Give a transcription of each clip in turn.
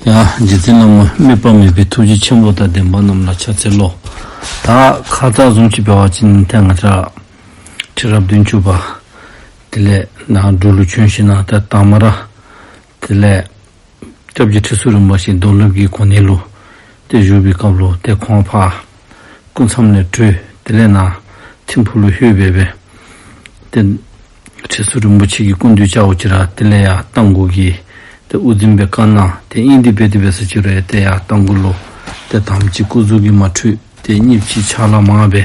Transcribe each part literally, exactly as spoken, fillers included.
ཡ་རྗེ་བཙུན་བླ་མ་དམིགས་པ་མེད་པའི་ཐུགས་རྗེ་ཆེན་པོ་དང་ལྡན་པ་རྣམས་ལ་ཕྱག་འཚལ་ལོ། ད་ཁ་ཙ་བཟུམ་ཅིག་འབད་བ་ཅིན་ཏེ་ང་བཅས་ཁྲི་རབས་བདུན་ཅུ་པ་དེ་ལས་ནཱ་འབྲུག་ལུ་བྱོན་ཞིནམ་ལས་ད་དང་པ་ར་དེ་ལས་སྐྱབས་རྗེ་ཁྲི་ཟུར་རིན་པོ་ཆེ་རྡོར་སློབ་ཀྱི་གོ་གནས་ལུ་ཏེ་བཞུགས་པའི་སྐབས་ལུ་ཏེ་ཁོང་ཕར་སྐུ་མཚམས་ལས་གྲོལ། དེ་ལས་ནཱ་ཐིམ་ཕུག་ལུ་ལྷོད་སྦེ་སྦེ་ཏེ་ཁྲི་ཟུར་རིན་པོ་ཆེ་གི་སྐུ་མདུན་བཅརཝ་ཅིག་ར་དེ་ལས་ཡར་རྟ་མགོ་གི་ཏེ་དབུ་འཛིན་སྦེ་བཀའ་གནང་། ཏེ་ཨིན་དེ་སྦེ་དེ་སྦེ་ཟེར་ཅི་རུང་ཏེ་ཡར་རྟ་མགོ་ལུ་ཏེ་དང་པ་ཅིག་སྐུ་གཟུགས་ཀྱིས་མ་འཁྲུལ། ཏེ་གཉིས་པ་ཅིག་ཕྱག་ལཱ་མང་སྦེ་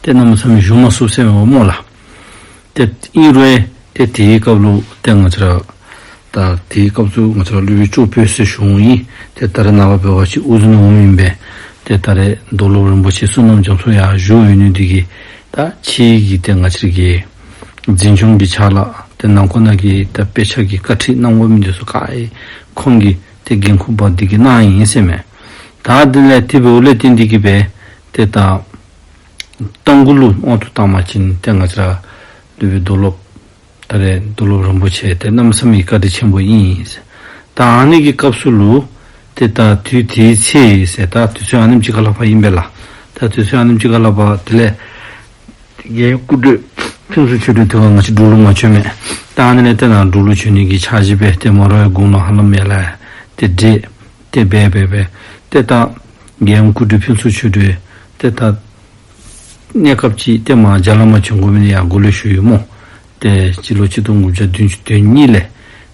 ཏེ་གནམ་མེད་ས་མེད་བཞུགས་མ་ཚུགས་ཟེར་མས་པ་སྨོ་ལགས། ཏེ་ཨིན་རུང་ཏེ་དེའི་སྐབས་ལུ་ཏེ་ང་བཅས་ར་ད་དེའི་སྐབས་སུ་ང་བཅས་ར་སློབ་དཔོན་ལྕོགས་པོ་ཟེར་ཞུཝ་ཨིན། ཏེ་ད་རེས་ནངས་པ་འབད་བ་ཅིན་དབུ་འཛིན་འོགམ་ཨིན་པས། ཏེ་ད་རེས་རྡོར་སློབ་རིན་པོ་ཆེ་བསོད་ནམས་རྒྱ་མཚོ་ཡར་བཞུགས་ཡོད་ནི་འདི་གིས་ད་ཕྱི་གི་ཏེ་ང་བཅས་ར་གི་འཛིན་སྐྱོང་གི་ཕྱག་ལཱ་ཏེ་ནང་ཁོག་ནང་གི་ད་དཔེ་ཆ་གི་བཀའ་ཁྲིད་གནང་དགོ་མི་འདི་ཚུ་ག་ར་ཁོང་གིས་ཏེ་འགན་ཁུར་འབག་སྟེ་གིས་གནང་ཡི་ཟེར་མས། ད་དེ་ལས་དེ་འབདཝ་ལས་བརྟེན་ཏེ་གིས་སྦེ་ཏེ་ད་རྟ་མགོ་ལུ་དབང་དུ་བཏང་པ་ཅིན་ཏེ་ང་བཅས་ར་སློབ་དཔོན་རྡོར་སློབ་ད་རེས་རྡོར་སློབ་རིན་པོ་ཆེ་ཏེ་གནམ་མེད་ས་མེད་བཀའ་དྲིན་ཆེན་པོ་ཨིན་ཟེར། ད་ཨ་ནི་གི་སྐབས་སུ་ལུ་ཏེ་ད་དུས་དེའི་ཚེ་ཟེར་ད་དུས་ཚོད་ཨ་ནེམ་ཅིག་ཁར་ལྷགཔ་ཨིན་པས་ལགས། ད་དུས་ཚོད་ཨ་ནེམ་ཅིག་ཁར་ལྷགཔ་དེ་ལས་རྒྱལ་ཡུམ་སྐུ་བགྲེས་ཕུན་ཚོགས་ཆོས་སྒྲོན་དེ་སྒང་ང་བཅས་འབྲུག་ལུ་མ་བྱོན་མས། ད་ཨ་ནི་ལས་ཏེ་ནཱ་འབྲུག་ལུ་བྱོན་ནི་གི་འཆར་གཞི་སྦེ་ཏེ་མོ་རའི་དགུང་ལོ་ཧ་ལམ་ཡར་ལས་ཏེ་བགྲེས་ཏེ་སྦེ་སྦེ་སྦེ་ཏེ་ད་རྒྱལ་ཡུམ་སྐུ་བགྲེས་ཕུན་ཚོགས་ཆོས་སྒྲོན་ཏེ་ད་གནས་སྐབས་ཅིག་ཏེ་མར་རྒྱ་ལུ་མར་བྱོན་དགོ་མི་ཡང་གོ་ལས་ཞུ་ཡི་སྨོ། ཏེ་སྤྱི་ལོ་ཆིག་སྟོང་དགུ་བརྒྱ་བདུན་ཅུ་དོན་གཉིས་ལས་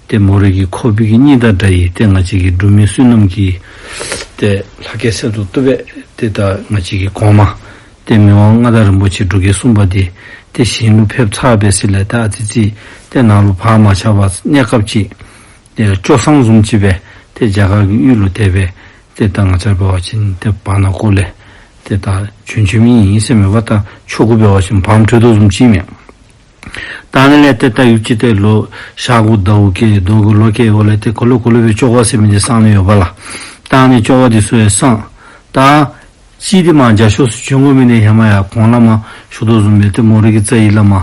ཏེ་མོ་རའི་གི་ཁོག་པའི་གི་གཉིད་དང་འདྲ་བའི་ཏེ་ང་བཅས་ཀྱི་འབྲུག་མི་བསོད་ནམས་ཀྱིས་ཏེ་ལྷ་སྐལ་གསལ་དུ་བཏུབ་པས། ཏེ་ད་ང་བཅས་ཀྱི་གོང་མ་ཏེ་མི་དབང་མངའ་བདག་རིན་པོ་ཆེ་འབྲུག་རྒྱལ་གསུམ་པ་འདི་ཏེ་ཞིང་ལུ་ཕེབས་ཚར་བའི་ཚེ་ལས་ད་ཨ་ཙི་ཅིག་ཏེ་ནཱ་ལུ་བག་མ་ཆགས་པར་གནས་སྐབས་ཅིག་ཏེ་སྐྱོ་སངས་བཟུམ་ཅིག་སྦེ་ཏེ་རྒྱ་གར་གྱི་ཡུལ་ལུ་དེ་སྦེ་ཏེ་ད་ང་བཅས་འབད་བ་ཅིན་ཏེ་བར་ན་ཀོ་ལས་ཏེ་ད་བྱོན་བྱོནམ་ཨིན་ཟེར་མས་པ། ད་ཆོ་ག་འབད་བ་ཅིན་བར་ན་གྲོལ་དོ་བཟུམ་ཅིག་མས། ད་ཨ་ནི་ལས་ཏེ་ད་ཡུདཔ་ཅིག་ཏེ་ལོ་ཞག་དགུ་ཟླཝ་བསྐྱལ་ཟླཝ་དགུ་ལོ་བསྐྱལ་འོག་ལས་ཏེ་ག་ལུ་ག་ལུ་སྦེ་བཅོ་ཁ་ཟེར་མི་འདི་སངས་ནི་ཡོད་པ་ལགས། ད་ཨ་ནི་བཅོ་ཁ་འདི་ཚུ་ཡང་སངས། ད་གཅིག་འདི་མར་རྒྱ་ཤོག་ཚུ་བྱོན་དགོ་མི་འདི་ཧེ་མ་ཡང་གོང་ལས་མར་ཞུ་དོ་བཟུམ་སྦེ་ཏེ་མོ་རའི་གི་རྩ་བའི་བླ་མ་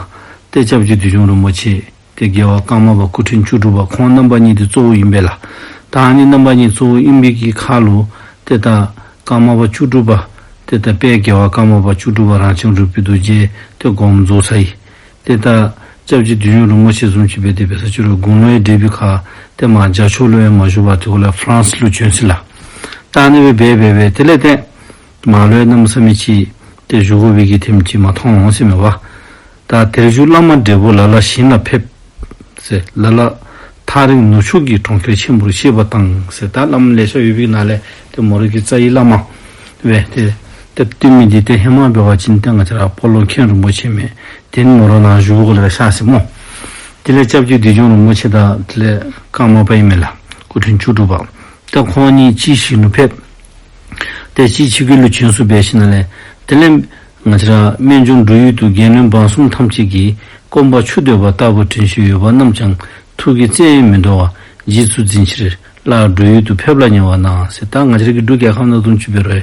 ཏེ་སྐྱབས་རྗེ་བདུད་འཇོམས་རིན་པོ་ཆེ་ཏེ་རྒྱལ་བ་ཀརྨ་པ་སྐུ་ཕྲེང་བཅུ་དྲུག་པ་ཁོང་རྣམ་པ་གཉིས་འདི་གཙོ་བོ་ཨིན་པས་ལགས། ད་ཨ་ནི་རྣམ་པ་གཉིས་གཙོ་བོ་ཨིན་པའི་གི་ཁར་ལུ་ཏེ་ད་ཀརྨ་པ་བཅུ་དྲུག་པ་ཏེ་ད་དཔལ་རྒྱལ་བ་ཀརྨ་པ་བཅུ་དྲུག་པ་རང་བྱུང་རིག་པའི་རྡོ་རྗེ་ཏེ་དགོངས་རྫོགས་ཚར་ཡི། ཏེ་ད་སྐྱབས་རྗེ་བདུད་འཇོམས་རིན་པོ་ཆེ་བཟུམ་ཅིག་སྦེ་དེ་སྦེ་ས་ཆུ་རུ་དགུང་ལོ་ཡང་བགྲེས་པའི་ཁར་ཏེ་མར་རྒྱ་ཤོག་ལུ་ཡང་མ་བཞུགས་པར་ཏེ་ཁོ་ལས་ཕ་རན་སི་ལུ་བྱོན་ཅི་ལགས། ད་ཨ་ནི་སྦེ་འབད་འབད་འབད་དེ་ལས་ཏེ་མར་ལུ་ཡང་གནམ་མེད་ས་མེད་ཅིག་ཏེ་བཞུགས་དགོ་པའི་གི་ཐེམ་ཅིག་མ་མཐོང་ཟེར་མས་པ། ད་དེར་བཞུགས་བླ་མ་བགྲེས་པོ་ལ་ལ་ཞིང་ལ་ཕེབས་ཟེར། ལ་ལ་ཐག་རིང་ནུབ་ཕྱོགས་ཀྱི་གྲོང་ཁྱེར་ཆེན་པོར་གཤེགས་པ་དང་ཟེར། ད་བླ་མ་ལེ་ཤ་ཡོད་པའི་ནང་ལས་ཏེ་མོ་རའི་གི་རྩ་བའི་བླ་མ་སྦེ་ཏེ་ཏེ་བསྟེན་མི་འདི་ཏེ་ཧེ་མ་འབད་བ་ཅིན་ཏེ་ང་བཅས་ར་སྤོ་ལོ་མཁན་རིན་པོ་ཆེ་མས། ཏེ་མོ་ར་ནཱ་བཞུགས་དགོ་ལས་ཤར་ཟེར་སྨོ། དེ་ལས་སྐྱབས་རྗེ་བདུད་འཇོམས་རིན་པོ་ཆེ་དང་དེ་ལས་ཀརྨ་པ་ཨིན་མས་ལགས། སྐུ་ཕྲེང་བཅུ་དྲུག་པ། ཏེ་ཁོང་གཉིས་གཅིག་ཞིང་ལུ་ཕེབས། ཏེ་གཅིག་ཕྱི་རྒྱལ་ལུ་བྱོན་སོང་སྦེ་ཞིནམ་ལས་དེ་ལས་ང་བཅས་ར་སྨན་ལྗོངས་འབྲུག་ཡུལ་དུ་རྒྱལ་བློན་འབངས་གསུམ་ཐམས་ཅད་ཀྱིས་སྐོམ་པ་ཆུ་འདོད་པ་ལྟ་བུར་དྲན་ཤེས་ཡོད་པ་རྣམས་ཀྱང་ཐུགས་ཀྱི་བརྩེ་ཡིས་མི་འདོར་བར་རྗེས་སུ་འཛིན་ཕྱིར་སླར་འབྲུག་ཡུལ་དུ་ཕེབས་ལ་ཉེ་བར་གནང་ཟེར། ད་ང་བཅས་ར་གི་འབྲུག་རྒྱལ་ཁབ་ནང་བཟུམ་ཅིག་འབད་རུང་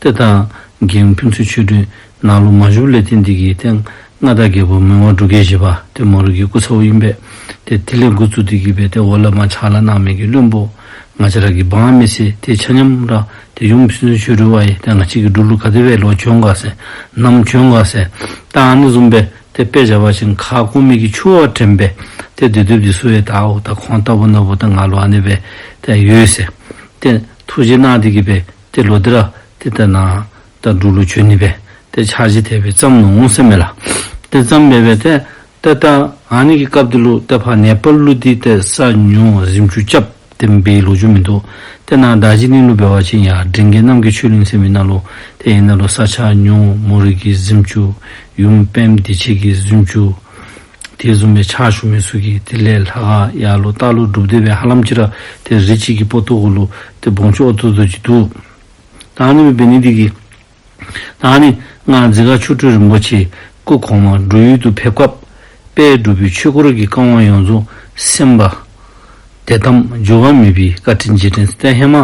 ཏེ་ད་རྒྱལ་ཡུམ་ཕུན་ཚོགས་ཆོས་སྒྲོན་ནཱ་ལུ་མ་བཞུགསཔ་ལས་བརྟེན་ཏེ་གིས་ཏེ་མངའ་བདག་རྒྱལ་པོ་མི་དབང་འབྲུག་རྒྱལ་བཞི་པ་ཏེ་མོ་རའི་གི་སྐུ་ཚ་བོ་ཨིན་པས། ཏེ་དེ་ལས་འགོ་བཙུགས་ཏེ་གིས་སྦེ་ཏེ་འོག་ལས་མར་ཕྱག་ལཱ་གནང་མི་གི་བློན་པོ་ང་བཅས་ར་གི་འབངས་མི་སེར་ཏེ་ཆ་མཉམ་ར་ཏེ་ཡུམ་ཕུན་ཚོགས་ཆོས་སྒྲོན་ཝའི་ཏེ་ང་བཅས་ཀྱི་འབྲུག་ལུ་ག་དེ་སྦེ་ལོག་བྱོན་ག་ཟེར་ནམ་བྱོན་ག་ཟེར། ད་ཨ་ནི་བཟུམ་སྦེ་ཏེ་དཔེ་བཞག་པ་ཅིན་ཁ་སྐོམ་མི་གིས་ཆུ་བ་དྲན་སྦེ་ཏེ་དེ་དེ་འདི་ཚུ་ཡང་ད་འོ་ད་ཁོང་ལྟ་བུ་ན་བུ་ད་ང་ལུ་ཨ་ནི་སྦེ་ཏེ་ཡོད་ཟེར། ཏེ་ཐུགས་རྗེ་གནང་སྟེ་གིས་སྦེ་ཏེ་ལོག་སྟེ་ར་ཏེ་ད་ནཱ་ད་འབྲུག་ལུ་བྱོན་ནི་སྦེ་ཏེ་འཆར་གཞི་དེ་སྦེ་བརྩམས་ནུག་ཟེར་མས་ལགས། ཏེ་བརྩམས་སྦེ་སྦེ་ཏེ་ཏེ་ད་ཨ་ནི་གི་སྐབས་འདི་ལུ་ཏེ་ཕར་ནེ་པཱལ་ལུ་འདི་ཏེ་ས་ཉོ་གཟིམ་ཅུང་རྐྱབ་སྟེ་འབད་ལོ་རྒྱུས་མིན་འདུག། ཏེ་ནཱ་རྡོ་རྗེ་གླིང་ལུ་འབད་བ་ཅིན་ཡར་འབྲིང་རྒྱས་རྣམ་རྒྱས་ཆོས་གླིང་ཟེར་མི་ནང་ལུ་ཏེ་ཨ་ནཱ་ལུ་ས་ཆ་ཉོ། མོ་རའི་གི་གཟིམ་ཅུང་ཡུམ་པདྨ་བདེ་ཆེན་གྱི་གཟིམ་ཅུང་དེ་བཟུམ་སྦེ་ཕྱག་ཞུ་མི་ཚུ་གི་དེ་ལས་ལྷ་ཁང་ཡར་ལུ་ལྟག་ལུ་སྒྲུབ་སྡེ་སྦེ་ཧ་ལམ་ཅིག་ར་ཏེ་རི་གཅིག་གི་པོ་ཏོ་གུ་ལུ་ཏེ་སྦོམ་ཆུང་ཨོ་ཏོ་ཏོ་ཅིག་འདུག། ད་ཨ་ནི་སྦེ་འབད་ནི་འདི་གིས་ད་ཨ་ནི་སྔར་འཛི་སྒར་ཆོས་དྲུང་རིན་པོ་ཆེ་སྐུ་གོང་མ་འབྲུག་ཡུལ་དུ་ཕེབས་སྐབས་དཔལ་འབྲུག་པའི་ཆོས་སྐོར་གྱི་བཀའ་དབང་ཡོངས་རྫོགས་གསན་པ་དད་དམ་འགྱུར་བ་མེད་པའི་བཀའ་དྲིན་རྗེས་དྲན་ཟེར། ཏེ་ཧེ་མ་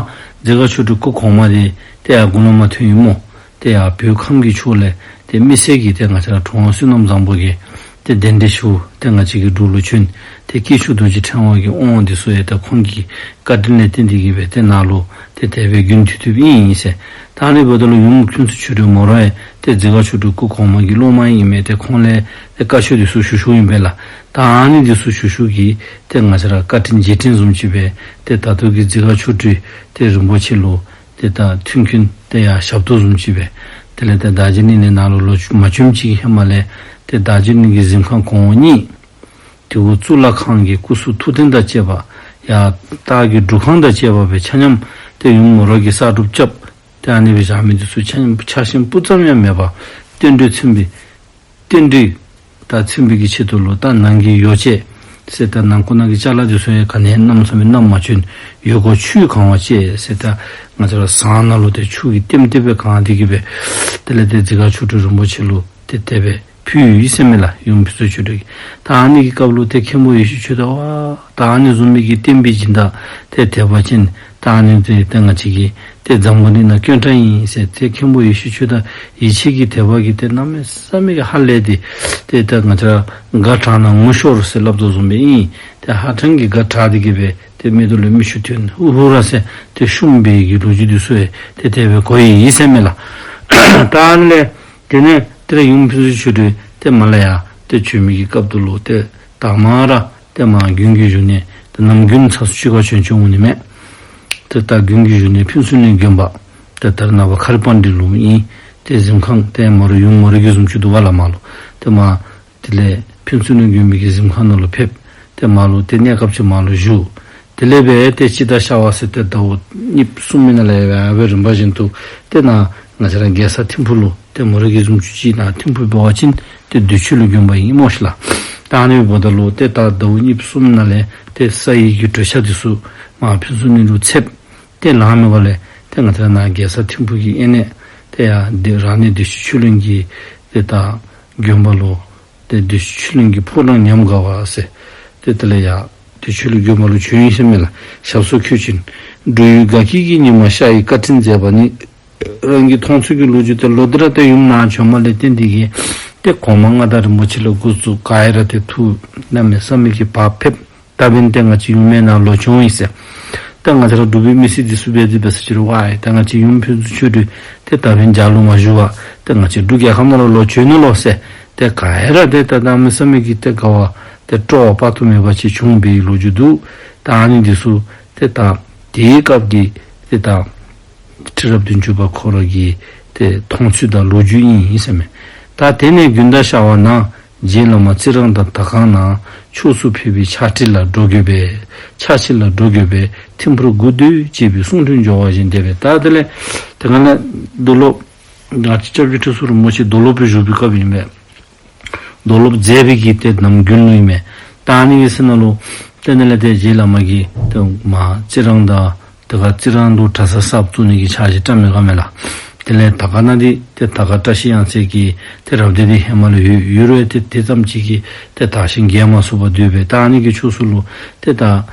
འཛི་སྒར་ཆོས་དྲུང་སྐུ་གོང་མ་འདི་ཏེ་ཡར་དགུང་ལོ་མར་ཐོན་ཡི་སྨོ། ཏེ་ཡར་བོད་ཁམས་ཀྱི་ཕྱོགས་ལས་ཏེ་མི་སེར་གྱིས་ཏེ་ང་བཅས་ར་གྲུབ་དབང་བསོད་ནམས་བཟང་པོ་གིས་ ཏེ་གདན་འདྲེན་ཞུ། ཏེ་ང་བཅས་ཀྱི་འབྲུག་ལུ་བྱོན། ཏེ་དཀྱིལ་ཆོག་རྡོ་རྗེ་ཕྲེང་བ་གི་དབང་འདི་ཚུ་ཡང་ཏེ་ཁོང་གི་བཀའ་དྲིན་ལས་བརྟེན་ཏེ་གིས་སྦེ་ཏེ་ནཱ་ལུ་ཏེ་དེ་སྦེ་རྒྱུན་མཐུད་མཐུདཔ་ཨིན་ཨིན་ཟེར། ད་ཨ་ནི་འབདཝ་ད་ལུ་ཡུམ་ཕུན་ཚོགས་ཆོས་སྒྲོན་མོ་ར་ཡང་ཏེ་རྫི་སྒར་ཆོས་སྒྲོན་སྐུ་གོང་མ་གི་སློབ་མ་ཨིན་མས། ཏེ་ཁོང་ལས་ཏེ་བཀའ་ཆོས་འདི་ཚུ་ཞུ་ཞུཝ་ཨིན་པས་ལགས། ད་ཨ་ནི་འདི་ཚུ་ཞུ་ཞུཝ་གིས་ཏེ་ང་བཅས་ར་བཀའ་དྲིན་རྗེས་དྲན་བཟུམ་ཅིག་སྦེ་ཏེ་ད་ལྟོ་གི་རྫི་སྒར་ཆོས་སྒྲོན་ཏེ་རིན་པོ་ཆེ་ལུ་ཏེ་ད་མཐུན་རྐྱེན་ཏེ་ཡར་ཞབས་ཏོག་བཟུམ་ཅིག་སྦེ། དེ་ལས་ཏེ་ད་རྗེ་ནི་ནཱ་ལུ་ལོག་མ་བྱོནམ་ཅིག་གི་ཧེ་མ་ལས་ཏེ་ད་རྗེ་ནི་གི་གཟིམ་ཁང་གོང་འོག་གཉིས། དེ་གུ་གཙུག་ལག་ཁང་གི་སྐུ་གསུང་ཐུགས་རྟེན་དང་བཅས་པ། ཡར་ལྟག་གི་སྒྲུབ་ཁང་དང་བཅས་པ་སྦེ་ཆ་མཉམ་ཏེ་ཡུམ་མོ་ར་གིས་གསར་སྒྲུབ་རྐྱབ། ཏེ་ཨ་ནི་སྦེ་བཞག་མི་འདི་ཚུ་ཆ་མཉམ་ཆག་ཞེན་སྤུ་ཙམ་ཡང་མེད་པར་རྟེན་འབྲེལ་མཚོན་པའི་རྟེན་འབྲེལ་དང་མཚོན་པའི་གི་ཆེད་དུ་ལུ་ད་ནང་གི་ཡོ་བྱད་ཟེར་ད་ནང་ཁོག་ནང་གི་ཅ་ལ་འདི་ཚུ་ཡང་ག་ནི་ཡང་གནམ་མེད་ས་མེད་བསྣམས་མ་བྱོན། ཡོལ་གོ་ཆུས་གང་བ་བཅས་ཟེར་ད་ང་བཅས་ར་ཟངས་ནང་ལུ་ཏེ་ཆུ་གིས་ལྟེམ་ལྟེ་སྦེ་གང་སྟེ་གིས་སྦེ། དེ་ལས་ཏེ་རྫི་སྒར་ཆོས་སྒྲོན་རིན་པོ་ཆེ་ལུ་ཏེ་དེ་སྦེ་ཕུལ་ཡི་ཟེར་མས་ལགས། ཡུམ་ཕུན་ཚོགས་ཆོས་སྒྲོན་གྱིས། ད་ཨ་ནི་གི་སྐབས་ལུ་ཏེ་མཁན་པོ་ཡེ་ཤེས་ཆོས་དར་ཝ་ད་ཨ་ནི་བཟུམ་མའི་གི་བསྟན་པའི་སྦྱིན་བདག་ཏེ་དད་པ་ཅན་ད་ཨ་ནི་ཏེ་ཏེ་ང་བཅས་ཀྱི་ཏེ་འཛམ་བུ་གླིང་ནང་དཀོན་དྲགས་ཨིན་ཟེར། ཏེ་མཁན་པོ་ཡེ་ཤེས་ཆོས་དར་ཡིད་ཆེས་ཀྱི་དད་པ་གིས་ཏེ་གནམ་མེད་ས་མེད་ཀྱི་ཧ་ལས་ཏེ་ཏེ་ད་ང་བཅས་ར་སྒ་དྲག་ན་ངུ་ཤོར་ཟེར་སླབ་དོ་བཟུམ་སྦེ་ཨིན། ཏེ་ཧ་ཅང་གི་སྒ་དྲག་སྟེ་གིས་སྦེ་ཏེ་མིག་ཏོ་ལས་མིག་ཆུ་ཐོན་ཧུ་ཧུ་ར་ཟེར་ཏེ་བཤུམས་པའི་གི་ལོ་རྒྱུས་འདི་ཚུ་ཡང་ཏེ་དེ་སྦེ་གོ་ཡི་ཟེར་མས་ལགས། ད་ཨ་ནི་ལས་དེ་ནས་ཏེ་ར་ཡུམ་ཕུན་ཚོགས་ཆོས་སྒྲོན་ཏེ་མར་ལས་ཡར་ཏེ་བྱོན་མི་གི་སྐབས་དེ་ལུ་ཏེ་དང་པ་ར་ཏེ་མར་དགུན་གྱི་བཞུགས་གནས་ཏེ་ནམ་དགུན་ཚ་སུ་ཅིག་ཁར་བྱོན་བྱོནམ་འོང་ནི་མས། ཏེ་ད་དགུན་གྱི་བཞུགས་གནས་ཕུན་ཚོགས་གླིང་དགོན་པ་ཏེ་ད་རེས་ནངས་པ་ཁ་རི་པཱན་ཌི་ལུ་ཨིན། ཏེ་གཟིམ་ཁང་ཏེ་མོ་ར་ཡུམ་མོ་ར་གི་བཟུམ་ཅིག་འདུག་པ་ལགས་མར་ལུ། ཏེ་མར་དེ་ལས་ཕུན་ཚོགས་གླིང་དགོན་པའི་གི་གཟིམ་ཁང་ནང་ལུ་ཕེབས། ཏེ་མར་ལུ་ཏེ་གནས་སྐབས་ཅིག་མར་ལུ་བཞུགས། དེ་ལས་སྦེ་ཏེ་སྤྱི་ཟླ་ཤར་བ་ཟེར་ཏེ་ཟླཝ་གཉིས་གསུམ་ནང་ལས་སྦེ་རིམ་པ་བཞིན་དུ་ཏེ་ནཱ་ང་བཅས་ར་རྒྱལ་ས་ཐིམ་ཕུག་ལུ་ཏེ་མོ་ར་གི་བཟུམ་ཅིག་ཅིག་ནཱ་ཐིམ་ཕུག་འབད་བ་ཅིན་ཏེ་བདེ་ཆོས་གླིང་དགོན་པ་ཨིན་སྨོ་ཤིག་ལགས། ད་ཨ་ནི་འབདཝ་ད་ལུ་ཏེ་ད་ཟླཝ་གཉིས་གསུམ་ནང་ལས་ཏེ་ས་ཡི་གི་གྲོས་འཆར་འདི་ཚུ་མར་ཕུན་ཚོགས་གླིང་ལུ་ཚདཔ། ཏེ་ལངམ་མེད་པ་ལས་ཏེ་ང་བཅས་ར་ནཱ་རྒྱལ་ས་ཐིམ་ཕུག་གི་ཨེ་གནས་ཏེ་ཡར་ཏེ་རང་གནས་བདེ་ཆོས་ཆོས་གླིང་གི་ཏེ་ད་དགོན་པ་ལུ་ཏེ་བདེ་ཆོས་ཆོས་གླིང་གི་ཕོ་བྲང་ཉམས་དགའ་བ་ཟེར་ཏེ་དེ་ལས་ཡར་བདེ་ཆོས་གླིང་དགོན་པ་ལུ་བྱོན་ཡི་ཟེར་མས་ལགས། ཞབས་སོར་འཁོད་ཅིང་འགྲོ་ཡུལ་དགའ་སྐྱིད་ཀྱི་ཉི་མ་ཤར་བའི་བཀའ་དྲིན་མཛད་པ་ནི། རང་གི་མཐོང་ཚུལ་གྱི་ལོ་རྒྱུས་ཏེ་ལོག་སྟེ་ར་ཏེ་ཡུམ་ནཱ་བྱོནམ་ལས་བརྟེན་ཏེ་གིས་ཏེ་གོང་མ་མངའ་བདག་རིན་པོ་ཆེ་ལས་འགོ་བཙུགས་ག་ར་ཏེ་ཐུགས་གནམ་མེད་ས་མེད་ཀྱི་བག་ཕེབས། ད་འབདན་ཏེ་ང་བཅས་ཡུམ་ཡང་ནཱ་ལོག་བྱོན་ཡི་ཟེར། ད་ང་བཅས་ར་འབྲུག་པའི་མི་སེར་འདི་ཚུ་འབད་དེ་འབད་ས་ཅིག་རུང་ཝའི་ད་ང་བཅས་ཡུམ་ཕུན་ཚོགས་ཆོས་སྒྲོན་ཏེ་ད་འབདན་རྒྱ་ལུ་མ་བཞུགས་པར་ཏེ་ང་བཅས་འབྲུག་རྒྱལ་ཁབ་ནང་ལུ་ལོག་བྱོན་ནུག་ལོ་ཟེར་ཏེ་ག་ར་ཏེ་ད་གནམ་མེད་ས་མེད་ཀྱི་ཏེ་དགའ་བ་ཏེ་སྤྲོ་བ་དཔག་ཏུ་མེད་པ་ཅིག་བྱུང་བའི་ལོ་རྒྱུས་འདུག། ད་ཨ་ནི་འདི་ཚུ་ཏེ་ད་དེའི་སྐབས་ཀྱི་ཏེ་ད་ཁྲི་རབས་བདུན་ཅུ་པ་ཁོ་ར་གི་ཏེ་མཐོང་ཚུལ་དང་ལོ་རྒྱུས་ཨིན་ཟེར་མས། ད་དེ་ནས་དགུན་ཟླ་ཤར་བ་ན་རྗེ་བླ་མ་ཙི་རང་དང་དར་དཀར་ནག་ཕྱོགས་སུ་ཕེབས་པའི་ཕྱག་བྲིས་ལ་འགྲོ་དགོས་པས། ཕྱག་ཕྱིད་ལ་འགྲོ་དགོས་པས། ཐིམ་ཕུག་སྒུག་སྡོད་ཅེས་པའི་གསུང་དྲན་འབྱོར་བ་བཞིན་བསྡད་པས། ད་དེ་ལས་དེ་སྒང་ལས་རྡོ་སློབ་ང་བཅས་སྐྱབས་རྗེ་ཁྲི་ཟུར་རིན་པོ་ཆེ་རྡོ་སློབ་སྦེ་བཞུགས་པའི་སྐབས་ཨིན་པས། རྡོ་སློབ་མཛད་པའི་གི་ཏེ་ནམ་དགུན་ལུ་ཨིན་མས། ད་ཨ་ནི་གི་ཚེ་ནང་ལུ་ཏེ་དེ་ལས་ཏེ་རྗེ་བླ་མ་གིས་ཏེ་མར་ཙི་རང་དང་དེ་ཁར་ཙི་རང་ལུ་གྲྭ་ས་གསརཔ་བཙུགས་ནི་གི་ཕྱག་བཞེས་བཀྲམ་མི་ག་མེན་ལགས། དེ་ལས་དར་དཀར་ནང་འདི་ཏེ་དར་དཀར་བཀྲ་ཤིས་གཡང་རྩེ་གི་ཏེ་རབ་སྡེ་འདི་ཧེ་མ་ལུ་ཡོད་ཡོད་རུང་ཏེ་དེ་ཙམ་ཅིག་གིས་ཏེ་དར་ཞིང་རྒྱས་མ་ཚུགས་པར་སྡོད་པས། ད་ཨ་ནི་གི་ཕྱོགས་སུ་ལུ་ཏེ་ད་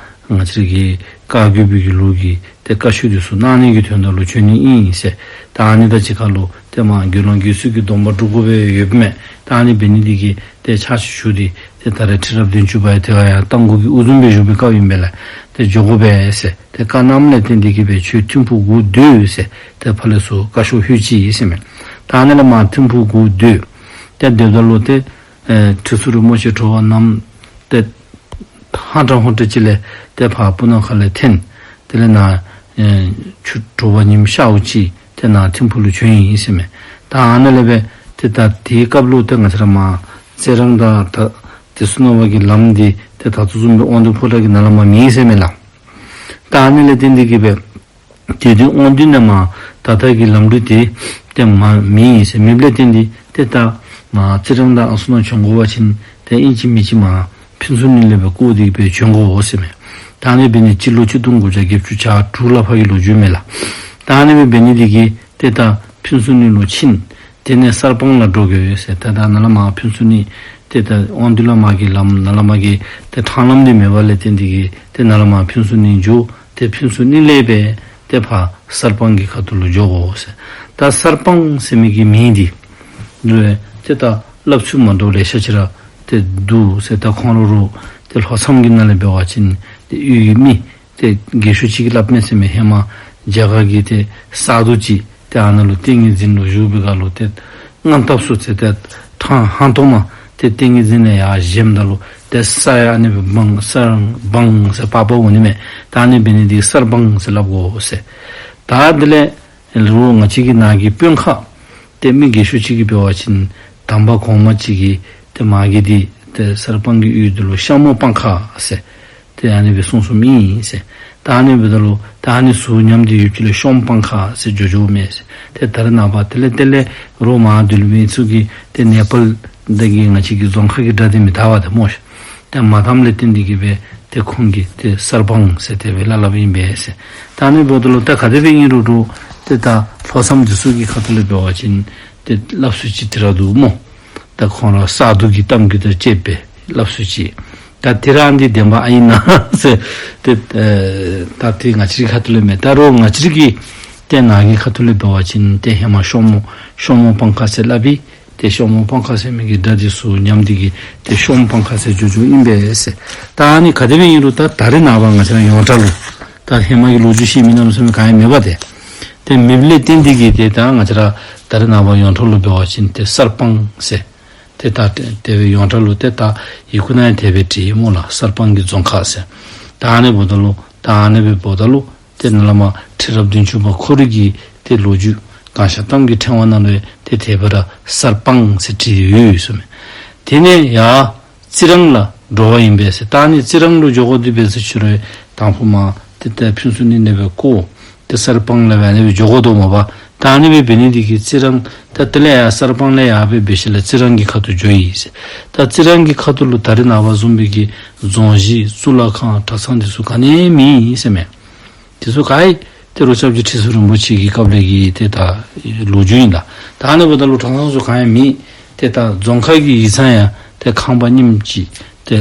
ང་བཅས་ཀྱི་བཀའ་བརྒྱུད་པའི་གི་ལུགས་ཀྱི་ཏེ་བཀའ་ཆོས་འདི་ཚུ་གནང་ནི་གི་དོན་དག་ལུ་བྱོན་ནི་ཨིན་ཟེར། ད་ཨ་ནི་དང་གཅིག་ཁར་ལུ་ཏེ་མར་དགེ་སློང་དགེ་ཚུལ་གྱི་སྡོམ་པ་སྒྲུབ་དགོ་པའི་ཡོདཔ་མས། ད་ཨ་ནི་འབད་ནི་འདི་གིས་ཏེ་ཕྱག་ཕྱིད་ཞུ་སྟེ་ཏེ་ད་རེས་ཁྲི་རབས་བདུན་ཅུ་པ་ཡང་དེ་ཁར་ཡང་རྟ་མགོ་གི་དབུ་འཛོམས་སྦེ་བཞུགས་པའི་སྐབས་ཨིན་པས་ལགས། ཏེ་འགྱོ་དགོ་པས་ཟེར་ཏེ་བཀའ་གནངམ་ལས་བརྟེན་ཏེ་གིས་སྦེ་ཁྱོད་ཐིམ་ཕུག་སྒུག་སྡོད་ཟེར་ཏེ་ཕར་ལས་ཚུར་བཀའ་ཤོག་ཕུལ་ཅི་ཨིན་ཟེར་མས། ད་ཨ་ནི་ལས་མར་ཐིམ་ཕུག་སྒུག་སྡོད། ཏེ་སྡོདཔ་ད་ལུ་ཏེ་ཨེ་ཁྲི་ཟུར་རིན་པོ་ཆེ་དྲོ་པ་ནམ་ཏེ་ཧ་ཏ་ཧོ་ཏ་ཅིག་ལས་ཏེ་ཕར་སྤུ་ན་ཁ་ལས་འཐོན། དེ་ལས་ནཱ་ཨེ་ཆུ་དྲོ་པ་ཉིམ་ཤརཝ་ཅིག་ཏེ་ནཱ་ཐིམ་ཕུག་ལུ་བྱོན་ཡི་ཟེར་མས། ད་ཨ་ནཱ་ལས་སྦེ་ཏེ་ད་དེའི་སྐབས་ལུ་ཏེ་ང་བཅས་ར་མར་ཙི་རང་དང་ད་དེ་ཚུ་ནང་པ་གི་ལམ་འདི་ཏེ་ད་ལྟོ་བཟུམ་སྦེ་དབང་འདུས་ཕོ་བྲང་གི་ནང་ལས་མར་མེད་ཟེར་མས་ལགས། ད་ཨ་ནི་ལས་བརྟེན་ཏེ་གིས་སྦེ་དེ་དུས་དབང་འདུས་ནས་མར་ད་ལྟ་གི་ལམ་འགྲུལ་དེ་ཏེ་མར་མེད་ཟེར་མེདཔ་ལས་བརྟེན་ཏེ་ཏེ་ད་མར་ཙི་རང་དང་ཨ་ནི་ཚུ་ནང་བྱོན་དགོ་པ་ཅིན་ཏེ་ཨིན་ཅི་མིན་ཅི་མར་ཕུན་ཚོགས་གླིང་ལས་སྦེ་བསྐོར་ཏེ་སྦེ་བྱོན་དགོ་ཟེར་མས། ད་ཨ་ནི་འབད་ནི་སྤྱི་ལོ་ཆིག་སྟོང་དགུ་བརྒྱ་བརྒྱད་ཅུ་གྱ་དྲུག་ལ་ཕར་གྱི་ལོ་རྒྱུས་མས་ལགས། ད་ཨ་ནི་སྦེ་འབད་ནི་འདི་གིས་ཏེ་ད་ཕུན་ཚོགས་གླིང་ལུ་ཕྱིན། དེ་ནས་གསར་སྤང་ལ་འགྲོ་དགོ་ཟེར། ཏེ་ད་ནཱ་ལས་མར་ཕུན་ཚོགས་གླིང་ཏེ་ད་དབང་འདུས་ལས་མར་གྱི་ལམ་ནཱ་ལས་མར་གྱི་ཏེ་འཕྲང་ལམ་འདི་མེད་པ་ལས་བརྟེན་ཏེ་གིས་ཏེ་ནཱ་ལས་མར་ཕུན་ཚོགས་གླིང་འགྱོ། ཏེ་ཕུན་ཚོགས་གླིང་ལས་སྦེ་ཏེ་ཕར་གསར་སྤང་གི་ཁ་ཐུག་ལུ་འགྱོ་དགོ་ཟེར། ད་གསར་སྤང་ཟེར་མི་གི་མིང་འདི་ལུ་ཏེ་ད་སླབ་ཚུལ་མ་འདྲཝ་ལེ་ཤ་ཅིག་ར་ ཏེ་འདུག་ཟེར། ད་ཁོང་ར་རུ་ཏེ་ལྷོ་མཚམས་ཀྱི་ནང་ལས་འབད་བ་ཅིན་ཏེ་ཡུལ་གྱི་མི་ཏེ་རྒས་ཤོས་ཅིག་གིས་སླབ་མས་ཟེར་མས། ཧེ་མ་རྒྱ་གར་གྱི་ཏེ་ས་རྡོ་ཅིག་ཏེ་ཨ་ནཱ་ལུ་ཏིང་ངེ་འཛིན་ལུ་བཞུགས་པའི་སྒང་ལུ་ཏེ་སྔངས་སྟབས་སུ་ཚེ་ཏེ་ཕྲང་ཧང་སྟོང་མ་ཏེ་ཏིང་ངེ་འཛིན་ལས་ཡར་བཞེངསམ་ད་ལུ་ཏེ་ས་ཡང་ཨ་ནི་སྦེ་བང་ས་བང་ཟེར་པག་པ་འོང་ནི་མས། ད་ཨ་ནི་འབད་ནི་འདི་གིས་ས་བང་ཟེར་སླབ་དགོ་ཟེར། ད་དེ་ལས་རུང་ང་བཅས་ཀྱི་ནཱ་གི་དཔོན་ཁག་ཏེ་མི་རྒས་ཤོས་ཅིག་གིས་འབད་བ་ཅིན་དམ་པ་གོང་མ་ཅིག་གིས་ཏེ་མ་གི་འདི་ཏེ་ས་བང་གི་ཡུལ་འདི་ལུ་ཤ་མོ་སྤང་ཁ་ཟེར་ཏེ་ཨ་ནི་སྦེ་གསུངས་གསུངསམ་ཨིན་ཟེར། ད་ཨ་ནི་འབདཝ་ད་ལུ་ད་ཨ་ནི་ཟུར་ཉམས་འདི་ཡུལ་ཅིག་ལུ་ཤོམ་སྤང་ཁ་ཟེར་འགྱོ་འགྱོཝ་མས་ཟེར། ཏེ་ད་རེས་ནངས་པ་དེ་ལས་དེ་ལས་རོགས་མར་འདི་ལུ་མི་ཚུ་གིས་ཏེ་ནེ་པཱལ་དང་གི་ང་བཅས་ཀྱི་རྫོང་ཁག་གི་སྒྲ་འདི་མི་དག་པས་ཏེ་སྨོ་ཤ། ཏེ་མ་དམ་ལས་བརྟེན་ཏེ་གིས་སྦེ་ཏེ་ཁོང་གིས་ཏེ་ས་བང་ཟེར་དེ་སྦེ་སླབ་སླབཔ་ཨིན་པས་ཟེར། ད་ཨ་ནི་འབདཝ་ད་ལུ་ད་ག་དེ་སྦེ་ཨིན་རུང་རུང་ཏེ་ད་ལྷོ་མཚམས་འདི་ཚུ་གི་ཁ་ཐུག་ལས་འབད་བ་ཅིན་ཏེ་སླབ་སྲོལ་ཅིག་དེ་ར་འདུག་སྨོ། ད་ཁོང་ར་ས་རྡོ་གི་གཏམ་རྒྱུད་དང་བཅསཔ་སྦེ་སླབ་སྲོལ་ཅིག། ད་དེ་ར་འདི་བདེན་པ་ཨིན་ན་ཟེར་ཏེ་ཨེ་ད་ཏེ་ང་བཅས་རའི་ཁ་ཐུག་ལས་མེན། ད་རོགས་ང་བཅས་རའི་གི་ཏེ་ནཱ་གི་ཁ་ཐུག་ལས་འབད་བ་ཅིན་ཏེ་ཧེ་མ་ཤོམ་མོ་ཤོམ་མོ་སྤང་ཁ་ཟེར་སླབ་ཨིན། ཏེ་ཤོམ་མོ་སྤང་ཁ་ཟེར་མི་གི་སྒྲ་འདི་ཚུ་ཉམས་ཏེ་གིས་ཏེ་ཤོམ་སྤང་ཁ་ཟེར་འགྱོ་འགྱོཝ་ཨིན་པས་ཟེར། ད་ཨ་ནི་ག་དེ་སྦེ་ཨིན་རུང་ད་ད་རེས་ནངས་པ་ང་བཅས་ར་ཡོངས་གྲགས་ལུ་ད་ཧེ་མ་གི་ལོ་རྒྱུས་ཤེས་མི་གནམ་མེད་ས་མེད་ག་ཡང་མེད་པས་ཏེ། ཏེ་མེདཔ་ལས་བརྟེན་ཏེ་གིས་ཏེ་ད་ང་བཅས་ར་ད་རེས་ནངས་པ་ཡོངས་གྲགས་ལུ་འབད་བ་ཅིན་ཏེ་ས་བང་ཟེར་ཏེ་ད་དེ་སྦེ་ཡོངས་གྲགས་ལུ་ཏེ་ད་ཡི་གུ་ནང་ཡང་དེ་སྦེ་བྲིས་ཡི་སྨོ་ལགས། ས་བང་གི་རྫོང་ཁག་ཟེར། ད་ཨ་ནི་འབདཝ་ད་ལུ་ད་ཨ་ནི་སྦེ་འབདཝ་ད་ལུ་ཏེ་ནཱ་བླ་མ་ཁྲི་རབས་བདུན་ཅུ་པ་ཁོ་རའི་གི་ཏེ་ལོ་རྒྱུས་གང་ཤར་གཏམ་གྱི་ཕྲེང་བ་ནང་ལུ་ཏེ་དེ་སྦེ་ར་ས་བང་ཟེར་བྲིས་ཡོད་ཟེར་མས། དེ་ནས་ཡར་རྩི་རང་ལ་འགྲོ་བ་ཨིན་པས་ཟེར། ད་ཨ་ནི་རྩི་རང་ལུ་འགྱོ་དགོ་དེ་འབད་ཟེར་ཞུ་རུང་དང་ཕུ་མར་ཏེ་ཏེ་ཕུན་ཚོགས་གླིང་ནང་སྦེ་བསྐོར་ཏེ་ས་བང་ལས་སྦེ་ཨ་ནི་སྦེ་འགྱོ་དགོ་དོ་མས་པ། ད་ཨ་ནི་སྦེ་འབད་ནི་འདི་གིས་རྩི་རང་ད་དེ་ལས་ཡར་ས་བང་ལས་ཡར་སྦེ་འབད་ཞིནམ་ལས་རྩི་རང་གི་ཁ་ཐུག་འགྱོ་ཡི་ཟེར། ད་རྩི་རང་གི་ཁ་ཐུག་ལུ་ད་རེས་ནངས་པ་བཟུམ་སྦེ་གི་རྫོང་གཞི་གཙུག་ལག་ཁང་གྲྭ་ཚང་འདི་ཚུ་ག་ནི་ཡང་མེད་ཟེར་མས། དེ་ཚུ་ག་ཡང་ཏེ་རུང་སྐྱབས་རྗེ་ཁྲི་ཟུར་རིན་པོ་ཆེ་གི་སྐབས་ལས་ཀྱི་ཏེ་ད་ལོ་རྒྱུས་ཨིན་ལགས། ད་ཨ་ནི་འབདཝ་ད་ལུ་གྲྭ་ཚང་ཚུ་ག་ཡང་མེད། ཏེ་ད་རྫོང་ཁག་གི་ཡིག་ཚང་ཡང་ཏེ་ཁང་པ་རྙིངམ་ཅིག་ཏེ་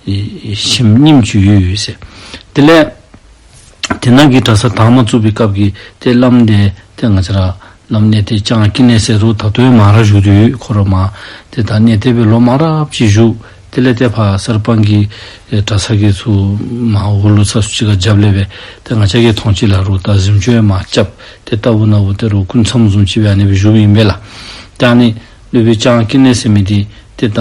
ཞིམ་རྙིངམ་ཅིག་ཡོད་ཡོད་ཟེར། དེ་ལས་དེ་ནང་གི་གྲྭ་ས་དང་པ་བཙུགས་པའི་སྐབས་ཀྱི་ཏེ་བླམ་འདི་ཏེ་ང་བཅས་ར་བླམ་གནས་བརྟན་ལྕམ་སྐྱིད་གནས་ཟེར་རུང་ད་ལྟོ་ཡང་མར་ར་བཞུགས་ཏེ་ཡོད། ཁོ་ར་མར་ཏེ་ད་གནས་བརྟན་སྦེ་ལོ་མང་རབས་ཅིག་བཞུགས། དེ་ལས་ཏེ་ཕར་ས་བང་གི་ཨེ་གྲྭ་ཚང་གི་ཚུ་མར་འོག་ལུ་ས་སུ་ཅིག་ཁར་རྐྱབ་ལས་སྦེ་ཏེ་ང་བཅས་ཀྱིས་མཐོང་ཅི་ལགས། རོགས་ད་གཟིམ་ཅུང་ཡང་མར་རྐྱབ། ཏེ་ལྟ་བུ་ན་བུ་ཏེ་རོགས་སྐུ་མཚམས་བཟུམ་ཅིག་སྦེ་ཨ་ནི་སྦེ་བཞུགསཔ་ཨིན་པས་ལགས། ཏེ་ཨ་ནི་སློབ་དཔོན་ལྕམ་སྐྱིད་གནས་ཟེར་མི་འདི་ཏེ་ད་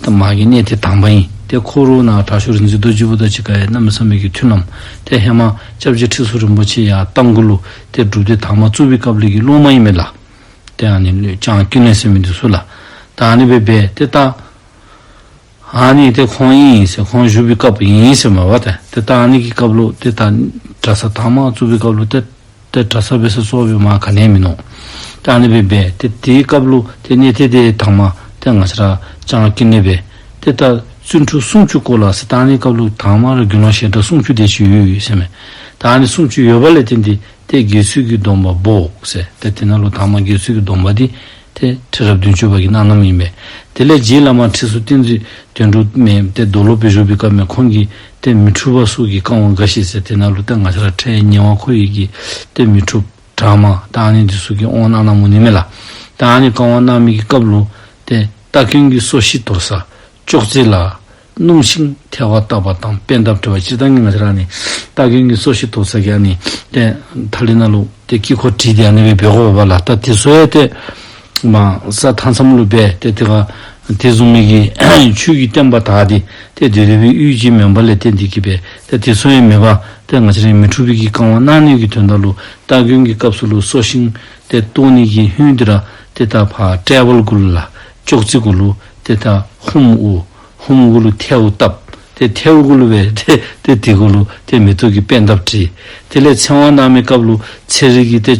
ད་མར་གྱི་གནས་བརྟན་དང་པ་ཨིན། ཏེ་ཁོ་ར་ནཱ་དྲག་ཤོས་རིག་འཛིན་རྡོ་རྗེ་བུ་དང་གཅིག་ཁར་ཡང་གནམ་མེད་ས་མེད་ཀྱི་མཐུན་ལམ། ཏེ་ཧེ་མ་སྐྱབས་རྗེ་ཁྲི་ཟུར་རིན་པོ་ཆེ་ཡར་རྟ་མགོ་ལུ་ཏེ་སྒྲུབ་སྡེ་དང་པ་བཙུགས་པའི་སྐབས་ལས་ཀྱི་སློབ་མ་ཨིན་མས་ལགས། ཏེ་ཨ་ནི་ལྕམ་སྐྱིད་གནས་ཟེར་མི་འདི་ཚུ་ལགས། ད་ཨ་ནི་སྦེ་འབད་ཏེ་ད་ཨ་ནི་ཏེ་ཁོང་ཨིན་ཟེར་ཁོང་བཞུགས་པའི་སྐབས་ཨིན་ཟེར་མས་པ། ཏེ་ཏེ་ད་ཨ་ནི་གི་སྐབས་ལུ་ཏེ་ད་གྲྭ་ས་དང་པ་བཙུགས་པའི་སྐབས་ལུ་ཏེ་ཏེ་གྲྭ་ས་འབད་ས་གཙོ་བོ་སྦེ་མར་ག་ནི་ཡང་མིན་ནུག། ད་ཨ་ནི་སྦེ་འབད་ཏེ་དེའི་སྐབས་ལུ་ཏེ་གནས་བརྟན་འདི་དང་པ་ཏེ་ང་བཅས་ར་ལྕམ་སྐྱིད་གནས་འབད། ཏེ་ད་བརྩོན་འགྲུས་སུམ་ཅུ་སྐོར་ལ་ཟེར་ད་ཨ་ནི་སྐབས་ལུ་དང་པ་ར་དགེ་སློང་ཞལ་གྲངས་སུམ་ཅུ་དེ་ཅིག་ཡོད་ཡོད་ཟེར་མས། ད་ཨ་ནི་སུམ་ཅུ་ཡོད་པ་ལས་བརྟེན་ཏེ་ཏེ་དགེ་ཚུལ་གྱི་སྡོམ་པ་འབོགས་ཟེར། ཏེ་དེ་ནང་ལུ་དང་པ་དགེ་ཚུལ་གྱི་སྡོམ་པ་འདི་ཏེ་ཁྲི་རབས་བདུན་ཅུ་པ་གིས་གནང་གནངམ་ཨིན་པས། དེ་ལས་རྗེ་བླ་མ་ཁྲི་ཟུར་བསྟན་འཛིན་དོན་གྲུབ་མས་ཏེ་རྡོར་སློབ་སྦེ་བཞུགས་པའི་སྐབས་མས་ཁོང་གིས་ཏེ་མི་འཁྲུགས་པ་སོགས་ཀྱི་བསྐང་བ་འགའ་ཞིག་ཟེར་དེ་ནང་ལུ་ཏེ་ང་བཅས་ར་འཕྲལ་ཉེ་བར་མཁོ་བའི་གི་ཏེ་མི་འཁྲུགས་དྲག་དམར་ད་ཨ་ནི་འདི་ཚུ་གི་དབང་གནང་གནངམ་འོང་ནི་མས་ལགས། ད་ཨ་ནི་བསྐང་བ་གནང་མི་གི་སྐབས་ལུ་ཏེ་སྟ་གོན་གྱི་སོ་ཤིང་དོར་ས་ཅོག་ཙེ་ལ་སྣུམ་ཤིང་ཐལ་བ་བཏབ་པ་དང་པད་འདབ་བྲིས་པ། སྤྱིར་བཏང་གི་ང་བཅས་ར་ཨ་ནི་སྟ་གོན་གྱི་སོ་ཤིང་དོར་ས་གི་ཨ་ནི་ཏེ་ཐ་ལི་ནང་ལུ་ཏེ་དཀྱིལ་འཁོར་བྲིས་ཏེ་ཨ་ནི་སྦེ་འབད་དགོ་པས་ལགས། ད་དེ་ཚུ་ཡང་ཏེ་མར་ས་མཐའ་མཚམས་ལུ་འབད་ཏེ་དེ་ཁར་དེ་བཟུམ་མའི་གི་ཆོས་ཀྱི་བསྟན་པ་དར་ཏེ་ཏེ་དེ་དེ་སྦེ་ཡོད་ཅིག་མེན་པ་ལས་བརྟེན་ཏེ་གིས་འབད་ཏེ་དེ་ཚུ་ཡང་མེད་པར་ཏེ་ང་བཅས་ར་མི་འཁྲུགས་པའི་གི་བསྐང་བ་གནང་ནི་གི་དོན་དག་ལུ་སྟ་གོན་གྱི་སྐབས་སུ་ལུ་སོ་ཤིང་ཏེ་བཏོག་ནི་གི་ཧོད་འདི་ར་ཏེ་ད་ཕར་ཊེ་བཱལ་གུ་ལུ་ལགས་ཅོག་ཙེ་གུ་ལུ་ཏེ་ད་ཧུམ་དབུ་ཧུམ་གུ་ལུ་ཐལཝ་བཏབ། ཏེ་ཐལཝ་གུ་ལུ་སྦེ་ཏེ་ཏེ་དེ་གུ་ལུ་ཏེ་མེ་ཏོག་གི་པད་འདབ་བྲིས། དེ་ལས་ཚེ་དབང་གནང་མི་སྐབས་ལུ་ཚེ་རིལ་གྱི་ཏེ་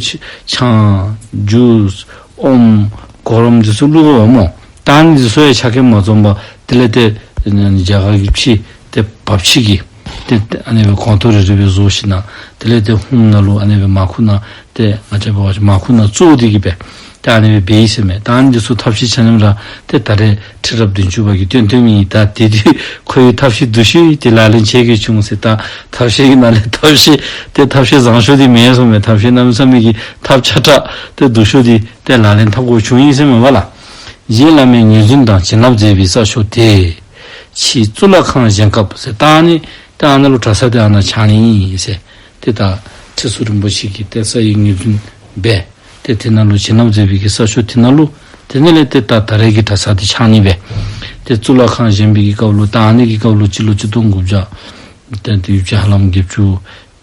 ཆང་ཇུས་ཨོམ་གོ་རམས་འདི་ཚུ་བླུགས་དགོ་པས་སྨོ། ད་ཨ་ནི་འདི་ཚུ་ཡང་ཆ་ཁྱབ་མ་འཛོམས་པར་དེ་ལས་ཏེ་རྒྱ་གར་གྱི་ཕྱེ་ཏེ་བབས་ཕྱེ་གིས་ཏེ་ཨ་ནི་སྦེ་གོང་ཐོག་རེ་རེ་སྦེ་བཟོ་ཞིནམ་ལས་དེ་ལས་ཏེ་ཧུམ་ནང་ལུ་ཨ་ནི་སྦེ་མར་ཁུ་ནང་ཏེ་ང་བཅས་འབད་བ་ཅིན་མར་ཁུ་ནང་བཙུགས་ཏེ་གིས་འབད་ཏེ་ཨ་ནི་སྦེ་འབད་ཡི་ཟེར་མས། ད་ཨ་ནི་འདི་ཚུ་ཐབས་ཤེས་ཆ་མཉམ་ར་ཏེ་ད་རེས་ཁྲི་རབས་བདུན་ཅུ་པ་གིས་སྟོན་སྟོནམ་ཨིན། ད་དེ་དུས་ཁོ་གིས་ཐབས་ཤེས་སྡུག་ཤོས་ཏེ་ལག་ལེན་འཁྱེར་གེ་བྱུང་ཟེར། ད་ཐབས་ཤེས་ཀྱི་ནང་ལས་ཐབས་ཤེས་ཏེ་ཐབས་ཤེས་བཟང་ཤོས་འདི་མེན་ཟེར་མས། ཐབས་ཤེས་གནམ་མེད་ས་མེད་ཀྱི་ཐབས་ཆེ་དྲགས་ཏེ་སྡུག་ཤོས་འདི་ཏེ་ལག་ལེན་འཐབ་དགོཔ་བྱུང་ཡི་ཟེར་མས་པ་ལགས། རྗེ་བླ་མའི་ངོས་འཛིན་དང་བྱིན་རླབས་མཛད་པའི་ས་ཕྱོགས་དེ། ཕྱིས་གཙུག་ལག་ཁང་བཞེངས་སྐབས་ཟེར། ད་ཨ་ནི་ད་ཨ་ནཱ་ལུ་གྲྭ་ས་དེ་ཨ་ནཱ་ཆགས་ནི་ཨིན་ཟེར། ཏེ་ད་ཁྲི་ཟུར་རིན་པོ་ཆེ་གིས་ཏེ་ས་ཡི་ངོས་འཛིན་འབད། ཏེ་དེ་ནང་ལུ་བྱིན་རླབས་མཛད་པའི་གི་ས་ཕྱོགས་དེ་ནང་ལུ། དེ་ནང་ལས་ཏེ་ད་ད་རེས་ཀྱི་གྲྭ་ས་དེ་ཆགས་ནི་སྦེ། ཏེ་གཙུག་ལག་ཁང་བཞེངས་པའི་གི་སྐབས་ལུ་ད་ཨ་ནི་གི་སྐབས་ལུ་སྤྱི་ལོ་ཆིག་སྟོང་དགུ་བརྒྱ། ཏེ་ཡུདཔ་ཅིག་ཧ་ལམ་བརྒྱད་ཅུ་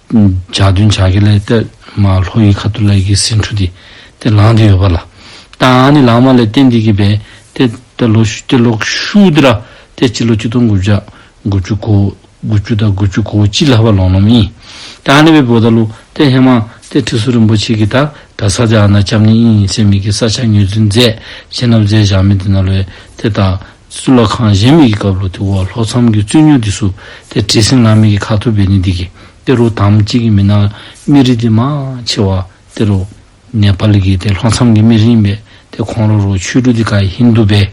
གྱ་བདུན་གྱ་བརྒྱད་ལས་ཏེ་མར་ལྷོ་ཡི་ཁ་ཐུག་ལས་ཀྱི་ཟིང་འཁྲུག་དེ་ཏེ་ལངས་ཏེ་ཡོདཔ་ལགས། ད་ཨ་ནི་ལངམ་ལས་བརྟེན་ཏེ་གིས་སྦེ་ཏེ་ཏེ་ལོག་ཤུལ་ཏེ་ལོག་ཤུལ་དེ་ར་ཏེ་སྤྱི་ལོ་ཆིག་སྟོང་དགུ་བརྒྱ་དགུ་བཅུ་གོ་དགུ་བཅུ་དང་དགུ་བཅུ་གོ་གཅིག་ལྷག་པ་ལོན་ལོནམ་ཨིན། ད་ཨ་ནི་སྦེ་འབདཝ་ད་ལུ་ཏེ་ཧེ་མ་ཏེ་ཁྲི་ཟུར་རིན་པོ་ཆེ་གིས་ད་གྲྭ་ས་དེ་ཨ་ནཱ་རྐྱབ་ནི་ཨིན་ཟེར་མི་གི་ས་ཆ་ངོས་འཛིན་མཛད་བྱིན་རླབས་མཛད་བཞག་མི་དེ་ནང་ལུ་ཏེ་ད་གཙུག་ལག་ཁང་བཞེངས་མི་གི་སྐབས་ལུ་ཏེ་འོག་ལྷོ་མཚམས་ཀྱི་རྩོད་རྙོགས་དེ་ཚུ་ཏེ་བྲེལ་ཟིང་ལང་མི་གི་ཁ་ཐུག་འབད་ནི་དེ་གིས་ཏེ་རོགས་དང་པ་ཅིག་གི་མི་ནང་མི་རིགས་དེ་མང་ཆེ་བ་ཏེ་རོགས་ནེ་པཱལ་གྱི་ཏེ་ལྷོ་མཚམས་ཀྱི་མི་རིགས་ཨིན་པས། ཏེ་ཁོང་ར་རོགས་ཆོས་ལུགས་དེ་ག་ཧིན་དུ་སྦེ།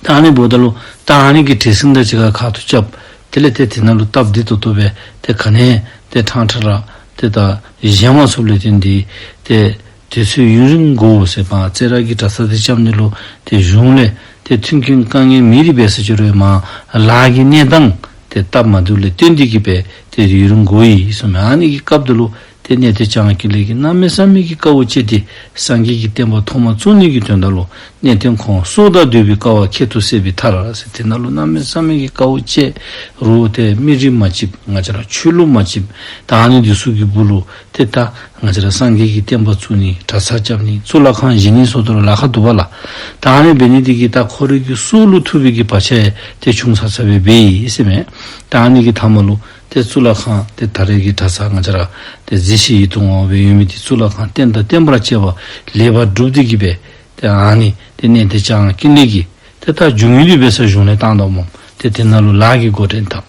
ད་ཨ་ནི་འབདཝ་ད་ལུ་ད་ཨ་ནི་གི་བྲེལ་ཟིང་དང་གཅིག་ཁར་ཁ་ཐུག་རྐྱབ། དེ་ལས་ཏེ་དེ་ནང་ལུ་སྟབས་བདེ་ཏོག་ཏོ་སྦེ་ཏེ་ག་ནི་ཏེ་ཕྲང་ཕྲང་ར་ཏེ་ད་བཞེངས་མ་ཚུགསཔ་ལས་བརྟེན་ཏེ་ཏེ་དུས་ཚོད་ཡུན་རིང་འགོར་ཟེར། བ་རྩེ་ར་གི་གྲྭ་ས་དེ་རྐྱབ་ནི་ལུ་ཏེ་གཞུང་ལས་ཏེ་མཐུན་རྐྱེན་དཀའ་ངལ་མེད་དེ་འབད་ས་ཅིག་རུང་མར་ལཱ་གི་གནས་སྟངས་དེ་སྟབས་མ་བདེཝ་ལས་བརྟེན་ཏེ་གིས་སྦེ་ཏེ་ཡུན་རིང་འགོར་ཡི་ཟེར་མས། ཨ་ནི་གི་སྐབས་དེ་ལུ་ཏེ་གནས་བརྟན་བྱང་ཀུན་ལེགས་ཀྱིས་གནམ་མེད་ས་མེད་ཀྱི་དཀའཝ་སྤྱད་དེ་སངས་རྒྱས་ཀྱི་བསྟན་པ་ཐོག་མ་བཙུགས་ནི་གི་དོན་དག་ལུ་གནས་བརྟན་ཁོང་སྲོག་དང་འདོད་པའི་དཀའ་བ་ཁྱད་དུ་བསད་པའི་མཐར་ཟེར། དེ་ནང་ལུ་གནམ་མེད་ས་མེད་ཀྱི་དཀའཝ་སྤྱད་རུང་ཏེ་མི་རིགས་མ་གཅིགཔ་ང་བཅས་ར་ཆོས་ལུགས་མ་གཅིགཔ་ད་ཨ་ནི་དེ་ཚུ་གི་སྦུག་ལུ་ཏེ་ད་ང་བཅས་ར་སངས་རྒྱས་ཀྱི་བསྟན་པ་བཙུགས་ནི་གྲྭ་ས་རྐྱབ་ནི་གཙུག་ལག་ཁང་བཞེངས་ནི་སོགས་དེ་ལུ་ལཱ་ཁག་འདུག་པ་ལགས། ད་ཨ་ནི་འབད་ནི་དེ་གིས་ད་ཁོ་རའི་གི་སྲོག་ལུ་ཐུག་པའི་གི་བར་ཆད་ཏེ་བྱུང་ཚར་ཚརཝ་སྦེ་འབད་ཡི་ཟེར་མས། ད་ཨ་ནི་གི་མཐའ་མ་ལུ་ཏེ་གཙུག་ལག་ཁང་ཏེ་ད་རེས་ཀྱི་གྲྭ་ས་ང་བཅས་ར་ཏེ་གཟི་བརྗིད་ཡིད་དུ་འོང་བ་སྦེ་ཡོད་མི་དེ་གཙུག་ལག་ཁང་རྟེན་དང་བརྟེན་པར་བཅས་པ་ལེགས་པར་བསྒྲུབས་ཏེ་གིས་སྦེ་ཏེ་ཨ་ནི་ཏེ་གནས་བརྟན་བྱང་ཀུན་ལེགས་ཀྱིས་ཏེ་ད་རྒྱུ་དངོས་དེ་འབད་སར་གཞུང་ལས་བཏང་དོ་སྨོ། ཏེ་དེ་ནང་ལུ་ལཱ་གི་འགོ་འདྲེན་དང་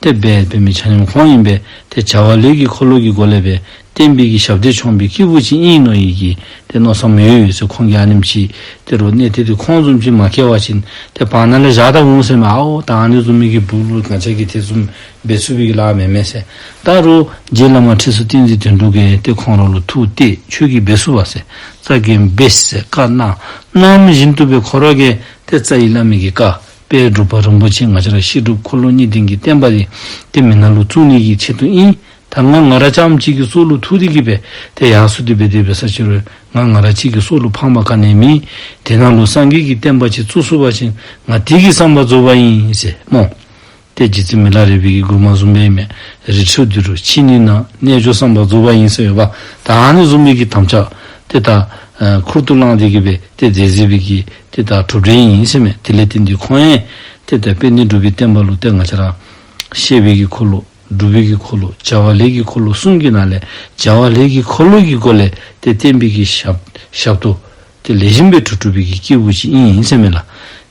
ཏེ་འབད་འབད་མི་ཆ་མཉམ་ཁོང་ཨིན་པས། ཏེ་བྱ་བ་ལས་ཀྱི་འཁོར་ལོ་གི་སྒོ་ལས་སྦེ་བསྟན་པའི་གི་ཞབས་འདེགས་མཆོང་བའི་སྐྱེས་བུ་ཅིག་ཨིན་མནོ་ཡི་གི་ཏེ་མནོ་བསམ་ཡོད་ཡོད་ཟེར། ཁོང་གིས་ཨ་ནེམ་ཅིག་ཏེ་རོགས་གནས་བརྟན་དེ་ཁོང་བཟུམ་ཅིག་མ་བསྐྱལ་བ་ཅིན་ཏེ་བར་ན་ལས་བཞག་ད་འོང་ཟེར་མས། ཨའོ་ད་ཨ་ནི་བཟུམ་མའི་གི་སྦུག་ལུ་ང་བཅས་ཀྱིས་དེ་བཟུམ་འབད་ཚུགས་པའི་གི་ལཱ་མེན་མས་ཟེར། ད་རུང་རྗེ་བླ་མ་ཁྲི་ཟུར་བསྟན་འཛིན་དོན་གྲུབ་ཀྱིས་ཏེ་ཁོང་ར་ལུ་ཐུགས་གཏད་ཁྱོད་ཀྱིས་འབད་ཚུགས་པ་ཟེར། རྩ་འགེངས་འབད་ཟེར་བཀའ་གནང་། གནང་བཞིན་དུ་སྦེ་ཁོ་ར་གིས་ཏེ་རྩ་བའི་བླ་མའི་གི་བཀའ་དཔལ་འབྲུག་པ་རིན་པོ་ཆེ་ང་བཅས་ར་བཤད་སྒྲུབ་འཁོར་ལོ་གཉིས་ལྡན་གྱི་བསྟན་པ་འདི་ཏེ་མི་ནང་ལུ་བཙུགས་ནི་གི་ཆེད་དུ་ཨིན། ད་ང་ང་ར་རྐྱངམ་གཅིག་གི་སྲོག་ལུ་ཐུག་སྟེ་གིས་སྦེ་ཏེ་ཡར་སོང་སྟེ་འབད་དེ་འབད་ས་ཅིག་རུང་ང་ང་ར་གཅིག་གི་སྲོག་ལུ་ཕངས་པ་ག་ནི་ཡང་མེད། དེ་ནང་ལུ་སངས་རྒྱས་ཀྱི་བསྟན་པ་ཅིག་བཙུགས་ཚུགས་པ་ཅིན་ང་དེ་གི་བསམ་པ་རྫོགས་པ་ཨིན་ཟེར་སྨོ། ཏེ་རྗེ་བཙུན་མི་ལ་རས་པའི་གི་མགུར་མ་བཟུམ་སྦེ་ཨིན་མས། རི་ཁྲོད་འདི་རུ་ཕྱིན་ནུས་ན། རྣལ་འབྱོར་བསམ་པ་རྫོགས་པ་ཡིན་ཟེར་ཡོདཔ། ད་ཨ་ནི་བཟུམ་མའི་གི་དམ་བཅའ་ཏེ་ད་ཨ་ཁུར་དུ་བླངས་ཏེ་གིས་སྦེ་ཏེ་མཛད་མཛད་པའི་གི་ཏེ་ད་གྲུབ་འབྲས་ཨིན་ཟེར་མས། དེ་ལས་བརྟེན་ཏེ་ཁོང་ཡང་ཏེ་ད་དཔལ་ལྡན་འབྲུག་པའི་བསྟན་པ་ལུ་ཏེ་ང་བཅས་ར་བཤད་པའི་གི་འཁོར་ལོ། སྒྲུབ་པའི་གི་འཁོར་ལོ། བྱ་བ་ལས་ཀྱི་འཁོར་ལོ་གསུམ་གྱི་ནང་ལས་བྱ་བ་ལས་ཀྱི་འཁོར་ལོ་གི་སྒོ་ལས་ཏེ་བསྟན་པའི་གི་ཞབས་ཞབས་ཏོག་ཏེ་ལེགས་ཤོམ་སྦེ་གྲུབ་གྲུབ་པའི་གི་སྐྱེས་བུ་ཅིག་ཨིན་ཟེར་མས་ལགས།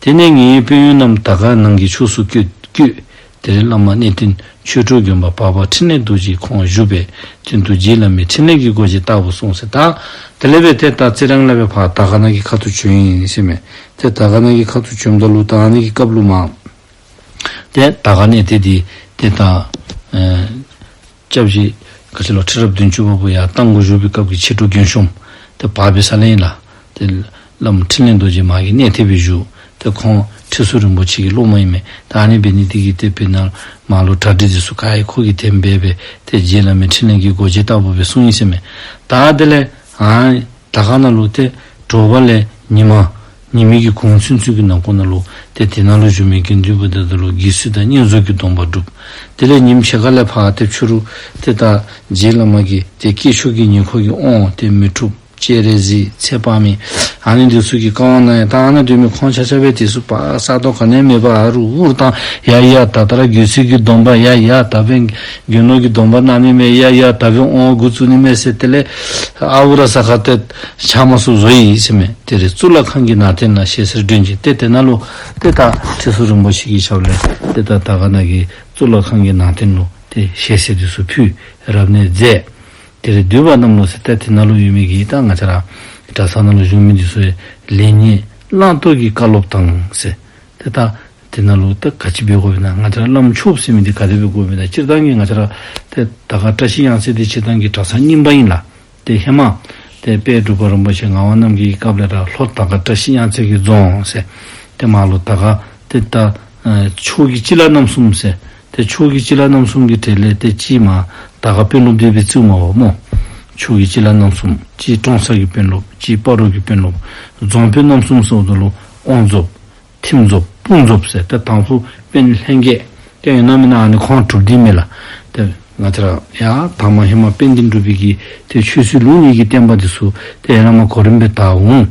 དེ་ནས་ངེའི་དཔོན་གཡོག་རྣམས་དར་དཀར་ནང་གི་ཕྱོགས་སུ་བསྐྱོད་བསྐྱོད། དེར་བླ་མ་གནས་བརྟན་ཆོས་གྲོགས་དགོན་པ་བར་པ་འཕྲིན་ལས་རྡོ་རྗེ་ཁོང་བཞུགས་པས། སྟེང་དུ་རྗེ་བླ་མའི་འཕྲིན་ལས་ཀྱི་སྒོ་འབྱེད་ལྟ་བུ་གསུངས་ཟེར། ད་དེ་ལས་སྦེ་ཏེ་ད་རྩི་རང་ལས་སྦེ་ཕར་དར་དཀར་ནང་གི་ཁ་ཐུག་བྱོན་ཡི་ཟེར་མས། ཏེ་དར་དཀར་ནང་གི་ཁ་ཐུག་བྱོནམ་ད་ལུ་ད་ཨ་ནི་གི་སྐབས་ལུ་མར་ཏེ་དར་དཀར་གནས་བརྟན་འདི་ཏེ་ད་ཨེ་སྐྱབས་རྗེ་ག་ཅི་ལོ་ཁྲི་རབས་བདུན་ཅུ་པ་པོ་ཡར་རྟ་མགོ་བཞུགས་པའི་སྐབས་ཀྱི་ཆེ་དྲུང་རྒན་གཞོན་ཏེ་བར་པའི་ས་ལས་ཨིན་ལགས། ཏེ་བླམ་འཕྲིན་ལས་རྡོ་རྗེ་མ་གི་གནས་བརྟན་སྦེ་བཞུགས། ཏེ་ཁོང་ཁྲི་ཟུར་རིན་པོ་ཆེ་གི་སློབ་མ་ཨིན་མས། ད་ཨ་ནི་འབད་ནི་དེ་གིས་ཏེ་དཔེར་ན་མར་ལུ་གྲ་སྒྲིག་འདི་ཚུ་ག་ར་ཁོ་གིས་དེ་སྦེ་འབད་ཏེ་རྗེ་བླ་མའི་འཕྲིན་ལས་ཀྱི་སྒོ་འབྱེད་ལྟ་བུ་སྦེ་གསུངས་ཡི་ཟེར་མས། ད་དེ་ལས་ཨ་དར་དཀར་ནང་ལུ་ཏེ་དྲོ་པ་ལས་ཉི་མ་ཉི་མའི་གི་གུང་ཚུན་ཚོད་ཀྱི་ནང་འཁོད་ནང་ལུ་ཏེ་དེ་ནང་ལུ་བཞུགས་མི་དགེ་འདུན་པ་དེ་དག་ལུ་དགེ་ཚུལ་དང་བསྙེན་རྫོགས་ཀྱི་སྡོམ་པ་སྒྲུབ། དེ་ལས་ཉིནམ་ཕྱེད་ཀ་ལས་ཕར་ཏེ་ཕྱི་རུ་ཏེ་ད་རྗེ་བླ་མ་གི་ཏེ་སྐྱེས་མཆོག་གི་ཉེ་འཁོར་གྱི་དབང་ཏེ་མི་འཁྲུགས་སྤྱན་རས་གཟིགས་ཚེ་དཔག་མེད་ཨ་ནི་འདི་ཚུ་གི་བཀའ་དབང་གནང་ཡི། ད་ཨ་ནཱ་སྡོད་མི་ཁོང་ཆ་ཁྱབ་སྦེ་དེ་ཚུ་ཕར་ས་སྟོང་ག་ནི་ཡང་མེད་པར་ཨ་རུ་ཨུ་རུ་བཏང་ཡ་ཡ་ད་ད་ར་དགེ་ཚུལ་གྱི་སྡོམ་པ་ཡ་ཡ་ད་འབདན་རྒྱུ་ནོར་གྱི་སྡོམ་པ་གནང་ནི་མས། ཡ་ཡ་ད་འབདན་དབང་འགོ་བཙུགས་ནི་མས་ཟེར་དེ་ལས་ཨ་ཨུ་ར་ས་ཁར་ཏེ་ཆ་མ་སུ་བཟོ་ཡི་ཟེར་མས། དེ་རེ་གཙུག་ལག་ཁང་གི་ནང་རྟེན་ནང་ཞལ་གསེར་སྒྲོན་ཅིང་ཏེ་དེ་ནང་ལུ་ཏེ་ད་ཁྲི་ཟུར་རིན་པོ་ཆེ་གི་ཞབས་ལས་ཏེ་ད་དར་དཀར་ནང་གི་གཙུག་ལག་ཁང་གི་ནང་རྟེན་ལུ་ཏེ་ཞལ་གསེར་འདི་ཚུ་ཕུལ་རབ་གནས་མཛད། དེ་རེ་འདུས་པ་རྣམས་ལུ་ཟེར་ཏེ་དེ་ནང་ལུ་ཡོད་མི་གི་ད་ང་བཅས་ར་གྲྭ་ས་ནང་ལུ་བཞུགས་མི་འདི་ཚུ་ལེགས་ཉེས་བླང་དོར་གྱི་བཀའ་སློབ་དང་ཟེར། ཏེ་ད་དེ་ནང་ལུ་ད་ག་ཅི་འབད་དགོཔ་ཨིན་ན་ང་བཅས་ར་བླམ་ཆོསཔ་ཟེར་མི་འདི་ག་དེ་འབད་དགོཔ་ཨིན་ན། སྤྱིར་བཏང་གི་ང་བཅས་ར་ཏེ་དར་དཀར་བཀྲ་ཤིས་གཡང་རྩེ་འདི་སྤྱིར་བཏང་གི་གྲྭ་ས་རྙིང་པ་ཨིན་ལགས། ཏེ་ཧེ་མ་ ཏེ་དཔལ་འབྲུག་པ་རིན་པོ་ཆེ་ངག་དབང་རྣམ་རྒྱལ་གྱི་སྐབས་ལས་ར་ལྷོ་དར་དཀར་བཀྲ་ཤིས་གཡང་རྩེ་གི་རྫོང་ཟེར། ཏེ་མར་ལུ་དར་དཀར་ཏེ་ད་ཨེ་ཕྱོགས་ཀྱི་སྤྱི་བླ་རྣམ་གསུམ་ཟེར། ཏེ་ཕྱོགས་ཀྱི་སྤྱི་བླ་རྣམ་གསུམ་གྱི་གྲས་ལས་ཏེ་གཅིག་མར་དར་དཀར་དཔོན་སློབ་སྡེ་སྦེ་བརྩིཝ་མས་པ་སྨོ། ཕྱོགས་ཀྱི་སྤྱི་བླ་རྣམ་གསུམ། གཅིག་ཀྲོང་གསར་གྱི་དཔོན་སློབ། གཅིག་སྤ་རོ་གི་དཔོན་སློབ། རྫོང་དཔོན་རྣམ་གསུམ་ཟེརཝ་ད་ལུ་དབང་རྫོངཔ། ཐིམ་རྫོངཔ། སྤུངས་རྫོངཔ་ཟེར། ཏེ་དང་ཕུ་དཔོན་ལྷན་རྒྱས་ཏེ་ཡོད་ན་མེན་ན་ཨ་ནི་ཁོང་དྲུག་འདི་མས་ལགས། ཏེ་ང་བཅས་ར་ཡར་དང་པ་ཧེ་མ་དཔལ་ལྡན་འབྲུག་པའི་གི་ཏེ་ཆོས་སྲིད་ལུགས་གཉིས་ཀྱི་བསྟན་པ་འདི་ཚུ་ཏེ་ཡར་ལས་མར་གོ་རིམ་སྦེ་དར་འོང་།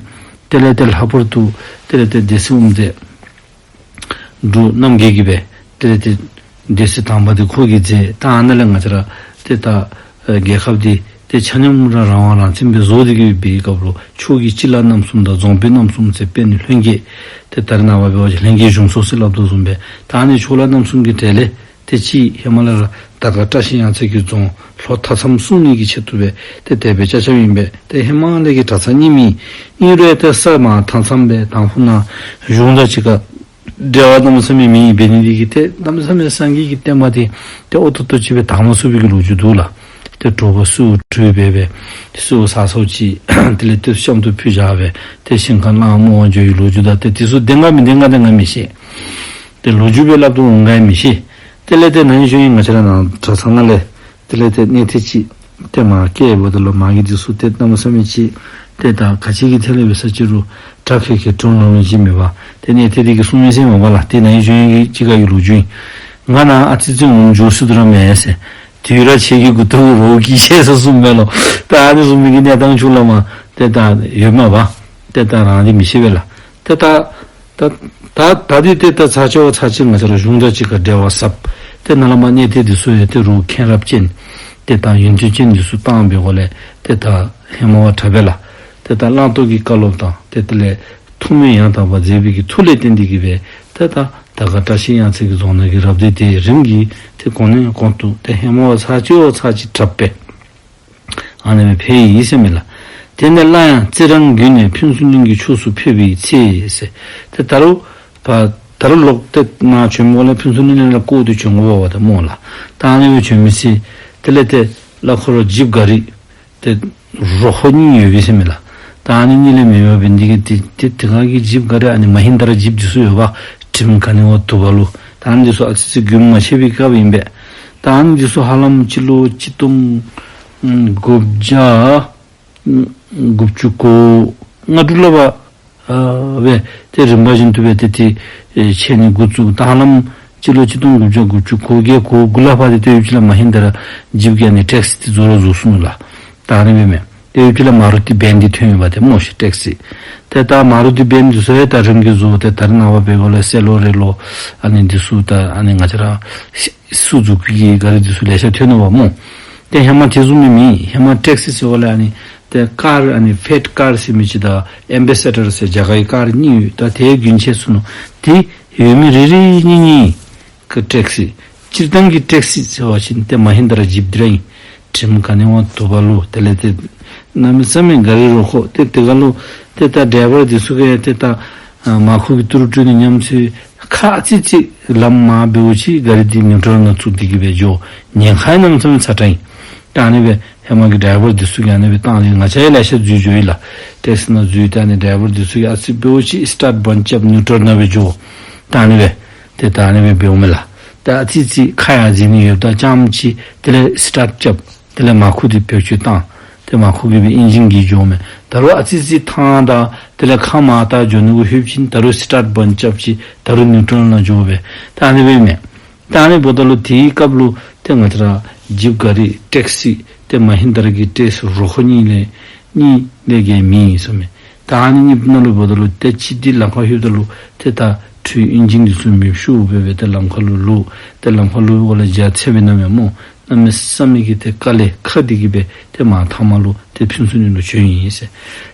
དེ་ལས་ཏེ་ལྷག་པར་དུ་དེ་ལས་ཏེ་སྡེ་སྲིད་དབུ་མཛད་འབྲུག་རྣམ་རྒྱལ་གྱིས་སྦེ་དེ་ལས་ཏེ་སྡེ་སྲིད་དང་པ་འདི་ཁོ་གིས་མཛད། ད་ཨ་ནཱ་ལས་ང་བཅས་ར་ཏེ་ད་ཨེ་རྒྱལ་ཁབ་འདི་ཏེ་ཆ་མཉམ་ར་རང་དབང་རང་བཙན་སྦེ་བཟོ་སྟེ་གི་སྦེ་སྐབས་ལུ་ཕྱོགས་ཀྱི་སྤྱི་བླ་རྣམ་གསུམ་དང་རྫོང་དཔོན་རྣམ་གསུམ་ཟེར་དཔོན་ལྷན་རྒྱས་ཏེ་ད་རེས་ནངས་པ་འབད་བ་ཅིན་ལྷན་རྒྱས་གཞུང་ཚོགས་ཟེར་སླབ་དོ་བཟུམ་སྦེ་ད་ཨ་ནི་ཕྱོགས་བླ་རྣམ་གསུམ་གྱི་གྲས་ལས་ཏེ་གཅིག་ཧེ་མ་ལས་ར་དར་དཀར་བཀྲ་ཤིས་གཡང་རྩེ་གི་རྫོང་ལྷོ་མཐའ་མཚམས་སྲུང་ནི་གི་ཆེད་དུ་སྦེ་ཏེ་དེ་སྦེ་རྐྱབ་རྐྱབ་ཨིན་པས། ཏེ་ཧེ་མ་ལས་ཀྱི་གྲྭ་ཚང་རྙིངམ་ཨིན། ཨིན་རུང་ཡང་ཏེ་ས་མར་མཐའ་མཚམས་སྦེ་དང་ཕུ་ནཱ་གཞུང་དང་གཅིག་ཁར་འབྲེལ་བ་གནམ་མེད་ས་མེད་མེད་ཨིན་པའི་ནི་འདི་གིས་ཏེ་གནམ་མེད་ས་མེད་སངས་རྒྱས་ཀྱི་བསྟན་པ་འདི་ཏེ་ཨོ་ཏོ་ཏོ་ཅིག་སྦེ་དར་མ་ཚུགས་པའི་གི་ལོ་རྒྱུས་འདུག་ལགས། ཏེ་དྲོ་པ་གསོལཝ་བཀྲོལ་སྦེ་སྦེ་གསོལཝ་ཟ་ཟཝ་ཅིག་དེ་ལས་ཏེ་གཤམ་དུ་ཕུད་བཞག་སྦེ་ཏེ་ཞིང་ཁར་གླང་རྨོ་བར་འགྱོ་བའི་ལོ་རྒྱུས་དང་ཏེ་དེ་ཚུ་བདེན་ག་མི་བདེན་ག་ཏེ་ང་མི་ཤེས། ཏེ་ལོ་རྒྱུས་སྦེ་སླབ་དོ་འོང་ག་ཡང་མི་ཤེས། དེ་ལས་ཏེ་ནཱ་ཡང་ཞུ་ཡི། ང་བཅས་ར་ནཱ་གྲྭ་ཚང་ནང་ལས་དེ་ལས་ཏེ་གནས་ཐེབས་ཅིག་ཏེ་མར་བསྐྱལཝ་ད་ལུ་མར་གྱི་འདི་ཚུ་ཏེ་གནམ་མེད་ས་མེད་ཅིག་ཏེ་ད་ག་ཅི་གི་ཐད་ལས་འབད་ས་ཅི་རུང་དྲག་ཁེ་ཁེ་དྲོན་ལོང་ལོང་ཅིག་མེད་པར་ཏེ་གནས་ཐེབས་འདི་གིས་གསུངས་མི་ཟེར་མས་པ་ལགས། ཏེ་ནཱ་ཡང་ཞུ་ཡི་གི་ཅིག་ཁར་གྱི་ལོ་རྒྱུས་ཨིན། ང་ནཱ་ཨ་ཙི་ཙི་འོང་འགྱོ་སྲིད་དོ་ར་མས་ཟེར། དུས་ར་ཁྱེད་ཀྱི་མགུ་ཏོ་གི་རོ་གིས་བཤད་ཟེར་གསུངམ་མས་ལོ། ད་ཨ་ནི་བཟུམ་མའི་གི་གནས་སྟངས་ཚུ་ལུ་མར་ཏེ་ད་ཡོདཔ་མས་པ། ཏེ་ད་རང་འདི་མི་ཤེས་པས་ལགས། ཏེ་ད་ད་ད་ད་འདི་ཏེ་ད་ཚར་གཅིག་བ་ཚར་གཅིག་ང་བཅས་ར་གཞུང་དང་གཅིག་ཁར་འབྲེལ་བ་ཟབ། ཏེ་ནཱ་ལས་མར་གནས་ཐེབས་འདི་ཚུ་ཡང་ཏེ་རུ་མཁྱེན་རབ་ཅན་ཏེ་ད་ཡོན་ཏན་ཅན་འདི་ཚུ་བཏང་པའི་སྒོ་ལས་ཏེ་ད་ཧེ་མ་བ་དྲག་པས་ལགས། ཏེ་ད་བླང་དོར་གྱི་བཀའ་སློབ་དང་ཏེ་དེ་ལས་ཐུགས་སྨོན་ཡང་དག་པ་མཛད་པའི་གི་མཐུ་ལས་བརྟེན་ཏེ་གི་སྦེ་ཏེ་ད་དར་དཀར་བཀྲ་ཤིས་གཡང་རྩེ་གི་རྫོང་ནང་གི་རབ་སྡེ་དེ་རིམ་གྱིས་ཏེ་གོང་ནས་གོང་དུ་ཏེ་ཧེ་མ་བ་ཚར་གཅིག་བ་ཚར་གཅིག་དྲག་པས། ཨ་ནི་སྦེ་འཕེལ་ཡི་ཟེར་མས་ལགས། དེ་ནས་སླར་ཡང་རྩི་རང་བརྒྱུད་ནས་ཕུན་ཚོགས་གླིང་གི་ཕྱོགས་སུ་ཕེབས་པའི་ཚེ་ཟེར། ཏེ་ད་རུང་ད་ད་རུང་ལོག་སྟེ་ནཱ་བྱོན་མི་སྒང་ལས་ཕུན་ཚོགས་གླིང་ལས་བསྐོར་ཏེ་བྱོན་དགོཔ་འབདཝ་ད་སྨོ་ལགས། ད་ཨ་ནི་སྦེ་བྱོན་མི་ཚེ་དེ་ལས་ཏེ་གླ་འཁོར་ཇིབ་ག་རི་ཏེ་རོ་ཁོག་གཉིས་ཡོད་པས་ཟེར་མས་ལགས། ད་ཨ་ནི་གཉིས་ལས་མེད་པར་འབད་ནི་འདི་གིས་ཏེ་ཏེ་དེ་སྒང་གི་ཇིབ་ག་རི་ཨ་ནི་མ་ཧིན་དྲ་ཇིབ་འདི་ཚུ་ཡོད་པ། དྲིན་ག་ནི་བ་དུ་བ་ལུ། ད་ཨ་ནི་འདི་ཚུ་ཨ་ཙི་ཙི་རྒྱུན་མ་ཆད་པའི་སྐབས་ཨིན་པས། ད་ཨ་ནི་འདི་ཚུ་ཧ་ལམ་སྤྱི་ལོ་གཅིག་སྟོང་དགུ་བརྒྱ་དགུ་བཅུ་གོ་ལྔ་དྲུག་ལུ་བ་ཨ་སྦེ་ཏེ་རིམ་པ་བཞིན་དུ་སྦེ་ཏེ་ཏེ་ཨེ་ཆད་ནི་འགོ་བཙུགས། ད་ཧ་ལམ་སྤྱི་ལོ་གཅིག་སྟོང་དགུ་བརྒྱ་དགུ་བཅུ་གོ་བརྒྱད་གོ་དགུ་ལུ་བ་ཏེ་ཏེ་ཡུལ་ཕྱི་ལས་མ་ཧིན་དྲ་ཇིབ་ཀྱི་ཨ་ནི་ཊེག་སི་འདི་བཟོ་ར་བཟོ་སོང་ལགས། ད་ཨ་ནི་སྦེ་མས། ཏེ་ཡུལ་ཕྱི་ལས་མ་རུ་ཏི་བེན་འདི་ཐོན་ཡོདཔ་ཏེ་སྨོ་ཤིག་ཊེག་སི། ཏེ་ད་མ་རུ་ཏི་བེན་འདི་ཚུ་ཡང་ད་རིམ་གྱིས་བཟོ་སྟེ་ད་རེས་ནངས་པ་འབད་བ་ལས་སེ་ལོ་རེ་ལོ་ཨ་ནི་འདི་ཚུ་ད་ཨ་ནི་ང་བཅས་ར་སུ་ཛུ་ཀི་གི་ག་རི་འདི་ཚུ་ལེ་ཤ་ཐོན་ནུག་པ་སྨོ། ཏེ་ཧེ་མ་དེ་བཟུམ་མི་མེད། ཧེ་མ་ཊེག་སི་ཟེརཝ་ལས་ཨ་ནི་ཏེ་ཀར་ཨ་ནི་ཕེཊ་ཀར་ཟེར་མི་ཅིག་དང་ཨེམ་བེ་སེ་ཌར་ཟེར་རྒྱ་གར་གྱི་ཀར་གཉིས་ཡོད། ད་དེ་རྒྱུན་ཆད་སོ་ནུག། དེ་ཡོད་མི་རེ་རེ་གཉིས་གཉིས་ཀྱི་ཊེག་སི། སྤྱིར་བཏང་གི་ཊེག་སི་ཟེར་བ་ཅིན་ཏེ་མ་ཧིན་དྲ་ཇིབ་འདི་ར་ཨིན། དྲིན་ག་ནི་བ་དུ་བ་ལུ། དེ་ལས་ཏེ་གནམ་མེད་ས་མེད་ག་རི་རོ་ཁོག། ཏེ་དེ་སྒང་ལུ་ཏེ་ད་ཌའི་བར་འདི་ཚུ་གིས་ཏེ་ད་ཨ་མར་ཁུ་གི་ཏི་རུ་སྤྲོད་ནི་ཉམས་སུ་ཁ་ཙི་ཙི་ལམ་མར་འབདཝ་ཅིག་ག་རི་འདི་ནིའུ་ཊལ་ནང་བཙུགས་ཏེ་གི་སྦེ་འགྱོ། ཉེན་ཁ་ཡང་གནམ་མེད་ས་མེད་ཚ་དྲགས་ཨིན། ད་ཨ་ནི་སྦེ་ཧེ་མ་གི་ཌའི་བར་འདི་ཚུ་གིས་ཨ་ནི་སྦེ་བཏང་ནི་ང་བཅས་ཡང་ལེ་ཤ་འཛུལ་འགྱོ་ཡི་ལགས། ཊེག་སི་ནང་འཛུལ་ཏེ་ཨ་ནི་ཌའི་བར་འདི་ཚུ་གིས་ཨ་ཙི་འབདཝ་ཅིག་སི་ཊཱརཊ་བཱན་རྐྱབ་ནིའུ་ཊལ་ནང་སྦེ་འགྱོ། ད་ཨ་ནི་སྦེ་ཏེ་ད་ཨ་ནི་སྦེ་འབདཝ་མས་ལགས། ད་ཨ་ཙི་ཙི་ཁ་ཡར་འཛེག་ནི་ཡོདཔ་ད་རྐྱངམ་ཅིག་དེ་ལས་སི་ཊཱརཊ་རྐྱབ། དེ་ལས་མར་ཁུ་འདི་བེད་སྤྱོད་བཏང་། ཏེ་མར་ཁུ་གིས་སྦེ་ཨིན་ཇིན་གྱིས་འགྱོཝ་མས། ད་རུང་ཨ་ཙི་ཙི་ཐང་དང་དེ་ལས་ཁ་མར་བལྟ་འགྱོ་ནི་གུ་ལྷོདཔ་ཅིག་ད་རུང་སི་ཊཱརཊ་བཱན་རྐྱབ་ཅིག་ད་རུང་ནིའུ་ཊལ་ནང་འགྱོ་སྦེ་ད་ཨ་ནི་སྦེ་མས། ད་ཨ་ནི་འབདཝ་ད་ལུ་དེའི་སྐབས་ལུ་ཏེ་ང་བཅས་ར་ཇིབ་ག་རི་ཊེག་སི་ཏེ་མ་ཧིན་དྲ་གི་ཊེག་སི་རོ་ཁོག་གཉིས་ལས་གཉིས་ལས་བརྒལ་མེད་ཟེར་མས། ད་ཨ་ནི་གཉིས་ནང་ལུ་འབདཝ་ད་ལུ་ཏེ་གཅིག་འདི་ལམ་ཁར་ལྷོདཔ་ད་ལུ་ཏེ་ད་ཁྲུས་ཨིན་ཇིན་འདི་ཚུ་མེདཔ་ཤོར་སྦེ་སྦེ་ཏེ་ལམ་ཁར་ལུ་ལུ་ཏེ་ལམ་ཁར་ལུ་འོ་ལས་རྒྱ་ཆེ་སྦེ་ན་མས་སྨོ། གནམ་མེད་ས་མེད་ཀྱི་ཏེ་དཀའ་ལས་ཁག་སྟེ་གི་སྦེ་ཏེ་མར་མཐའ་མ་ལུ་ཏེ་ཕུན་ཚོགས་གླིང་ལུ་བྱོན་ཡི་ཟེར།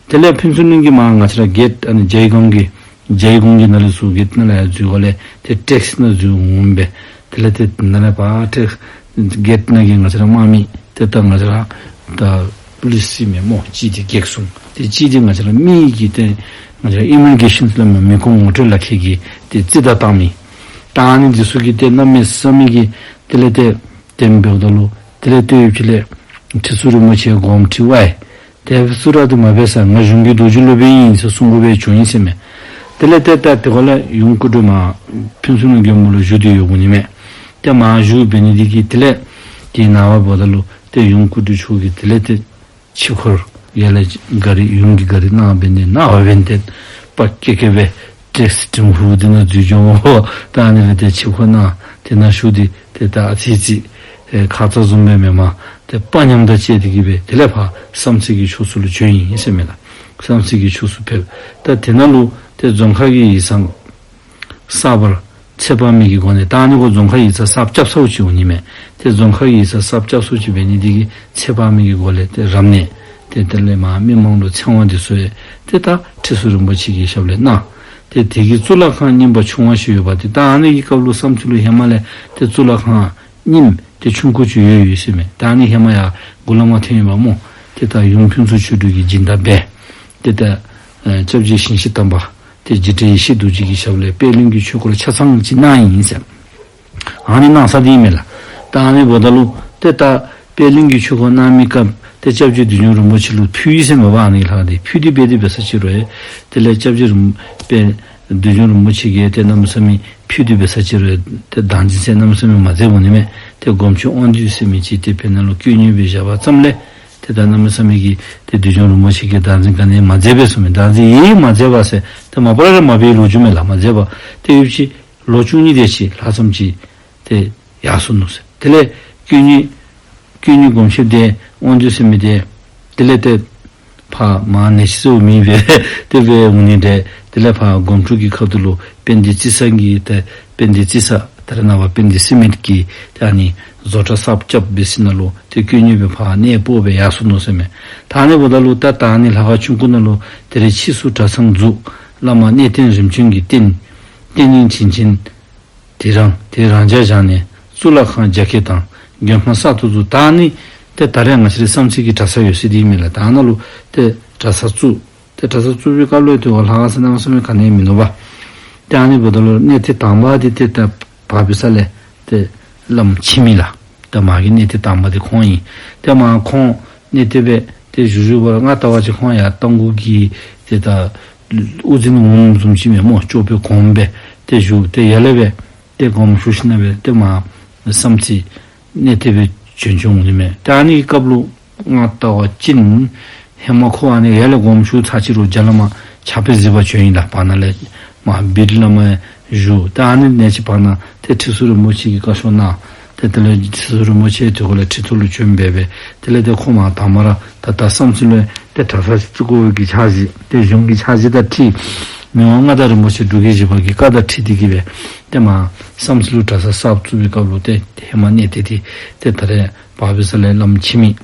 དེ་ལས་ཕུན་ཚོགས་གླིང་གི་མར་ང་བཅས་ར་གེཊ་ཨ་ནི་ཇའི་གོང་གི་ཇའི་གོང་གི་ནང་ལས་ཚུར་གེཊ་ནང་ལས་ཡར་འཛུལ་བ་ལས་ཏེ་ཊེག་སི་ནང་འཛུལ་འོང་སྦེ། དེ་ལས་ཏེ་ནཱ་ལས་ཕར་ཊེག་གེཊ་ནང་གི་ང་བཅས་ར་དམག་མི་ཏེ་ད་ང་བཅས་ར་ད་པུ་ལིསི་ཟེར་མི་སྨོ་གཅིག་འདི་འགྱོ་སོང་། ཏེ་གཅིག་འདི་ང་བཅས་ར་མི་གི་ཏེ་ང་བཅས་ར་ཨི་མི་གེ་ཤཱན་ཟེར་སླབ་མི་མི་ཁོངས་ངོ་སྤྲོད་ལག་ཁྱེར་གྱི་ཏེ་རྩིས་བདའ་བཏང་མི། ད་ཨ་ནི་འདི་ཚུ་གིས་ཏེ་གནམ་མེད་ས་མེད་ཀྱི་དེ་ལས་ཏེ་དེ་སྦེ་འབདཝ་ད་ལུ་དེ་ལས་ཏེ་ཡུལ་ཕྱི་ལས་ཁྲི་ཟུར་རིན་པོ་ཆེ་དགོངསམ་ཁྲེལ་བ་ཡི། དེ་སྦེ་ཚུ་ར་དེ་མ་འབད་ས་ང་གཞུང་གི་རྡོ་རྗེ་སློབ་དཔོན་ཨིན་ཟེར་གསུང་དགོ་པའི་བྱུང་ཡི་ཟེར་མས། དེ་ལས་ཏེ་ད་དེ་ཁར་ལས་ཡུམ་སྐུ་སྒྲུབ་མར་ཕུན་ཚོགས་གླིང་དགོན་པ་ལུ་བཞུགས་ཏེ་ཡོདཔ་འོང་ནི་མས། ཏེ་མར་བཞུགས་འབད་ནི་དེ་གིས་དེ་ལས་དེ་ནངས་པ་འབདཝ་ད་ལུ་ཏེ་ཡུམ་སྐུ་སྒྲུབ་མཆོག་གིས་དེ་ལས་ཏེ་ཕྱི་འཁོར་ཡར་ལས་ག་རི་ཡུམ་གྱིས་ག་རི་གནང་འབད་ནི་གནང་བ་འབད་ནི་ཏེ་དཔའ་སྐད་སྐད་སྦེ་ཏེ་སྤྲིན་ཕུང་དེ་ནང་འཛུལ་འགྱོ་འོང་། ད་ཨ་ནི་སྦེ་ཏེ་ཕྱི་འཁོར་ནང་དེ་ནང་བཞུགས་ཏེ་ཏེ་ད་ཨ་ཙི་ཙི་ཨེ་ཁ་ཙ་བཟུམ་སྦེ་མེན་པར་ཏེ་དཔའ་ཉམས་དང་བཅས་ཏེ་གིས་སྦེ་དེ་ལས་ཕར་བསམ་རྩེ་གི་ཕྱོགས་སུ་ལུ་བྱོན་ཡི་ཟེར་མས་ལགས། བསམ་རྩེ་གི་ཕྱོགས་སུ་ཕེབས། ད་དེ་ནང་ལུ་ཏེ་རྫོང་ཁ་གི་ཡིག་ཚང་གསར་པར་ཚེ་དཔག་མེད་ཀྱི་སྒོ་ནས་ད་ཨ་ནི་གུ་རྫོང་ཁ་ཡིག་ཚང་གསརཔ་རྐྱབ་ཚརཝ་ཅིག་འོང་ནི་མས། ཏེ་རྫོང་ཁ་ཡིག་ཚང་གསརཔ་རྐྱབ་ཚརཝ་ཅིག་འབད་ནི་དེ་གིས་ཚེ་དཔག་མེད་ཀྱི་སྒོ་ལས་ཏེ་རབ་གནས་ཏེ་དེ་ལས་མར་མི་མང་ལུ་ཚེ་དབང་འདི་ཚུ་ཡང་ཏེ་ད་ཁྲི་ཟུར་རིན་པོ་ཆེ་གི་ཞབས་ལས་གནང་། ཏེ་དེ་གི་གཙུག་ལག་ཁང་རྙིང་པ་ཆུང་བ་ཞིག་ཡོདཔ་ཏེ་ད་ཨ་ནི་གི་སྐབས་ལུ་བསམ་རྩེ་ལུ་ཧེ་མ་ལས་ཏེ་གཙུག་ལག་ཁང་རྙིངམ་ཏེ་ཆུང་ཀུ་ཅིག་ཡོད་ཡོད་ཟེར་མས། ད་ཨ་ནི་ཧེ་མ་ཡར་འགོ་ལས་མར་ཐོན་ཡོདཔ་སྨོ། ཏེ་ད་ཡུམ་ཕུན་ཚོགས་ཆོས་དྲུག་གིས་སྦྱིན་བདག་འབད། ཏེ་ད་ཨེ་སྐྱབས་རྗེ་ཞིང་གཤེགས་དམ་པ་ཏེ་འཇིགས་བྲལ་ཡེ་ཤེས་རྡོ་རྗེ་གི་ཞབས་ལས་པད་གླིང་གི་ཆོས་སྐོར་ཆ་ཚང་ཅིག་གནང་ཡི་ཟེར། ཨ་ནི་གནང་ས་འདི་ཨིན་མས་ལགས། ད་ཨ་ནི་འབདཝ་ད་ལུ་ཏེ་ད་པད་གླིང་གི་ཆོས་སྐོར་གནང་མི་སྐབས་ཏེ་སྐྱབས་རྗེ་བདུད་འཇོམས་རིན་པོ་ཆེ་ལུ་ཕུལ་ཡི་ཟེར་མས་པ། ཨ་ནི་ལྷག་དེ་ཕུལ་ཏེ་འབད་དེ་འབད་ས་ཅིག་རུང་ཡང་དེ་ལས་སྐྱབས་རྗེ་རིན་པད་བདུད་འཇོམས་རིན་པོ་ཆེ་གིས་ཏེ་གནམ་མེད་ས་མེད་ཕུལ་ཏེ་འབད་ས་ཅིག་རུང་ཡང་ཏེ་བདག་འཛིན་ཟེར་གནམ་མེད་ས་མེད་མ་མཛད་འོང་ནི་མས། ཏེ་སྒོམ་ཆེན་དབང་འདུས་ཟེར་མི་ཅིག་ཏེ་དཔེར་ན་ལུ་བཀོད་རྙིང་སྦེ་བཞག་པ་ཙམ་ལས་ཏེ་ད་གནམ་མེད་ས་མེད་ཀྱི་ཏེ་བདུད་འཇོམས་རིན་པོ་ཆེ་གིས་བདག་འཛིན་ག་ནི་ཡང་མ་མཛད་པས་གསུངས་མས། བདག་འཛིན་ཡེ་མ་མཛད་པ་ཟེར་ཏེ་མ་པ་ལས་ར་མ་འབད་བའི་ལོ་རྒྱུས་མས་ལགས། མ་མཛད་པ་ཏེ་ཡུདཔ་ཅིག་ལོ་བཅུ་གཉིས་དེ་ཅིག་ལྷག་ཙམ་ཅིག་ཏེ་ཡར་སོ་ནུག་ཟེར། དེ་ལས་བཀོད་རྙིང་བཀོད་རྙིང་སྒོམ་ཆེན་དེ་དབང་འདུས་ཟེར་མི་དེ་དེ་ལས་ཏེ་ཕར་མར་ནད་གཞི་ཟེར་མི་སྦེ་ཏེ་སྦེ་འོང་ནི་དེ་དེ་ལས་ཕར་སྒོམ་སྒྲུབ་ཀྱི་ཁ་ཐུག་ལུ་དཔལ་ལྡན་རྩི་བ་གིས་ཏེ་དཔལ་ལྡན་རྩི་བ་ད་རེས་ནངས་པ་དཔལ་ལྡན་སི་མེནཊ་གི་ཏེ་ཨ་ནི་བཟོ་གྲྭ་གསརཔ་རྐྱབ་འབད་ས་ནང་ལུ་ཏེ་བཀོད་རྙིང་སྦེ་ཕར་གནས་སྤོ་སྦེ་ཡར་སོ་ནུག་ཟེར་མས། ད་ཨ་ནི་འབདཝ་ད་ལུ་ད་ད་ཨ་ནི་ལྷ་ཁང་ཆུང་ཀུ་ནང་ལུ་དེ་རེ་ཕྱིས་སུ་གྲྭ་ཚང་འཛུགས། བླ་མ་གནས་བརྟན་རིམ་བྱོན་གྱི་རྟེན་རྟེན་རྙིང་བྱིན་ཅན་དེ་རང་དེ་རང་འཇགས་བཞག་ནས་གཙུག་ལག་ཁང་རྒྱ་བསྐྱེད་དང་མགོན་ཁང་གསར་དུ་བཙུགས། ད་ཨ་ནི་ཏེ་ད་རེས་ང་བཅས་རའི་བསམ་རྩེ་གི་གྲྭ་ས་ཡོད་ས་འདི་ཨིན་མས་ལགས། ད་ཨ་ནཱ་ལུ་ཏེ་གྲྭ་ས་བཙུགས། ཏེ་གྲྭ་ས་བཙུགས་པའི་སྐབས་ལུ་ཏེ་འོག་ལྷ་ཁང་ཟེར་གནམ་མེད་ས་མེད་ག་ནི་ཡང་མིན་ནུག་པ། ཏེ་ཨ་ནི་འབདཝ་ད་ལུ་གནས་བརྟན་དང་པ་འདི་ཏེ་ད་བར་པའི་ས་ལས་ཏེ་བླམ་འཆི་མེད་ལགས། ཏེ་མ་གི་གནས་བརྟན་དང་པ་འདི་ཁོང་ཨིན། ཏེ་མ་ཁོང་གནས་བརྟན་སྦེ་ཏེ་བཞུགས་བཞུགས་པར་ང་ལྟ་བ་ཅིན་ཁོང་ཡར་རྟ་མགོ་གི་ཏེ་ད་དབུ་འཛིན་འོགམ་བཟུམ་ཅིག་མས་སྨོ། ཅོག་པའི་གོངམ་སྦེ་ཏེ་བཞུགས། ཏེ་ཡར་ལས་སྦེ་ཏེ་དགོངསམ་ཞུ་ཞིནམ་ལས་ཏེ་མར་བསམ་རྩེ་གནས་བརྟན་སྦེ་བྱོན་བྱོནམ་འོང་ནི་མས། ཏེ་ཨ་ནི་གི་སྐབས་ལུ་ང་ལྟ་བ་ཅིན་ཧེ་མ་ཁོ་ཨ་ནི་ཡར་ལས་དགོངསམ་ཞུ་ཚར་ཅི་རུང་རྒྱ་ལས་མར་ཕྱག་དཔེ་གཟིགས་པར་བྱོན་ཡི་ལགས། བར་ན་ལས་མར་བིར་ལས་མར་བཞུགས། ཏེ་ཨ་ནི་ནང་ཅིག་བར་ན་ཏེ་ཁྲི་ཟུར་རིན་པོ་ཆེ་གིས་བཀའ་ཤོག་གནང་། ཏེ་དེ་ལས་ཁྲི་ཟུར་རིན་པོ་ཆེ་དེ་ཁར་ལས་ཁྲི་ཐོག་ལུ་བྱོན་སྦེ་སྦེ་དེ་ལས་ཏེ་ཁོ་མར་དང་པ་ར་ད་ད་བསམ་རྩེ་ལུ་ཏེ་གྲྭ་ས་བཙུགས་དགོ་པའི་གི་འཆར་གཞི་ཏེ་གཞུང་གི་འཆར་གཞི་དང་འཁྲིལ་མི་དབང་མངའ་བདག་རིན་པོ་ཆེ་འབྲུག་རྒྱལ་བཞི་པ་གི་བཀའ་དང་འཁྲིལ་ཏེ་གིས་སྦེ་ཏེ་མར་བསམ་རྩེ་ལུ་གྲྭ་ས་གསརཔ་བཙུགས་པའི་སྐབས་ལུ་ཏེ་ཧེ་མ་གནས་བརྟན་འདི་ཏེ་ད་རེས་བར་པའི་ས་ལས་བླམ་འཆི་མེད་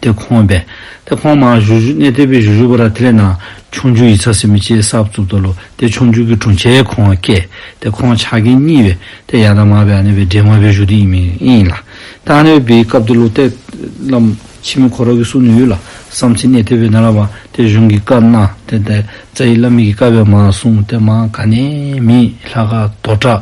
ཏེ་ཁོང་སྦེ་ཏེ་ཁོང་མར་བཞུགས་བཞུགས་གནས་བརྟན་སྦེ་བཞུགས་བཞུགས་པ་ར་དེ་ལས་ནཱ་ཆོས་འབྱུང་ཡིག་ཚང་ཟེར་མི་ཅིག་གསརཔ་བཙུགསཔ་ད་ལུ་ཏེ་ཆོས་འབྱུང་གི་དྲུང་ཆེན་ཁོང་བཀལ། ཏེ་ཁོང་ཕྱག་འགན་གཉིས་སྦེ་ཏེ་ཡར་དང་མར་སྦེ་ཨ་ནི་སྦེ་འདྲེས་མ་སྦེ་བཞུགས་ཏེ་ཨིན་མི་ཨིན་ལགས། ད་ཨ་ནི་སྦེ་སྐབས་དེ་ལུ་ཏེ་བླམ་འཆི་མེད་ཁོ་ར་གིས་གསུང་ནི་ཡོད་ལགས། བསམ་རྩེ་གནས་བརྟན་སྦེ་ནཱ་ལས་ཕར་ཏེ་གཞུང་གི་བཀའ་གནང་། ཏེ་ཏེ་རྩ་བའི་བླ་མའི་གི་བཀའ་སྦེ་མར་གསུངས། ཏེ་མར་ག་ནི་མེད་ལྷ་ཁང་རྡོ་གྲྭ་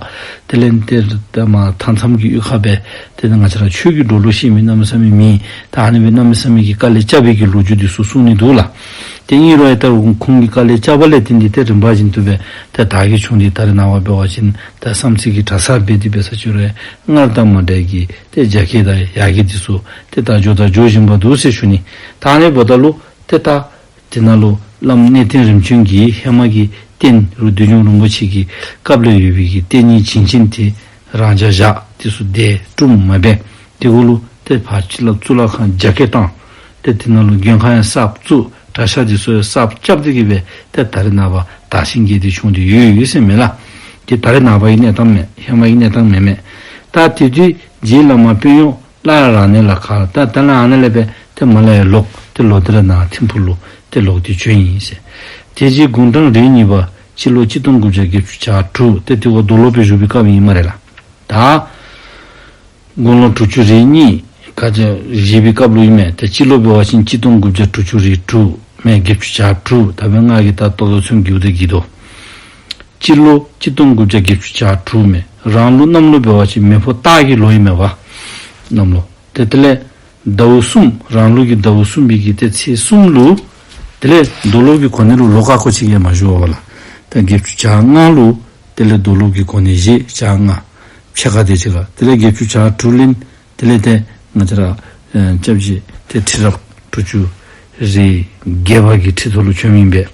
དེ་ལས་ཏེ་ཏེ་མར་མཐའ་མཚམས་ཀྱི་གཡུས་ཁ་སྦེ་ཏེ་ང་བཅས་ར་ཆོས་ཀྱི་འགྲོ་ལུགས་ཤེས་མི་གནམ་མེད་ས་མེད་མེད། ད་ཨ་ནི་སྦེ་གནམ་མེད་ས་མེད་ཀྱི་དཀའ་ལས་བརྐྱབ་པའི་གི་ལོ་རྒྱུས་འདི་ཚུ་གསུང་ནི་འདུག་ལགས། ཏེ་ཨིན་རུང་ཡང་ད་ཁོང་གིས་དཀའ་ལས་བརྐྱབ་པ་ལས་བརྟེན་ཏེ་ཏེ་རིམ་པ་བཞིན་དུ་སྦེ་ཏེ་དར་རྒྱས་བྱུང་སྟེ་ད་རེས་ནངས་པ་འབད་བ་ཅིན་ད་བསམ་རྩེ་གི་གྲྭ་ས་འབད་དེ་འབད་ས་ཅིག་རུང་སྔར་དང་མ་འདྲ་གི་ཏེ་རྒྱ་སྐྱེད་དང་ཡར་རྒྱས་འདི་ཚུ་ཏེ་ད་འགྱོ་དང་འགྱོ་བཞིན་པ་འདུག་ཟེར་ཞུ་ནི། ད་ཨ་ནི་འབདཝ་ད་ལུ་ཏེ་ད་དེ་ནང་ལུ་བླམ་གནས་བརྟན་རིམ་བྱོན་གྱི་ཧེ་མ་གི་རྟེན་རུ་བདུད་འཇོམས་རིན་པོ་ཆེ་གི་སྐབས་ལས་ཡོད་པའི་གི་རྟེན་རྙིང་བྱིན་ཅན་དེ་རང་འཇགས་བཞག། དེ་ཚུ་དེ་བཀྲུམ་མ་འབད། དེ་གུ་ལུ་ཏེ་ཕར་ཕྱི་ལུ་གཙུག་ལག་ཁང་རྒྱ་སྐྱེད་བཏང་། ཏེ་དེ་ནང་ལུ་མགོན་ཁང་ཡང་གསརཔ་བཙུགས། གྲྭ་ཤག་དེ་ཚུ་ཡང་གསརཔ་རྐྱབ་སྟེ་གིས་སྦེ་ཏེ་ད་རེས་ནངས་པ་དར་ཞིང་རྒྱས་ཏེ་བྱུང་སྟེ་ཡོད་ཡོད་ཟེར་མས་ལགས། དེ་ད་རེས་ནངས་པ་གི་གནས་སྟངས་མེན། ཧེ་མ་གི་གནས་སྟངས་མེན་མས། ད་དེ་དུས་རྗེ་བླ་མ་དཔོན་གཡོག་སླར་རང་གནས་ལ་ཁར། ད་ད་ལས་ཨ་ནཱ་ལས་སྦེ་ཏེ་མར་ལས་ཡར་ལོག་སྟེ་ལོག་སྟེ་ར་ནཱ་ཐིམ་ཕུག་ལུ་ཏེ་ལོག་སྟེ་བྱོན་ཡི་ཟེར། དེ་རྗེས་དགུང་གྲངས་རེ་གཉིས་པ་སྤྱི་ལོ་གཅིག་སྟོང་དགུ་བརྒྱ་བརྒྱད་ཅུ་གྱ་དྲུག། ཏེ་དེ་བ་རྡོར་སློབ་སྦེ་བཞུགས་པའི་སྐབས་ཨིན་སྨ་རེ་ལགས། ད་དགུང་ལོ་དྲུག་ཅུ་རེ་གཉིས་ག་ཅི་བཞེས་པའི་སྐབས་ལུ་ཨིན་མས། ཏེ་སྤྱི་ལོ་འབད་བ་ཅིན་གཅིག་སྟོང་དགུ་བརྒྱ་དྲུག་ཅུ་རེ་དྲུག་མས། བརྒྱད་ཅུ་གྱ་དྲུག། ད་འབདན་ང་གིས་ད་ལྟོ་ཚུན་གྱི་འུ་དེ་གི་དོ། སྤྱི་ལོ་གཅིག་སྟོང་དགུ་བརྒྱ་བརྒྱད་ཅུ་གྱ་དྲུག་མས། རང་ལུགས་གནམ་ལོ་འབད་བ་ཅིན་མེ་ཕོ་སྟག་གི་ལོ་ཨིན་མས་པ། གནམ་ལོ། ཏེ་དེ་ལས་ ཟླཝ་གསུམ་རང་ལུགས་ཀྱི་ཟླཝ་གསུམ་པའི་གི་ཏེ་ཚེས་གསུམ་ལུ་དེ་ལས་རྡོར་སློབ་ཀྱི་གོ་གནས་ལུ་ལོག་ཁ་ཁོ་ཅིག་ཡང་མ་བཞུགས་པ་ལགས། ད་བརྒྱད་ཅུ་གྱ་ལྔ་ལུ་དེ་ལས་རྡོར་སློབ་ཀྱི་གོ་གནས་བཞེས། གྱ་ལྔ་ཕྱེད་ཀ་དེ་ཅིག་ཁར་དེ་ལས་བརྒྱད་ཅུ་གྱ་དྲུག་ལུ་དེ་ལས་ཏེ་ང་བཅས་ར་ཨེ་སྐྱབས་རྗེ་ཏེ་ཁྲི་རབས་དྲུག་ཅུ་རེ་བརྒྱད་པ་གི་ཁྲི་ཐོག་ལུ་བྱོནམ་ཨིན་པས།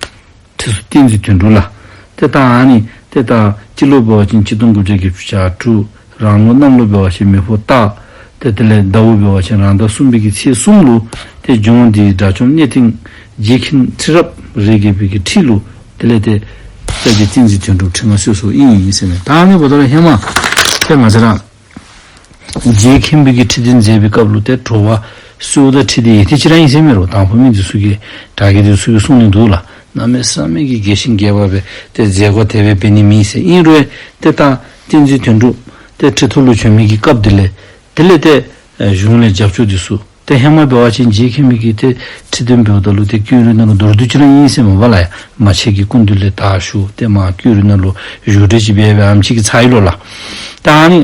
ཁྲི་ཟུར་བསྟན་འཛིན་དོན་གྲུབ་ལགས། ཏེ་ད་ཨ་ནི་ཏེ་ད་སྤྱི་ལོ་འབད་བ་ཅིན་གཅིག་སྟོང་དགུ་བརྒྱ་བརྒྱད་ཅུ་གྱ་དྲུག། རང་ལུགས་གནམ་ལོ་འབད་བ་ཅིན་མེ་ཕོ་སྟག། ཏེ་དེ་ལས་ཟླཝ་འབད་བ་ཅིན་རང་ཟླ་གསུམ་པའི་གི་ཚེས་གསུམ་ལུ་ཏེ་ལྗོངས་འདིའི་དགྲ་བཅོམ་གནས་བརྟན་རྗེ་མཁན་ཁྲི་རབས་རེ་བརྒྱད་པའི་གི་ཁྲི་ལུ་དེ་ལས་ཏེ་སྐྱབས་རྗེ་བསྟན་འཛིན་དོན་གྲུབ་ཁྲི་མངའ་གསོལ་སོངམ་ཨིན་ཟེར་མས། ད་ཨ་ནི་འབདཝ་ད་ལུ་ཧེ་མ་ཏེ་ང་བཅས་ར་རྗེ་མཁན་པོའི་གི་ཁྲི་འདོན་མཛད་པའི་སྐབས་ལུ་ཏེ་དྲོ་པ་གསོལཝ་དང་ཁྲི་འདོན་ཡེ་ཏེ་ཅིག་ར་ཨིན་ཟེར་མས་རོ། དང་ཕུ་མི་འདི་ཚུ་གིས་དྲག་གི་འདི་ཚུ་གིས་གསུང་ནི་འདུག་ལགས། གནམ་མེད་ས་མེད་ཀྱི་རྒྱས་ཤིང་རྒྱས་པ་སྦེ་ཏེ་མཛད་སྒོ་དེ་སྦེ་འབད་ནི་མེད་ཟེར། ཨིན་རུང་ཏེ་ད་བསྟན་འཛིན་དོན་གྲུབ་ཏེ་ཁྲི་ཐོག་ལུ་བྱོན་མི་གི་སྐབས་དེ་ལས་དེ་ལས་ཏེ་ཨེ་གཞུང་ལས་རྒྱབ་སྐྱོར་འདི་ཚུ་ཏེ་ཧེ་མ་འབད་བ་ཅིན་རྗེ་མཁན་པོའི་གི་ཏེ་ཁྲི་འདོན་འབདཝ་ད་ལུ་ཏེ་ཀེའུ་རི་ནང་ལུ་མདོར་བསྡུས་ཅིག་ར་ཨིན་ཟེར་མས་པ་ལགས། མ་ཆེན་གྱི་སྐུ་མདུན་ལས་ད་ཞུ་ཏེ་མར་ཀེའུ་རི་ནང་ལུ་བཞུགས་གྲལ་ཅིག་འབད་སྦེ་ཨ་ནེམ་ཅིག་གིས་ཚར་ཡི་ལོ་ལགས། ད་ཨ་ནི་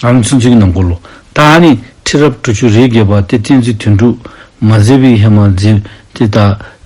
ཨ་ནི་ཚུན་ཚོད་ཀྱི་ནང་འཁོད་ལུ་ད་ཨ་ནི་ཁྲི་རབས་དྲུག་ཅུ་རེ་བརྒྱད་པ་ཏེ་བསྟན་འཛིན་དོན་གྲུབ་མ་མཛད་པའི་ཧེ་མ་མཛད་ཏེ་ད་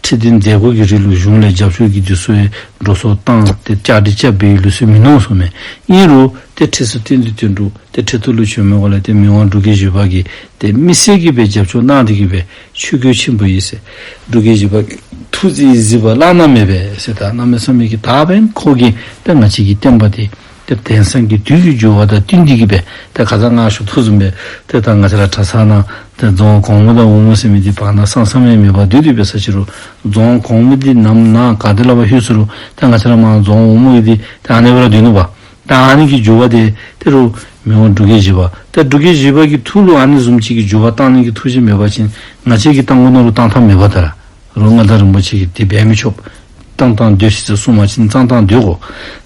ཁྲི་འདོན་མཛད་སྒོ་གི་རིང་ལུ་གཞུང་ལས་རྒྱབ་སྐྱོར་གྱི་འདི་ཚུ་ཡང་འགྲོ་སོང་བཏང་སྟེ་བཅའ་སྒྲིག་རྐྱབ་པའི་ལུགས་སྲོལ་མིན་ནུག་ཟེར་མས། ཨིན་རུང་ཏེ་ཁྲི་ཟུར་བསྟན་འཛིན་དོན་གྲུབ་ཏེ་ཁྲི་ཐོག་ལུ་བྱོན་མི་འགོ་ལས་ཏེ་མི་དབང་འབྲུག་རྒྱལ་བཞི་པ་གིས་ཏེ་མི་སེར་གྱིས་སྦེ་རྒྱབ་སྐྱོར་གནང་སྟེ་གིས་སྦེ་ཆོས་གོས་ཆེན་པོ་ཡི་ཟེར། འབྲུག་རྒྱལ་བཞི་པ་གི་ཐུགས་རྗེ་གཟིགས་པ་བླ་ན་མེད་པས་ཟེར། ད་གནམ་མེད་ས་མེད་ཀྱི་ད་འབདན་ཁོ་གིས་ཏེ་ང་བཅས་ཀྱི་བསྟན་པ་འདི་ཏེ་དེང་སང་གི་དུས་ཀྱི་འགྱུར་བ་དང་བསྟུན་ཏེ་གིས་སྦེ་ཏེ་ཁ་ཙ་ང་ཞུ་དོ་བཟུམ་སྦེ་ཏེ་ད་ང་བཅས་ར་གྲྭ་ཚང་ནང་ཏེ་རྫོང་གོངམ་དང་འོགམ་ཟེར་མི་འདི་བར་ན་སང་སང་མེན་མེན་པར་སྡོད་དེ་འབད་ས་ཅིག་རུང་རྫོང་གོངམ་འདི་ནམ་ནངས་ག་དེ་ལས་ཕར་ལྷོད་སོང་རུང་ཏེ་ང་བཅས་ར་མར་རྫོང་འོགམ་འདི་ཏེ་ཨ་ནི་སྦེ་ར་སྡོད་ནུག་པ། ད་ཨ་ནི་གི་འགྱུར་བ་དེ་ཏེ་རུང་མི་དབང་འབྲུག་རྒྱལ་བཞི་པ་ཏེ་འབྲུག་རྒྱལ་བཞི་པ་གི་ཐུགས་ལུ་ཨ་ནི་བཟུམ་ཅིག་གི་འགྱུར་བ་བཏང་ནི་གི་ཐུགས་བཞེད་མེད་པ་ཅིན་ང་བཅས་ཀྱིས་བཏང་དགོ་ནོ་ལུ་བཏང་ཐབས་མེད་པ། ད་རུང་མངའ་བདག་རིན་པོ་ཆེ་གིས་དེ་འབད་མི་ཆོག། བཏང་བཏང་སྡོད་ཤིག་ཟེར་གསུངས་པ་ཅིན་བཏང་བཏང་སྡོད་དགོ།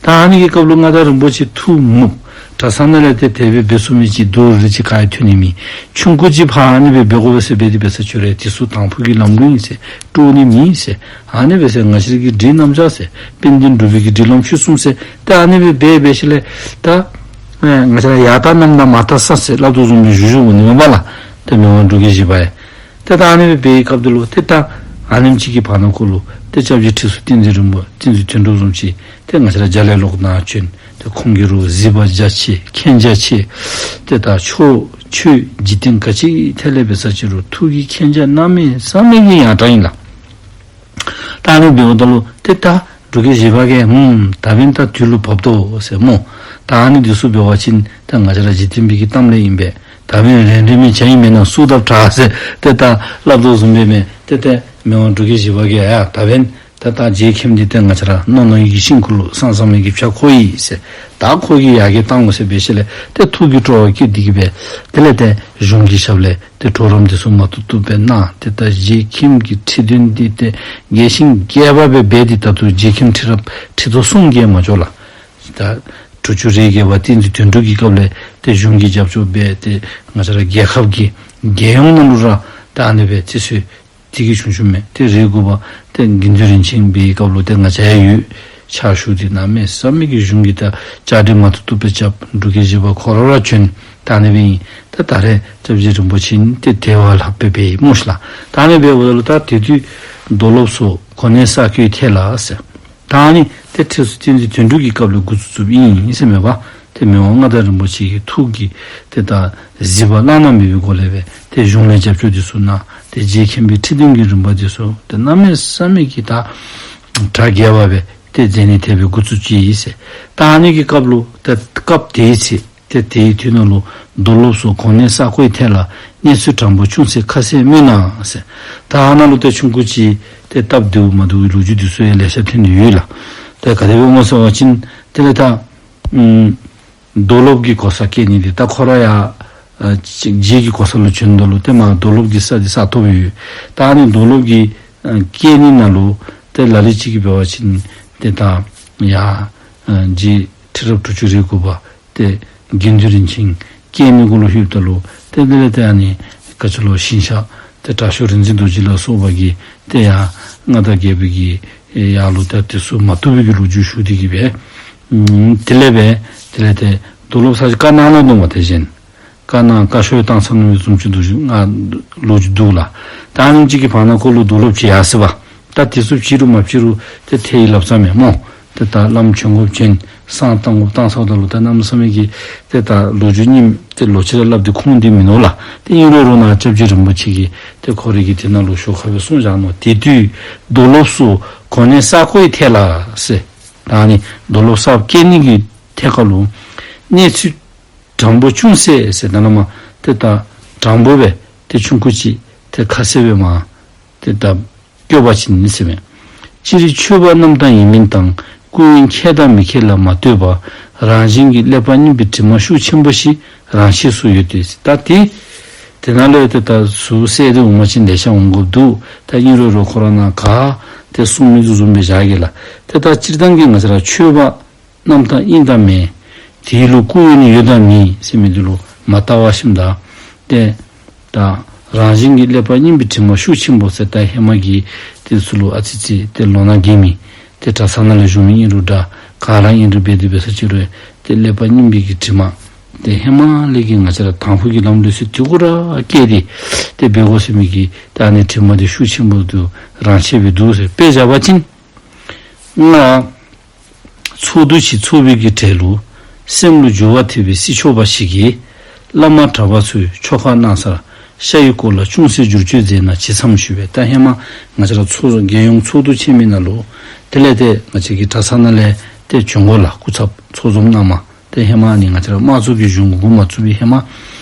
ད་ཨ་ནི་གི་སྐབས་ལུ་མངའ་བདག་རིན་པོ་ཆེ་ཐུགས་མུག། གྲྭ་ཚང་ནང་ལས་ཏེ་དེ་སྦེ་འབད་ཚུགས་མི་ཅིག་རྡོག་རིལ་ཅིག་ག་ཡང་ཐོན་ནི་མེད། ཆུང་ཀུ་ཅིག་ཕར་ཨ་ནི་སྦེ་འབད་དགོ་པས་ཟེར་འབད་དེ་འབད་ས་ཅིག་རུང་དེ་ཚུ་དང་ཕུ་གི་ལམ་ལུགས་ཨིན་ཟེར། དཀྲོག་ནི་མེད་ཟེར། ཨ་ནི་སྦེ་ཟེར་ང་བཅས་ར་གི་སྒྲིག་རྣམ་གཞག་ཟེར། དཔལ་ལྡན་འབྲུག་པའི་གི་སྒྲིག་ལམ་ཆོས་གསུམ་ཟེར། ད་ཨ་ནི་སྦེ་འབད་འབད་ཞིནམ་ལས་ད་ཨེ་ང་བཅས་ར་ཡར་ལྟ་གནམ་ལྟ་མར་ལྟ་ས་ཟེར་སླབ་དོ་བཟུམ་སྦེ་བཞུགས་བཞུགསཔ་འོང་ནི་མས་པ་ལགས། ཏེ་མི་དབང་འབྲུག་རྒྱལ་བཞི་པ་ཡང་ཏེ་ད་ཨ་ནི་སྦེ་འབད་བའི་སྐབས་དེ་ལུ་ཏེ་ད་ཨ་ནེམ་ཅིག་གི་བར་ན་ཁོ་ལུ་ཏེ་སྐྱབས་རྗེ་ཁྲི་ཟུར་བསྟན་འཛིན་རིན་པོ་བསྟན་འཛིན་དོན་གྲུབ་བཟུམ་ཅིག་ཏེ་ང་བཅས་ར་རྒྱ་ལས་ལོག་ནཱ་བྱོན། ཏེ་ཁོང་གིས་རུང་གཟིགས་པ་རྒྱ་ཆེ་མཁྱེན་རྒྱ་ཆེ། ཏེ་ད་ཆོས་ཆོས་འཇིག་རྟེན་ག་ཅི་ཐད་ལས་འབད་ས་ཅིག་རུང་ཐུགས་ཀྱི་མཁྱེན་རྒྱ་གནམ་མེད་ས་མེད་ཀྱི་ཡང་དྲགས་ཨིན་ལགས། ད་ཨ་ནི་འབདཝ་ད་ལུ་ཏེ་ད་འབྲུག་རྒྱལ་བཞི་པ་གིས་ཧུམ་ད་འབདན་ད་དུས་ལུ་བབ་དོ་ཟེར་སྨོ། ད་ཨ་ནི་འདི་ཚུ་འབད་བ་ཅིན་ད་ང་བཅས་ར་འཇིག་རྟེན་པའི་གི་གཏམ་ལས་ཨིན་པས། ད་འབདན་རན་རན་མི་བྱ་ཡི་མེན་ན་སུ་བཏབ་དྲག་ཟེར་ཏེ་ད་སླབ་དོ་བཟུམ་སྦེ་མས། ཏེ་ཏེ་མི་དབང་འབྲུག་རྒྱལ་བཞི་པ་གིས་ཡ་ད་འབདན་ཏེ་ད་རྗེ་མཁན་འདི་ཏེ་ང་བཅས་ར་རྣོ་རྣོ་ཡི་གི་ཤིང་ཁུ་ལུ་སང་སང་མི་གི་བྱ་ཁོ་ཡི་ཟེར། ད་ཁོ་གིས་ཡར་རྒྱས་བཏང་དགོ་ཟེར་འབད་ཞིནམ་ལས་ཏེ་ཐུགས་ཀྱི་སྤྲོ་བ་བསྐྱེད་དེ་གིས་སྦེ་དེ་ལས་ཏེ་གཞུང་གི་ཞབས་ལས་ཏེ་གྲོགས་རམ་འདི་ཚུ་མ་ཐུབ་ཐུབ་སྦེ་གནང་། ཏེ་ད་རྗེ་མཁན་གྱི་ཁྲི་འདོན་འདི་ཏེ་རྒྱས་ཤིང་རྒྱས་པ་སྦེ་འབད་དེ་ད་ལྟོ་རྗེ་མཁན་ཁྲི་རབས་ཁྲི་ཐོག་གསུམ་བརྒལ་མ་འགྱོ་ལགས། ད་དྲུག་ཅུ་རེ་བརྒྱད་པ་བསྟན་འཛིན་དོན་གྲུབ་ཀྱི་སྐབས་ལས་ཏེ་གཞུང་གིས་རྒྱབ་སྐྱོར་འབད་དེ་ང་བཅས་ར་རྒྱལ་ཁབ་ཀྱི་རྒྱལ་ཡོངས་ནང་ལུ་ར་ད་ཨ་ནི་སྦེ་ཏེ་ཚུ་དེ་གིས་བྱུང་བྱུངམ་མས། ཏེ་རེ་དགུ་པ་ཏེ་དགེ་འདུན་རིན་ཆེན་འབད་བའི་སྐབས་ལུ་ཏེ་ང་བཅས་ཡང་ཡོད། ཕྱག་ཞུ་སྟེ་གནམ་མེད་ས་མེད་ཀྱི་གཞུང་གིས་ད་བཅའ་སྒྲིག་མ་ཐུབ་ཐུབ་སྦེ་རྐྱབ། འབྲུག་རྒྱལ་བཞི་པ་ཁོ་ར་ར་བྱོན། ད་ཨ་ནི་སྦེ་ཨིན། ད་ད་རེས་སྐྱབས་རྗེ་རིན་པོ་ཆེ་ཏེ་དེ་བ་ལྷག་སྦེ་འབད་ཡི་སྨོ་ཤིག་ལགས། ད་ཨ་ནི་སྦེ་འབདཝ་ད་ལུ་ད་དེ་དུས་རྡོར་སློབ་སོགས་གོ་གནས་གསར་བསྐོས་ཐད་ལ་ཟེར། ད་ཨ་ནི་ཏེ་ཁྲི་ཟུར་བསྟན་འཛིན་དོན་གྲུབ་ཀྱི་སྐབས་ལས་འགོ་བཙུགས་བཙུགསཔ་ཨིན་ཟེར་མས་པ། ཏེ་མི་དབང་མངའ་བདག་རིན་པོ་ཆེ་གི་ཐུགས་ཀྱི་ཏེ་ད་གཟིགས་པ་བླ་ན་མེད་པའི་སྒོ་ལས་སྦེ་ཏེ་གཞུང་ལས་རྒྱབ་སྐྱོར་འདི་ཚུ་གནང་། ཏེ་རྗེ་མཁན་པོའི་ཁྲི་འདོན་གྱི་རིམ་པ་འདི་ཚུ་ཏེ་གནམ་མེད་ས་མེད་ཀྱི་ད་གྲ་རྒྱས་པ་སྦེ་ཏེ་མཛད་ནི་དེ་སྦེ་འགོ་བཙུགས་ཅི་ཨིན་ཟེར། ད་ཨ་ནི་གི་སྐབས་ལུ་ཏེ་སྐབས་དེའི་ཚེ་ཏེ་དེའི་དུས་ནང་ལུ་རྡོར་སློབ་སོགས་གོ་གནས་གསར་བསྐོས་ཐད་ལ་གནས་ཚུལ་དྲང་པོ་ཅུང་ཟད་ཁ་གསལ་སྨོས་གནང་ཟེར། ད་ཨ་ནཱ་ལུ་ཏེ་ཆུང་ཀུ་ཅིག་ཏེ་སྟབས་བདེཝ་མ་བདེཝ་གི་ལོ་རྒྱུས་འདི་ཚུ་ཡང་ལེ་ཤ་ཐོན་ཏེ་ཡོད་ལགས། ཏེ་ག་དེ་སྦེ་སྨོ་ཟེར་བ་ཅིན་དེ་ལས་ད་ཨམ་རྡོར་སློབ་ཀྱི་གོ་ས་བསྐྱལ་ནི་འདི་ད་ཁོ་ར་ཡང་ཨ་ཅིག་རྗེ་གི་གོ་ས་ལུ་བྱོནམ་ད་ལུ་ཏེ་མར་རྡོར་སློབ་ཀྱི་ས་འདི་ས་ཐོབ་ཡོད། ད་ཨ་ནི་རྡོར་སློབ་ཀྱི་ཨ་བསྐྱལ་ནི་ནང་ལུ་ཏེ་ལ་ལུ་ཅིག་གིས་འབད་བ་ཅིན་ཏེ་ད་ཡ་ཨ་རྗེ་ཁྲི་རབས་དྲུག་ཅུ་རེ་དགུ་པ་ཏེ་དགེ་འདུན་རིན་ཆེན་བསྐྱལ་ནི་གུ་ལུ་ལྷོདཔ་ད་ལུ་ཏེ་དེ་ལས་ཏེ་ཨ་ནི་ག་ཅི་ལོ་ཞིང་གཤེགས་ཏེ་དྲག་ཤོས་རིག་འཛིན་རྡོ་རྗེ་ལ་སོགས་པ་གིས་ཏེ་ཡར་མངའ་བདག་རྒྱལ་པོ་གི་ཡར་ལུ་ད་དེ་ཚུ་མ་བཏུབ་པའི་གི་ལོ་རྒྱུས་ཞུ་སྟེ་གིས་སྦེ་ཨམ་དེ་ལས་སྦེ་དེ་ལས་ཏེ་རྡོར་སློབ་ས་ཅིག་བཀའ་གནང་གནང་ནུག་མས། དེ་བཞིན་ བཀའ་གནང་བཀའ་ཤོག་བཏང་ས་ནང་བཟུམ་ཅིག་འདུག་ང་ལོ་རྒྱུས་འདུག་ལགས། ད་ཨ་ནི་ཅིག་གི་བར་ན་ཁོ་ལུ་རྡོ་སློབ་ཅིག་ཡར་སོ་བ། ད་དེ་ཚུ་བྱིན་རུང་མ་བྱིན་རུང་ཏེ་ཐལ་བའི་ལབ་ས་མེད་སྨོ། ཏེ་ད་བླམ་བྱོན་དགོཔ་བྱོན། བསང་བཏང་དགོཔ་བཏང་ཚརཝ་ད་ལུ་ད་གནམ་མེད་ས་མེད་ཀྱི་ཏེ་ད་ལོ་རྒྱུས་རྙིངམ་ཏེ་ལོག་ཅི་ར་སླབ་སྟེ་ཁུངས་འདི་མིན་ནུག་ལགས། ཏེ་ཨིན་རུང་རུང་ནཱ་སྐྱབས་རྗེ་རིན་པོ་ཆེ་གིས་ཏེ་ཁོ་རའི་གི་དེ་ནང་ལུ་ཞོར་ཁ་སྦེ་གསུངས་བཞག་ནུག། དེ་དུས་རྡོ་སློབ་སུ་གོ་གནས་གསར་བསྐོ་ཡི་ཐད་ལ་ཟེར། ད་ཨ་ནི་རྡོ་སློབ་གསར་བསྐོ་ནི་གི་ཐད་ཁར་ལུ་གནས་ཚུལ་དྲང་པོ་ཅུང་ཟད་ཟེར་ད་ནཱ་མར་ཏེ་ད་དྲང་པོ་སྦེ་ཏེ་ཆུང་ཀུ་ཅིག་ཏེ་ཁ་གསལ་སྦེ་མར་ཏེ་ད་བཀོད་པ་ཅིན་ཟེར་མས། སྤྱིར་ཆོས་པ་རྣམ་དག་ཡིན་མིན་དང་། སྐུ་ཡོན་མཁས་དང་མི་མཁས་ལ་མ་ལྟོས་པར་རང་བཞིན་གྱིས་ཀླད་པ་རྙིང་པའི་དྲི་མ་ཤུགས་ཆེན་པོ་ཞིག་རང་ཆས་སུ་ཡོད་དེ། ད་དེ་དེ་ནང་ལས་ཏེ་ད་ཟུར་གསལ་ཏེ་འོང་བ་ཅིན་ལེ་ཤ་འོང་དགོཔ་འདུག། ད་ཨིན་རུང་རུང་ཁོ་ར་ནཱ་ག་ཏེ་གསུང་མི་ཚུ་བཟུམ་སྦེ་བཞག་གེ་ལགས། ཏེ་ད་སྤྱིར་བཏང་གི་ང་བཅས་ར་ཆོས་པ་རྣམ་དག་ཨིན་དང་མེན། དེ་ལུ་སྐུ་ཡོན་ཡོད་དང་མེད་ཟེར་མི་འདི་ལུ་མ་བལྟ་བར་ཞིནམ་ད་ཏེ་ད་རང་བཞིན་གྱིས་ཀླད་པ་རྙིང་པའི་དྲི་མ་ཤུགས་ཆེན་པོ་ཟེར། ད་ཧེ་མ་གི་དེ་ཚུ་ལུ་ཨ་ཙི་ཙི་ཏེ་ལོ་ན་རྒས་མི་ཏེ་གྲྭ་ཚང་ནང་ལས་བཞུགས་མི་ཨིན་རུང་འདྲ་ག་ར་ཨིན་རུང་འབད་དེ་འབད་ས་ཅིག་རུང་ཏེ་ཀླད་པ་རྙིང་པའི་གི་དྲི་མ་ཏེ་ཧེ་མ་ལས་ཀྱི་ང་བཅས་ར་དང་ཕུ་གི་ལམ་ལུགས་ཟེར་དེ་གུ་ར་བཀལ་ཏེ་ཏེ་འབད་དགོ་ཟེར་མི་གི་ད་ཨ་ནི་དྲི་མ་འདི་ཤུགས་ཆེན་པོ་འདུག། རང་ཆས་སྦེ་འདུག་ཟེར། དཔེ་བཞག་པ་ཅིན་ང་ཚོགས་འདུ་ཅིག་ཚོགས་པའི་གི་གྲས་ལུ་སེམས་ལུ་འགྱུར་བ་ཐེབས་པའི་སྲིད་ཕྱོགས་པ་ཞིག་གིས་བླ་མ་གྲྭ་པ་ཚུའི་ཆོ་ག་གནང་སར་ཤ་ཡི་སྐོར་ལ་ཅུང་ཟད་བསྒྱུར་བཅོས་མཛད་ན་ཇི་འཚམ་ཞུས་པས། ད་ཧེ་མ་ང་བཅས་ར་ཚོགས་རྒྱལ་ཡོངས་ཚོགས་འདུ་ཆེན་མོའི་ནང་ལུ་དེ་ལས་ཏེ་ང་བཅས་ཀྱི་གྲྭ་ཚང་ནང་ལས་ཏེ་བྱོན་དགོ་ལགས། སྐུ་ཚབ་ཚོགས་འཛོམས་གནང་མ། ཏེ་ཧེ་མ་ནི་ང་བཅས་ར་དམངས་གཙོ་གི་གཞུང་འགོ་མ་བཙུགས་པའི་ཧེ་མ་ང་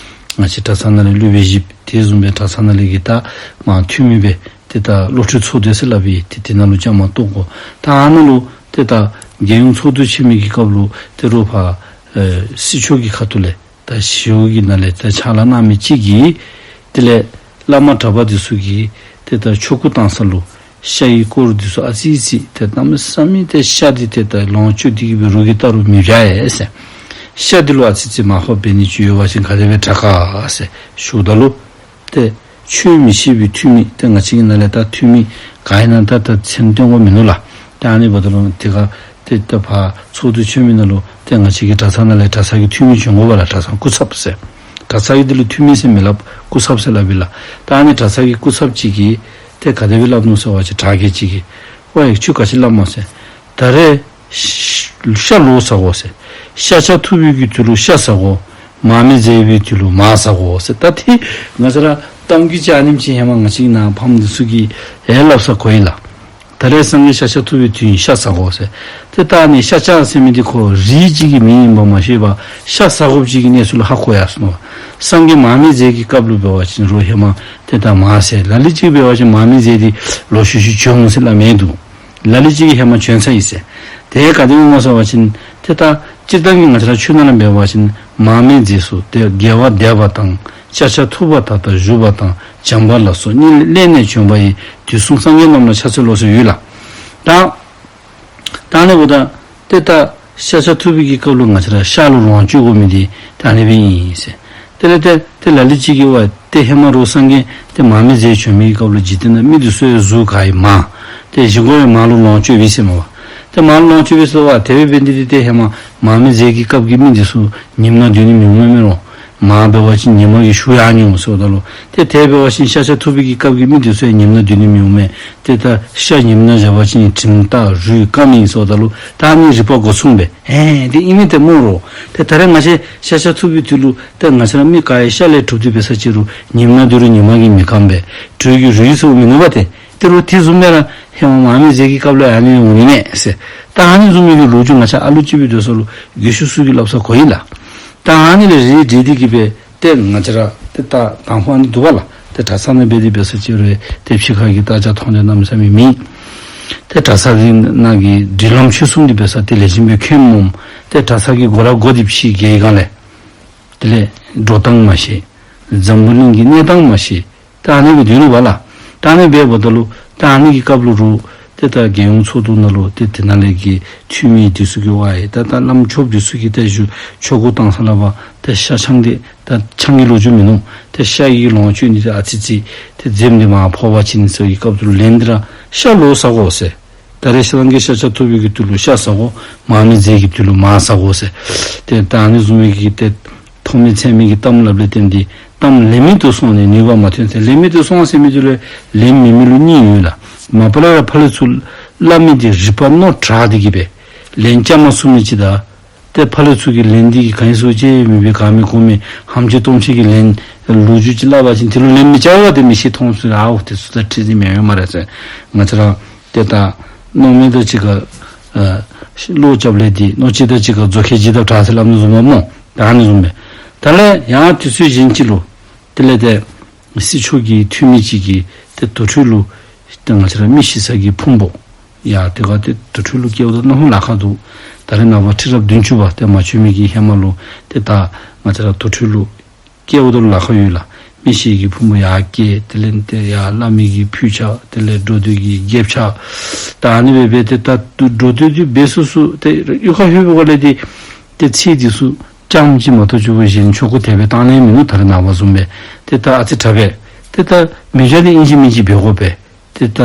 བཅས་གྲྭ་ཚང་ནང་ལས་སློབ་དཔོན་བཞིཔོ་དེ་བཟུམ་སྦེ་གྲྭ་ཚང་ནང་ལས་ཀྱི་ད་མར་འཐུས་མི་སྦེ་ཏེ་ད་བློ་གྲོས་ཚོགས་སྡེ་ཟེར་སླབ་ཨིན། ཏེ་དེ་ནང་ལུ་བཅའ་མར་གཏོགས་དགོ། ད་ཨ་ནཱ་ལུ་ཏེ་ད་རྒྱལ་ཡོངས་ཚོགས་འདུ་ཆེན་མོའི་གི་སྐབས་ལུ་ཏེ་རོགས་ཕར་ཨེ་སྲིད་ཕྱོགས་ཀྱི་ཁ་ཐུག་ལས་ད་ཞི་གཡོག་གི་ནང་ལས་ད་ཕྱག་ལཱ་གནང་མི་ཅིག་གིས་དེ་ལས་བླ་མ་གྲྭ་པ་འདི་ཚུ་གིས་ཏེ་ད་ཆོ་ག་གཏང་ས་ལུ་ཤ་ཡི་སྐོར་འདི་ཚུ་ཨ་ཙི་ཙི་ཏེ་གནམ་མེད་ས་མེད་ཏེ་ཤ་འདི་ཏེ་ད་ལོངས་སྤྱོད་འདི་གིས་སྦེ་རོགས་ཀྱིས་བལྟ་རུང་མི་འཇའ་ཡེ་ཟེར། ཤ་འདི་ལུ་ཨ་ཙི་ཙི་མར་ཕབ་འབད་ནི་ཅིག་ཡོད་པ་ཅིན་ག་དེ་སྦེ་དྲག་ག་ཟེར་ཞུཝ་ད་ལུ་ཏེ་ཆོས་མི་ཤེས་པའི་འཐུས་མི་ཏེ་ང་བཅས་ཀྱི་ནང་ལས་ད་འཐུས་མི་ག་ཨིན་ན་ད་ད་མཚན་སྟོན་དགོཔ་མིན་ནུག་ལགས། ཏེ་ཨ་ནི་འབདཝ་ད་ལུ་ཏེ་ག་ཏེ་ད་ཕར་ཚོགས་འདུ་ཆེན་མོའི་ནང་ལུ་ཏེ་ང་བཅས་ཀྱི་གྲྭ་ཚང་ནང་ལས་གྲྭ་ཚང་གི་འཐུས་མི་བྱོན་དགོ་པས་ལགས། གྲྭ་ཚང་སྐུ་ཚབ་ཟེར། གྲྭ་ཚང་གི་འདི་ལུ་འཐུས་མི་ཟེར་མི་སླབ། སྐུ་ཚབ་ཟེར་སླབ་ཨིན་ལགས། ད་ཨ་ནི་གྲྭ་ཚང་གི་སྐུ་ཚབ་ཅིག་གིས་ཏེ་ག་དེ་སྦེ་སླབ་ནུག་ཟེར་བ་ཅིན་དྲག་གེ་ཅིག་གིས་ཝའི་ཁྱོད་ག་ཅི་སླབ་མས་ཟེར། ད་རེས་ཤ་ལོག་ཟ་དགོ་ཟེར། ཤ་ཆང་འཐུང་བའི་གི་དུས་ལུ་ཤ་ཟ་དགོ། མར་མེ་མཛད་པའི་དུས་ལུ་མར་ཟ་དགོ་ཟེར། ད་ཏེ་ང་བཅས་ར་གཏམ་རྒྱུད་ཅིག་ཨ་ནེམ་ཅིག་ཧེ་མ་ང་བཅས་ཀྱི་ནཱ་ཕམ་འདི་ཚུ་གིས་ཨེ་སླབ་ས་གོ་ཡི་ལགས། ད་རེས་སངས་རྒྱས་ཤ་ཆང་འཐུང་བའི་དུས་ཨིན་ཤ་ཟ་དགོ་ཟེར། ཏེ་ད་ཨ་ནི་ཤ་ཆང་ཟེར་མི་འདི་ཁོ་རིགས་ཅིག་གི་མིང་ཨིན་པ་མ་ཤེས་པར་ཤ་ཟ་དགོཔ་ཅིག་གི་གནས་ཚུལ་ལུ་ཧ་གོ་ཡར་སོ་ནུག། སངས་རྒྱས་མར་མེ་མཛད་ཀྱི་སྐབས་ལུ་འབད་བ་ཅིན་རོགས་ཧེ་མ་ཏེ་ད་མར་ཟེར། ལ་ལུ་ཅིག་འབད་བ་ཅིན་མར་མེ་མཛད་དེ་ལོག་ཤུལ་ཤུལ་བྱོན་འོང་ཟེར་སླབ་མི་འདུག། ལ་ལུ་ཅིག་གིས་ཧེ་མ་བྱོན་ཚར་ཡི་ཟེར། ཏེ་ག་དེ་སྦེ་སྨོ་ཟེར་བ་ཅིན་ཏེ་ད་སྤྱིར་བཏང་གི་ང་བཅས་ར་ཆོས་ནང་ལུ་འབད་བ་ཅིན་མར་མེ་མཛད་སོ་ཏེ་དགེ་བ་འདེབས་པ་དང་ཤ་ཆང་འཐུང་བ་དག་དང་བཞུགས་པ་དང་བྱམས་པ་ལ་སོགས་གཉིས་ལས་ནས་བྱོན་པ་ཡི། དུས་གསུམ་སངས་རྒྱས་རྣམས་ལ་ཕྱག་འཚལ་ལོ་ཟེར་ཡོད་ལགས། ད་ད་ཨ་ནི་འབདཝ་ད་ཏེ་ད་ཤ་ཆང་འཐུང་བའི་གི་སྐབས་ལུ་ང་བཅས་ར་ཤ་ལུ་ལོངས་སྤྱོད་དགོ་མི་འདི་ད་ཨ་ནི་སྦེ་ཨིན་ཟེར། དེ་ལས་ཏེ་ཏེ་ལ་ལུ་ཅིག་གིས་ཝའི་ཏེ་ཧེ་མ་རོགས་སངས་རྒྱས་ཏེ་མར་མེ་མཛད་བྱོན་མི་གི་སྐབས་ལུ་འཇིག་རྟེན་ནང་མི་འདི་ཚུ་ཡང་གཟུགས་ག་ཡི་མར་ཏེ་བཞེས་སྒོ་ཡང་མར་ལུ་ལོངས་སྤྱོད་པས་ཟེར་མས་པ། ཏེ་མར་ལུ་ལོངས་སྤྱོད་པས་ཟེར་བ་དེ་སྦེ་འབད་ནི་འདི་ཏེ་ཧེ་མ་མར་མེ་མཛད་ཀྱི་སྐབས་ཀྱི་མི་འདི་ཚུ་ཉིནམ་ནང་སྡོད་ནི་མི་འོང་མས་མེན་ན། མར་འབད་བ་ཅིན་ཉི་མ་གི་ཤུགས་ཡར་འགྱོ་འོང་ཟེརཝ་ད་ལུ་ཏེ་དེ་འབད་བ་ཅིན་ཤ་ཆང་འཐུང་བའི་གི་སྐབས་ཀྱི་མི་འདི་ཚུ་ཡང་ཉིནམ་ནང་སྡོད་ནི་མི་འོང་མས། ཏེ་ད་ཤ་ཉིནམ་ནང་བཞག་པ་ཅིན་གྲིམ་ཏ་རུལ་སྐམ་ཨིན་ཟེརཝ་ད་ལུ་ད་ཨ་ནི་རིག་པ་འགོ་མཚུངས་པས། ཨེ་དེ་ཨིན་མས་ཏེ་སྨོ་རོགས། ཏེ་ད་རེས་ང་བཅས་ཤ་ཆང་འཐུང་བའི་དུས་ལུ་ཏེ་ང་བཅས་ར་མི་ག་ཡི་ཤ་ལས་གྲུབ་སྟེ་འབད་ས་ཅིག་རུང་ཉིནམ་ནང་སྡོད་རུང་ཉི་མ་གིས་མི་སྐམ་པས། དྲོད་ཀྱིས་རུལ་ཟེརཝ་མིན་ནུག་པ་ཏེ། ཏེ་རོགས་དེ་བཟུམ་སྦེ་ར་ཧེ་མ་མར་མེ་མཛད་ཀྱི་སྐབས་ལུ་ཨ་ནི་འོང་ནི་མས་ཟེར། ད་ཨ་ནི་བཟུམ་མའི་གི་ལོ་རྒྱུས་ང་བཅས་ཨ་ལུ་ཅིག་སྦེ་སྡོད་ས་ལུ་རྒས་ཤོས་ཚུ་གིས་སླབ་ས་གོ་ཡི་ལགས། ད་ཨ་ནི་ལས་རིགས་འགྲེ་སྟེ་གིས་སྦེ་ཏེ་ང་བཅས་ར་ཏེ་ད་དང་ཕུ་ཨ་ནི་འདུག་པ་ལགས། ཏེ་གྲྭ་ཚང་ནང་འབད་དེ་འབད་ས་ཅིག་རུང་ཏེ་ཕྱི་ཁ་གི་རྟ་ལྕག་མཐོང་རྒྱ་གནམ་མེད་ས་མེད་མེད། ཏེ་གྲྭ་ཚང་གི་ནང་གི་སྒྲིག་ལམ་ཆོས་སྲུང་འདི་འབད་ས་ཏེ་ལེགས་ཤོམ་སྦེ་མཁྱེན་འོང་། ཏེ་གྲྭ་ཚང་གི་སྒོ་ར་སྒོ་འདི་ཕྱེ་གེ་གང་ལས་དེ་ལས་འགྲོ་སྟངས་མ་ཤེས། འཛམ་བུ་གླིང་གི་གནས་སྟངས་མ་ཤེས། ད་ཨ་ནི་སྦེ་སྡོད་ནུག་པ་ལགས། ད་ཨ་ནི་སྦེ་འབདཝ་ད་ལུ་ད་ཨ་ནི་གི་སྐབས་ལུ་རོགས་ཏེ་ད་རྒྱལ་ཡོངས་ཚོགས་འདུ་ནང་ལུ་ཏེ་དེ་ནང་ལས་ཀྱི་འཐུས་མི་འདི་ཚུ་གིས་ཝའི་ད་ད་བླམ་ཆོསཔ་འདི་ཚུ་གིས་ཏེ་ཞུ་ཆོ་ག་གཏང་ས་ལུ་འབད་ཏེ་ཤ་ཆང་འདི་ད་ཆང་གི་ལོ་རྒྱུས་མིན་ནུག། ཏེ་ཤ་ཡི་ལོངས་སྤྱོད་འདི་ད་ཨ་ཙི་ཙི་ཏེ་འཛེམ་སྟེ་མར་ཕབ་པ་ཅིན་ཟེར་བའི་སྐབས་སུ་ལན་འདི་ར་ཤ་ལོག་ཟ་དགོ་ཟེར། ད་རེས་སངས་རྒྱས་ཤ་ཆང་འཐུང་བའི་གི་དུས་ལུ་ཤ་ཟ་དགོ། མར་མེ་མཛད་ཀྱི་དུས་ལུ་མར་ཟ་དགོ་ཟེར། ཏེ་ད་ཨ་ནི་བཟུམ་མའི་གི་ཏེ་ མཐོ་དམན་ཚད་མེད་ཀྱི་གཏམ་སླབ་ལས་བརྟེན་ཏེ་གཏམ་ལེན་མི་དུ་སོང་ནས་ནུས་པ་མ་ཐོན་ཟེར། ལེན་མི་དུ་སོང་ཟེར་མི་དེ་ལུ་ལེན་མི་མི་ལུ་གཉིས་ཡོད་ལགས། མ་པ་ལས་ར་ཕར་ལས་ཚུར་སླབ་མི་དེ་རིག་པ་རྣོ་དྲགས་ཏེ་གིས་སྦེ་ལན་རྐྱབ་མ་ཚུགས་མི་ཅིག་དང་། ཏེ་ཕར་ལས་ཚུར་གྱི་ལན་འདི་གིས་ག་ཨིན་ཟེར་ཅིག་མི་འབད། ག་མི་གོ་མི་ཧམ་ཆི་སྟོང་ཆི་གི་ལན་ལོ་རྒྱུས་ཅིག་སླབ་པ་ཅིན་དེ་ལུ་ལེན་མི་རྐྱབ་པ་དེ་མི་ཤེས་མཐོང་ཚུལ་ཨའོ་དེ་ཚུ་ད་ཁྲིད་ནི་མེད་མེད་སྨ་རེ་ཟེར། ང་བཅས་ར་ཏེ་ད་མནོ་མི་དང་གཅིག་ཁར་ཨ་བློ་རྐྱབ་ལས་འདི་མནོ་ཅི་དང་གཅིག་ཁར་མཛོ་ཁལ་ཇི་ལྟར་དྲག་ཟེར་སླབ་ནི་བཟུམ་མས་སྨོ། ད་ཨ་ནི་བཟུམ་སྦེ། ད་ལས་ཡང་དུས་ཚོད་གཞན་ཅིག་ལུ་དེ་ལས་ཏེ་སྲིད་ཕྱོགས་ཀྱི་འཐུས་མི་ཅིག་གིས་ཏེ་དུར་ཁྲོད་ལུ་ཏེ་ང་བཅས་ར་མི་ཤི་ས་གི་ཕུང་པོ་ཡར་དེ་ཁར་ཏེ་དུར་ཁྲོད་ལུ་བསྐྱལཝ་ད་ནཱ་ཧོ་ལཱ་ཁག་འདུག། ད་རེས་ནངས་པ་ཁྲི་རབས་བདུན་ཅུ་པ་ཏེ་མ་བྱོན་མི་གི་ཧེ་མ་ལུ་ཏེ་ད་ང་བཅས་ར་དུར་ཁྲོད་ལུ་བསྐྱལཝ་ད་ལཱ་ཁག་ཡོད་ལགས། མི་ཤི་གི་ཕུང་པོ་ཡར་བསྐྱལ། དེ་ལས་ཏེ་ཡར་བླ་མའི་གི་ཕུལ་ཆ། དེ་ལས་འགྲོ་འདུག་གི་རྒྱལཔོ་ཆ། ད་ཨ་ནི་སྦེ་སྦེ་ཏེ་ད་འགྲོ་འདུག་འདི་འབད་སུ་སུ་ཏེ་གཡུས་ཁར་ལྷོད་པའི་སྒང་ལས་ཏེ་ཏེ་ཚེ་འདི་ཚུ་ཙམ་ཅིག་མ་གཏོགས་ཅིག་པོ་གཞན་ཆོ་ག་དེ་སྦེ་བཏང་ནི་མིན་ནུག། ད་རེས་ནངས་པ་བཟུམ་སྦེ་ཏེ་ད་ཨ་ཙི་དྲག་པས། ཏེ་ད་མི་ཆ་འདི་ཨིན་ཅི་མིན་ཅི་འབད་དགོ་པས། ཏེ་ད་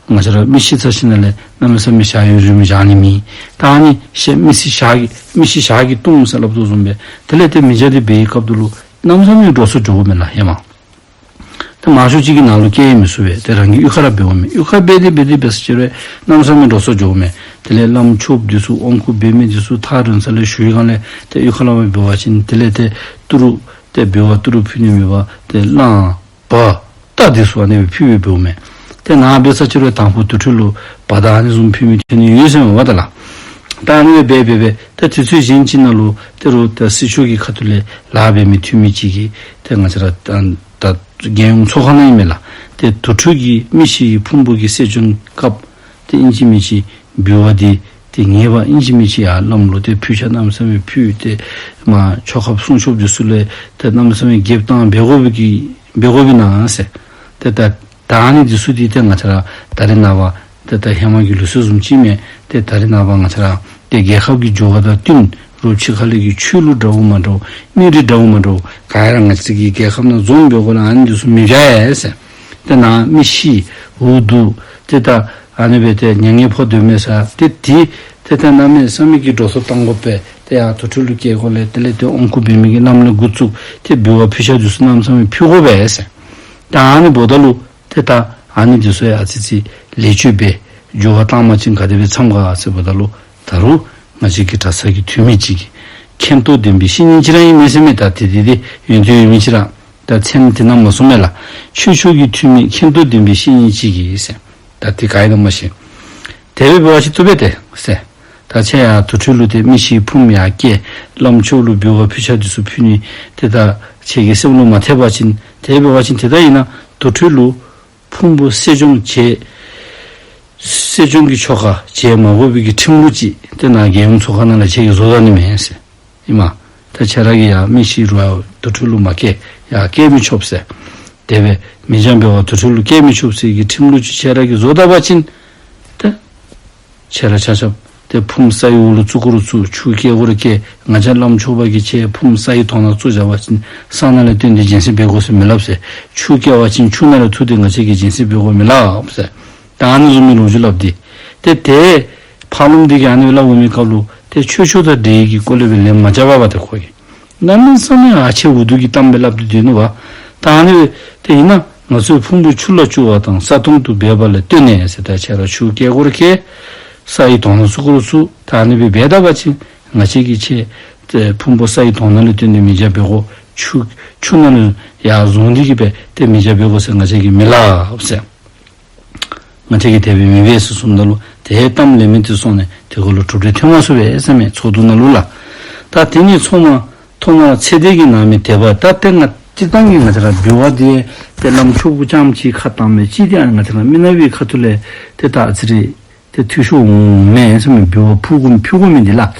ང་བཅས་ར་མི་ཤི་ཚར་ཞིནམ་ལས་གནམ་མེད་ས་མེད་ཞག་ཡུན་རིངམོ་བཞག་ནི་མེད། ད་ཨ་ནི་ཤི་མི་ཤི་ཞག་གི་མི་ཤི་ཞག་གི་ལྟུང་ཟེར་སླབ་དོ་བཟུམ་སྦེ། དེ་ལས་ཏེ་མི་ཆ་འདི་འབད་བའི་སྐབས་དེ་ལུ་གནམ་མེད་ས་མེད་འགྲོ་སོང་འགྱོཝ་མས་ལགས་ཧེ་མ། ད་མང་ཤོས་ཅིག་གིས་ནཱ་ལུ་བསྐྱལ་མི་ཚུགས་པས། ཏེ་རང་གི་གཡུས་ཁར་ར་འབདཝ་མས། གཡུས་ཁར་འབད་དེ་འབད་དེ་འབད་ས་ཅིག་རུང་གནམ་མེད་ས་མེད་འགྲོ་སོང་འགྱོཝ་མས། དེ་ལས་བླམ་ཆོསཔ་འདི་ཚུ་དབང་བསྐུར་འབད་མི་འདི་ཚུ་ཐག་རིང་ས་ལས་ཞུ་བའི་སྒང་ལས་ཏེ་གཡུས་ཁར་ལུ་འབད་བ་ཅིན་དེ་ལས་ཏེ་ཏི་རུ་ཏེ་འབུལ་བ་ཏི་རུ་ཕུལ་ནི་མེད་པར་ཏེ་གླང་བ་རྟ་འདི་ཚུ་ཨ་ནི་སྦེ་ཕུལ་སྦེ་འབདཝ་མས། ཏེ་ནཱ་འབད་ས་ཅིག་རུང་དང་ཕུ་དུར་ཁྲོད་ལུ་བ་དང་ཨ་ནི་བཟུམ་ཕུལ་མི་ཐོན་ནི་ཡོད་ཟེར་མས་པ་ད་ལགས། ད་ཨ་ནི་སྦེ་འབད་འབད་ད་དུས་ཚོད་གཞན་ཅིག་ནང་ལུ་ཏེ་རུང་ད་སྲིད་ཕྱོགས་ཀྱི་ཁ་ཐུག་ལས་ལཱ་འབད་མི་འཐུས་མི་ཅིག་གིས་ཏེ་ང་བཅས་ར་ད་ད་རྒྱལ་ཡོངས་ཚོགས་ཁང་ནང་ཨིན་མས་ལགས། ཏེ་དུར་ཁྲོད་ཀྱི་མི་ཤི་གི་ཕུང་པོ་གི་གསད་བཅོམ་སྐབས་ཏེ་ཨིན་ཅི་མིན་ཅི་འབུལ་བ་འདི་ཏེ་ངེས་པ་ཨིན་ཅི་མིན་ཅི་ཡར་བླམ་ལུ་ཏེ་ཕུལ་ཆ་གནམ་མེད་ས་མེད་ཕུལ། ཏེ་མ་ཆོ་གཔ་སྲུང་སྐྱོབ་འདི་ཚུ་ལས་ཏེ་གནམ་མེད་ས་མེད་རྒྱབ་བཏང་འབད་དགོ་པའི་གི་འབད་དགོ་པས་ན་ཟེར། ཏེ་ད་ད་ཨ་ནི་འདི་ཚུ་འདི་ཏེ་ང་བཅས་ར་ད་རེས་ནངས་པ་ཏེ་ད་ཧེ་མ་གི་ལུགས་སྲོལ་བཟུམ་ཅིག་མེན། ཏེ་ད་རེས་ནངས་པ་ང་བཅས་ར་ཏེ་རྒྱལ་ཁབ་ཀྱི་འགྱུར་བ་དང་བསྟུན་རོགས་ཕྱི་ཁ་ལས་ཀྱི་ཆོས་ལུགས་འདྲཝ་མ་འདྲཝ་མི་རིགས་འདྲཝ་མ་འདྲཝ་ག་ཡ་ར་ང་བཅས་ཀྱི་རྒྱལ་ཁབ་ནང་འཛོམས་འབད་དགོ་ལགས། ཨ་ནི་འདི་ཚུ་མི་འབྱུང་ཡ་ཟེར། ཏེ་ནཱ་མི་ཤི་འུ་སྡུག་ཏེ་ད་ཨ་ནི་སྦེ་ཏེ་མྱ་ངན་ཕོག་སྡོད་མི་ས་ཏེ་འདི་ཏེ་ད་གནམ་མེད་ས་མེད་ཀྱི་འགྲོ་སོང་བཏང་དགོ་པས། ཏེ་ཡར་དུར་ཁྲོད་ལུ་བསྐྱལ་དགོ་ལས་དེ་ལས་ཏེ་དབང་བསྐུར་འབད་མི་གི་གནམ་ལས་འགོ་བཙུགས་ཏེ་འབུལ་བ་ཕུལ་ཆ་འདི་ཚུ་གནམ་མེད་ས་མེད་ཕུལ་དགོ་པས་ཟེར། ད་ཨ་ནི་འབདཝ་ད་ལུ་ཏེ་ད་ཨ་ནི་འདི་ཚུ་ཡང་ཨ་ཙི་ཅིག་ལེགས་བཅོས་འབད་འགྱུར་བ་བཏང་པ་ཅིན་ག་དེ་སྦེ་འཚམས་ག་ཟེར་འབདཝ་ད་ལུ་ད་རུང་ང་བཅས་ཀྱི་གྲྭ་ཚང་གི་འཐུས་མི་ཅིག་གིས་མཁྱེན་རྟོགས་ལྡན་པའི་བཤེས་གཉེན་ཅིག་ར་ཨིན་མས་ཟེར་མས། ད་དེ་དེ་དེ་ཡོན་ཏན་ཡོད་མི་ཅིག་ར་ད་མཚན་དེ་ནང་མ་གསུངས་མས་ལགས། ཆོས་ཕྱོགས་ཀྱི་འཐུས་མི་མཁྱེན་རྟོགས་ལྡན་པའི་བཤེས་གཉེན་ཅིག་གིས་ཟེར། ད་དེ་ག་ཨིན་ན་མ་ཤེས། དེ་སྦེ་འབད་བ་ཅིན་བཏུབ་པས་ཏེ་ཟེར། ད་ཁྱེད་ཡར་དུར་ཁྲོད་ལུ་ཏེ་མི་ཤི་ཕུངམ་ཡར་བསྐྱལ། བླམ་ཆོསཔ་ལུ་འབུལ་བ་ཕུལ་ཆ་འདི་ཚུ་ཕུལ་ནི་ཏེ་ད་ཁྱེད་ཀྱི་སེམས་ལུ་མ་འཐད་པ་ཅིན་དེ་སྦེ་འབད་བ་ཅིན་ཏེ་ད་ཨིན་ན་དུར་ཁྲོད་ལུ་ཕུང་པོ་གསད་བཅོམ་བྱེད་གསད་བཅོམ་གྱི་ཆོ་ག་བྱེད་མ་དགོ་པའི་གི་ཁྲིམས་ལུགས་ཅིག་ཏེ་ནཱ་རྒྱལ་ཡོངས་ཚོགས་ཁང་ནང་ལས་ཁྱེད་ཀྱིས་བཟོ་ད་ནི་མེན་ཟེར། ཨིན་མས། ད་ཁྱེད་ར་གིས་ཡར་མི་ཤི་རུང་ཡར་དུར་ཁྲོད་ལུ་མ་བསྐྱལ། ཡར་བསྐྱལ་མི་ཆོགཔ་ཟེར། དེ་སྦེ་མི་འཇམ་འབད་བར་དུར་ཁྲོད་ལུ་བསྐྱལ་མི་ཆོགཔ་ཟེར་གྱི་ཁྲིམས་ལུགས་ཅིག་ཁྱེད་ར་གིས་བཟོ་ད་པ་ཅིན་ཏེ་ཁྱེད་ར་ཆ་ཁྱབ་ཏེ་ཕུངམ་ས་ཡི་འོག་ལུ་བཙུགས་དགོ་རུང་བཙུགས། ཆུ་བསྐྱལ་དགོ་རུང་བསྐྱལ། ང་བཅས་བླམ་ཆོསཔ་གིས་ཁྱེད་ཕུངམ་ས་ཡི་དོང་ནང་བཙུགས་བཞག་པ་ཅིན་ས་ནང་ལས་བཏོན་ཏེ་སྦྱིན་སྲེག་འབད་དགོ་ཟེར་མི་སླབ་ཟེར། ཆུ་བསྐྱལ་བ་ཅིན་ཆུ་ནང་ལས་འཐུ་སྟེ་ང་བཅས་ཀྱིས་སྦྱིན་སྲེག་འབད་དགོ་མི་སླབ་ཟེར། ད་ཨ་ནི་བཟུམ་མའི་ལོ་རྒྱུས་སླབ་སྟེ། ཏེ་དེ་ཕར་ལུ་འདི་གིས་ཨ་ནི་སྦེ་སླབ་འོང་མི་སྐབས་ལུ་ཏེ་ཆོས་ཕྱོགས་དང་འབྲེལ་གྱི་སྐོར་ལས་སྦེ་ལན་མ་རྐྱབ་པར་ཏེ་ཁོ་གིས་གནམ་མེད་ས་མེད་ཨ་ཆེ་འུ་སྡུག་གི་གཏམ་སྦེ་སླབ་སྟེ་སྡོད་ནུག་པ། ད་ཨ་ནི་སྦེ་ཏེ་ཨིན་ན་ང་ཚོས་ཕུང་པོ་ཆུ་ལ་བསྐྱུར་བ་དང་ས་དོང་དུ་སྦས་པ་ལ་ལྟོས་ནས་ཟེར། ད་ཁྱེད་ར་ཆུ་བསྐྱལ་དགོ་རུང་བསྐྱལ། ས་ཡི་དོང་ནང་བཙུགས་དགོ་རུང་བཙུགས། ད་ཨ་ནི་སྦེ་འབད་ད་པ་ཅིན་ང་བཅས་ཀྱིས་ཁྱེད་ཏེ་ཕུང་པོ་ས་ཡི་དོང་ནང་ལས་བཏོན་ཏེ་མི་འཇམ་འབད་དགོ། ཆུ་ཆུ་ནང་ལས་ཡར་བཟུང་སྟེ་གིས་སྦེ་ཏེ་མི་འཇམ་འབད་དགོ་ཟེར་ང་བཅས་ཀྱིས་མི་སླབ་ཟེར། ང་བཅས་ཀྱིས་དེ་སྦེ་མི་འབད་ཟེར་གསུངམ་ད་ལུ་ཏེ་གཏམ་ལེན་མི་དེ་སོང་ནས་དེ་གུ་ལུ་གྲུབ་འབྲས་ཐོན་མ་ཚུགས་པས་ཟེར་མས། ཚོགས་འདུ་ནང་ལུ་ལགས། ད་དེ་ནས་ཚོགས་མ་ཐོག་མར་ཚེ་འདས་ཀྱི་ནང་མི་དད་པ། ད་ཏེ་ང་སྤྱིར་བཏང་གི་ང་བཅས་ར་འབུལ་བ་འདི་ཏེ་བླམ་ཆོསཔ་རྐྱངམ་ཅིག་ཁ་བཏང་མི་ཅིག་འདི་ཨ་ནི་ང་བཅས་ར་མི་ནག་པའི་ཁ་ཐུག་ལས་ཏེ་ད་ཨ་ཙི་རེ་ཏེ་འཐུས་ཤོར་འོང་མས་ཟེར་མས། འབུལ་བ་ཕུལ་དགོ་མི་ཕུལ་དགོ་མི་འདི་ལགས།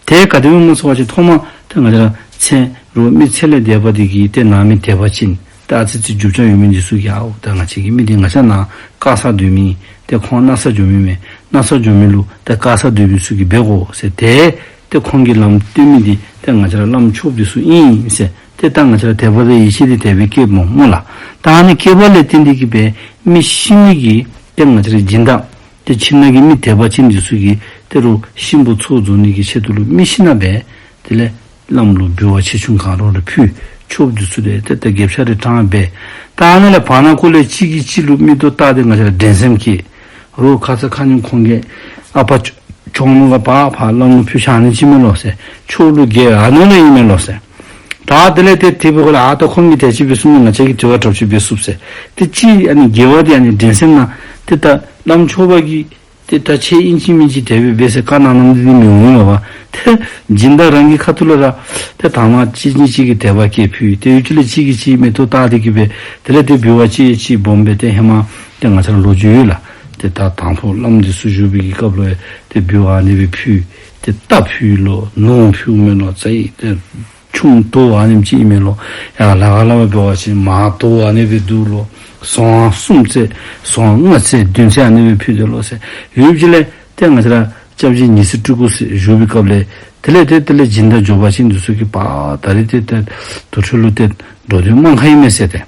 ཏེ་ག་དེ་སྦེ་སྨོ་ཟེར་བ་ཅིན་ཐོག་མ་ཏེ་ང་བཅས་ར་མཚན་རོགས་མི་ཚེ་ལས་འདས་པ་འདི་གི་ཏེ་ནང་མི་དད་པ་ཅིན་ད་ཨ་ཙི་ཅིག་རྒྱུ་ཆ་ཡོད་མི་འདི་ཚུ་གིས་ཨའོ་ད་ང་བཅས་ཀྱི་མི་འདི་ང་བཅས་ནཱ་དཀའ་སར་སྡོད་མི་ཏེ་ཁོང་མནར་སར་འགྱོ་མི་མས། མནར་སར་འགྱོ་མི་ལུ་ཏེ་དཀའ་སར་སྡོད་མི་ཚུ་གིས་འབད་དགོ་ཟེར། ཏེ་ཏེ་ཁོང་གི་ལམ་སྟོན་མི་འདི་ཏེ་ང་བཅས་ར་བླམ་ཆོསཔ་འདི་ཚུ་ཨིན་ཟེར། ཏེ་ད་ང་བཅས་ར་དད་པ་དང་ཡིད་ཆེས་འདི་དེ་སྦེ་སྐྱེཝ་སྨོ་སྨོ་ལགས། ད་ཨ་ནི་སྐྱེས་པ་ལས་བརྟེན་ཏེ་གིས་སྦེ་མི་ཤི་ནི་གི་ཏེ་ང་བཅས་ར་སྦྱིན་བདག་ཏེ་ཁྱིམ་ནང་གི་མི་དད་པ་ཅན་འདི་ཚུ་གིས་ཏེ་རོགས་གཤིན་པོ་ཚོགས་རྫོགས་ནི་གི་ཆེད་དུ་ལུ་མི་ཤི་ནང་སྦེ་དེ་ལས་ བླམ་ལུ་འབུལ་བ་ཆེ་ཆུང་གང་རུང་རེ་ཕུལ། ཆོསཔ་འདི་ཚུ་ལས་ཏེ་ད་རྒྱབ་ཤ་རེ་དྲངས་སྦེ། ད་ཨ་ནི་ལས་བར་ན་ཁོ་ལས་གཅིག་གིས་གཅིག་ལུ་མིག་ཏོ་བལྟ་སྟེ་ང་བཅས་ར་འགྲན་སེམས་སྐྱེ། རོགས་ཁ་ཙ་ཁ་ཉིནམ་ཁོང་གིས་ཨ་པ་ཆོས་ནོར་ག་པ་ཕར་བླམ་ལུ་ཕུལ་ཤ་ཨ་ནི་ཅིག་མས་ལོ་ཟེར། ཆོསཔ་ལུ་རྒྱལ་ཨ་ནི་ལས་ཨིན་མས་ལོ་ཟེར། ད་དེ་ལས་ཏེ་དེ་འབདཝ་ལས་ཨ་ད་ཁོང་གིས་དེ་ཅིག་འབད་ཚུགས་མི་ང་བཅས་ཀྱིས་དེ་བ་དྲགཔ་ཅིག་འབད་ཚུགས་ཟེར། ཏེ་གཅིག་ཨ་ནི་རྒྱལ་བ་འདི་ཨ་ནི་འགྲན་སེམས་ནང་ཏེ་ད་བླམ་ཆོསཔ་གིས་ཏེ་ད་ཁྱེད་ཨིན་ཅི་མིན་ཅི་དེ་སྦེ་འབད་ཟེར་བཀའ་གནང་གནངམ་འདི་མི་འོང་ལོ་བ། ཏེ་སྦྱིན་བདག་རང་གི་ཁ་ཐུག་ལུ་ར་ཏེ་དང་པ་གཅིག་གཉིས་གཅིག་གིས་དད་པ་སྐྱེ་ཕུལ། ཏེ་ཡུད་ཅིག་ལས་གཅིག་གིས་གཅིག་མིག་ཏོ་བལྟ་སྟེ་གི་སྦེ་དེ་ལས་ཏེ་འབུལ་བ་གཅིག་གཅིག་སྦོམ་སྦེ་ཏེ་ཧེ་མ་ཏེ་ང་བཅས་ར་ལོ་རྒྱུས་ཡོད་ལགས། ཏེ་ད་དང་ཕུ་བླམ་འདི་ཚུ་བཞུགས་པའི་གི་སྐབས་ལུ་ཏེ་འབུལ་བ་ཨ་ནི་སྦེ་ཕུལ། ཏེ་རྟ་ཕུལ་ལོ། ནོར་ཕུལཝ་མས་ལོ། ཙ་ཡི་ཏེ་ཆུང་དོ་ཨ་ནེམ་ཅིག་ཨིན་མས་ལོ། ཡར་ལ་ཁ་ལས་འབད་བ་ཅིན་མར་དོ་ཨ་ནི་སྦེ་འདུག་ལོ། ཟོང་གསུམ་ཚད་ཟོང་ལྔ་ཚད་བདུན་ཚད་ཨ་ནི་སྦེ་ཕུལ་དེ་ལོ་ཟེར། ཡུད་ཅིག་ལས་ཏེ་ང་བཅས་ར་སྐྱབས་རྗེ་ཉི་ཟེར་སྤྲུལ་སྐུ་ཟེར་བཞུགས་པའི་སྐབས་ལས་དེ་ལས་ཏེ་དེ་ལས་སྦྱིན་བདག་འབྱོར་པ་ཅན་འདི་ཚུ་གིས་པ་ད་རིས་ཏེ་ཏེ་དུར་ཁྲོད་ལུ་ཏེ་འགྲོ་དོན་མང་ཁ་ཨིན་མས་ཟེར་ཏེ།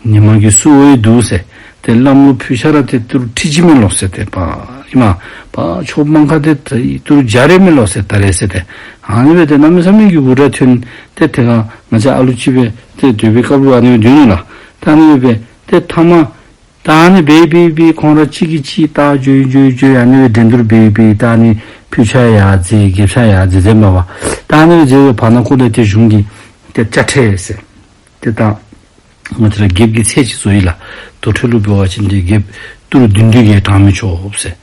ཉི་མ་གི་བསུ་བ་ཡང་འདུག་ཟེར། ཏེ་བླམ་ལུ་ཕུལ་ཤ་ར་ཏེ་ཏི་རུ་ཁྲི་གཅིག་མས་ལོ་ཟེར་ཏེ་པ་ཨིན་མས། པ་ཆོསཔ་མང་ཁ་ཏེ་ཏི་རུ་བརྒྱ་རེ་མས་ལོ་ཟེར་ད་རེས་ཟེར་ཏེ། ཨ་ནི་སྦེ་ཏེ་གནམ་མེད་ས་མེད་ཀྱི་འུར་སྒྲ་ཐོན། ཏེ་དེ་ཁར་ང་བཅས་ཨ་ལུ་ཅིག་སྦེ་ཏེ་སྡོད་པའི་སྐབས་ལུ་ཨ་ནི་སྦེ་སྡོད་ནུག་ལགས། ད་ཨ་ནི་སྦེ་ཏེ་ཐ་མ་ད་ཨ་ནི་སྦེ་སྦེ་སྦེ་ཁོང་ར་གཅིག་གིས་གཅིག་བལྟ་འགྱོ་འགྱོ་འགྱོ་ཨ་ནི་སྦེ་འགྲན་བསྡུར་སྦེ་སྦེ་ད་ཨ་ནི་ཕུལ་ཤ་ཡར་འཛེགས་རྒྱབ་ཤ་ཡར་འཛེགས་འཛེགསཔ་མས་པ། ད་ཨ་ནི་སྦེ་འཛེགས་སྦེ་བར་ན་ཁོ་ལས་ཏེ་གཞུང་གིས་ཏེ་དཔྱ་ཁྲལ་ཟེར། ཏེ་ད་ང་བཅས་ར་རྒྱལཔོ་གི་ཚད་ཅིག་བཟོ་ཡི་ལགས། དུར་ཁྲོད་ལུ་འབད་བ་ཅིན་ཏེ་རྒྱལཔོ་ཏི་རུ་བདུན་བདུན་གྱིས་དྲང་མི་ཆོག་ཟེར།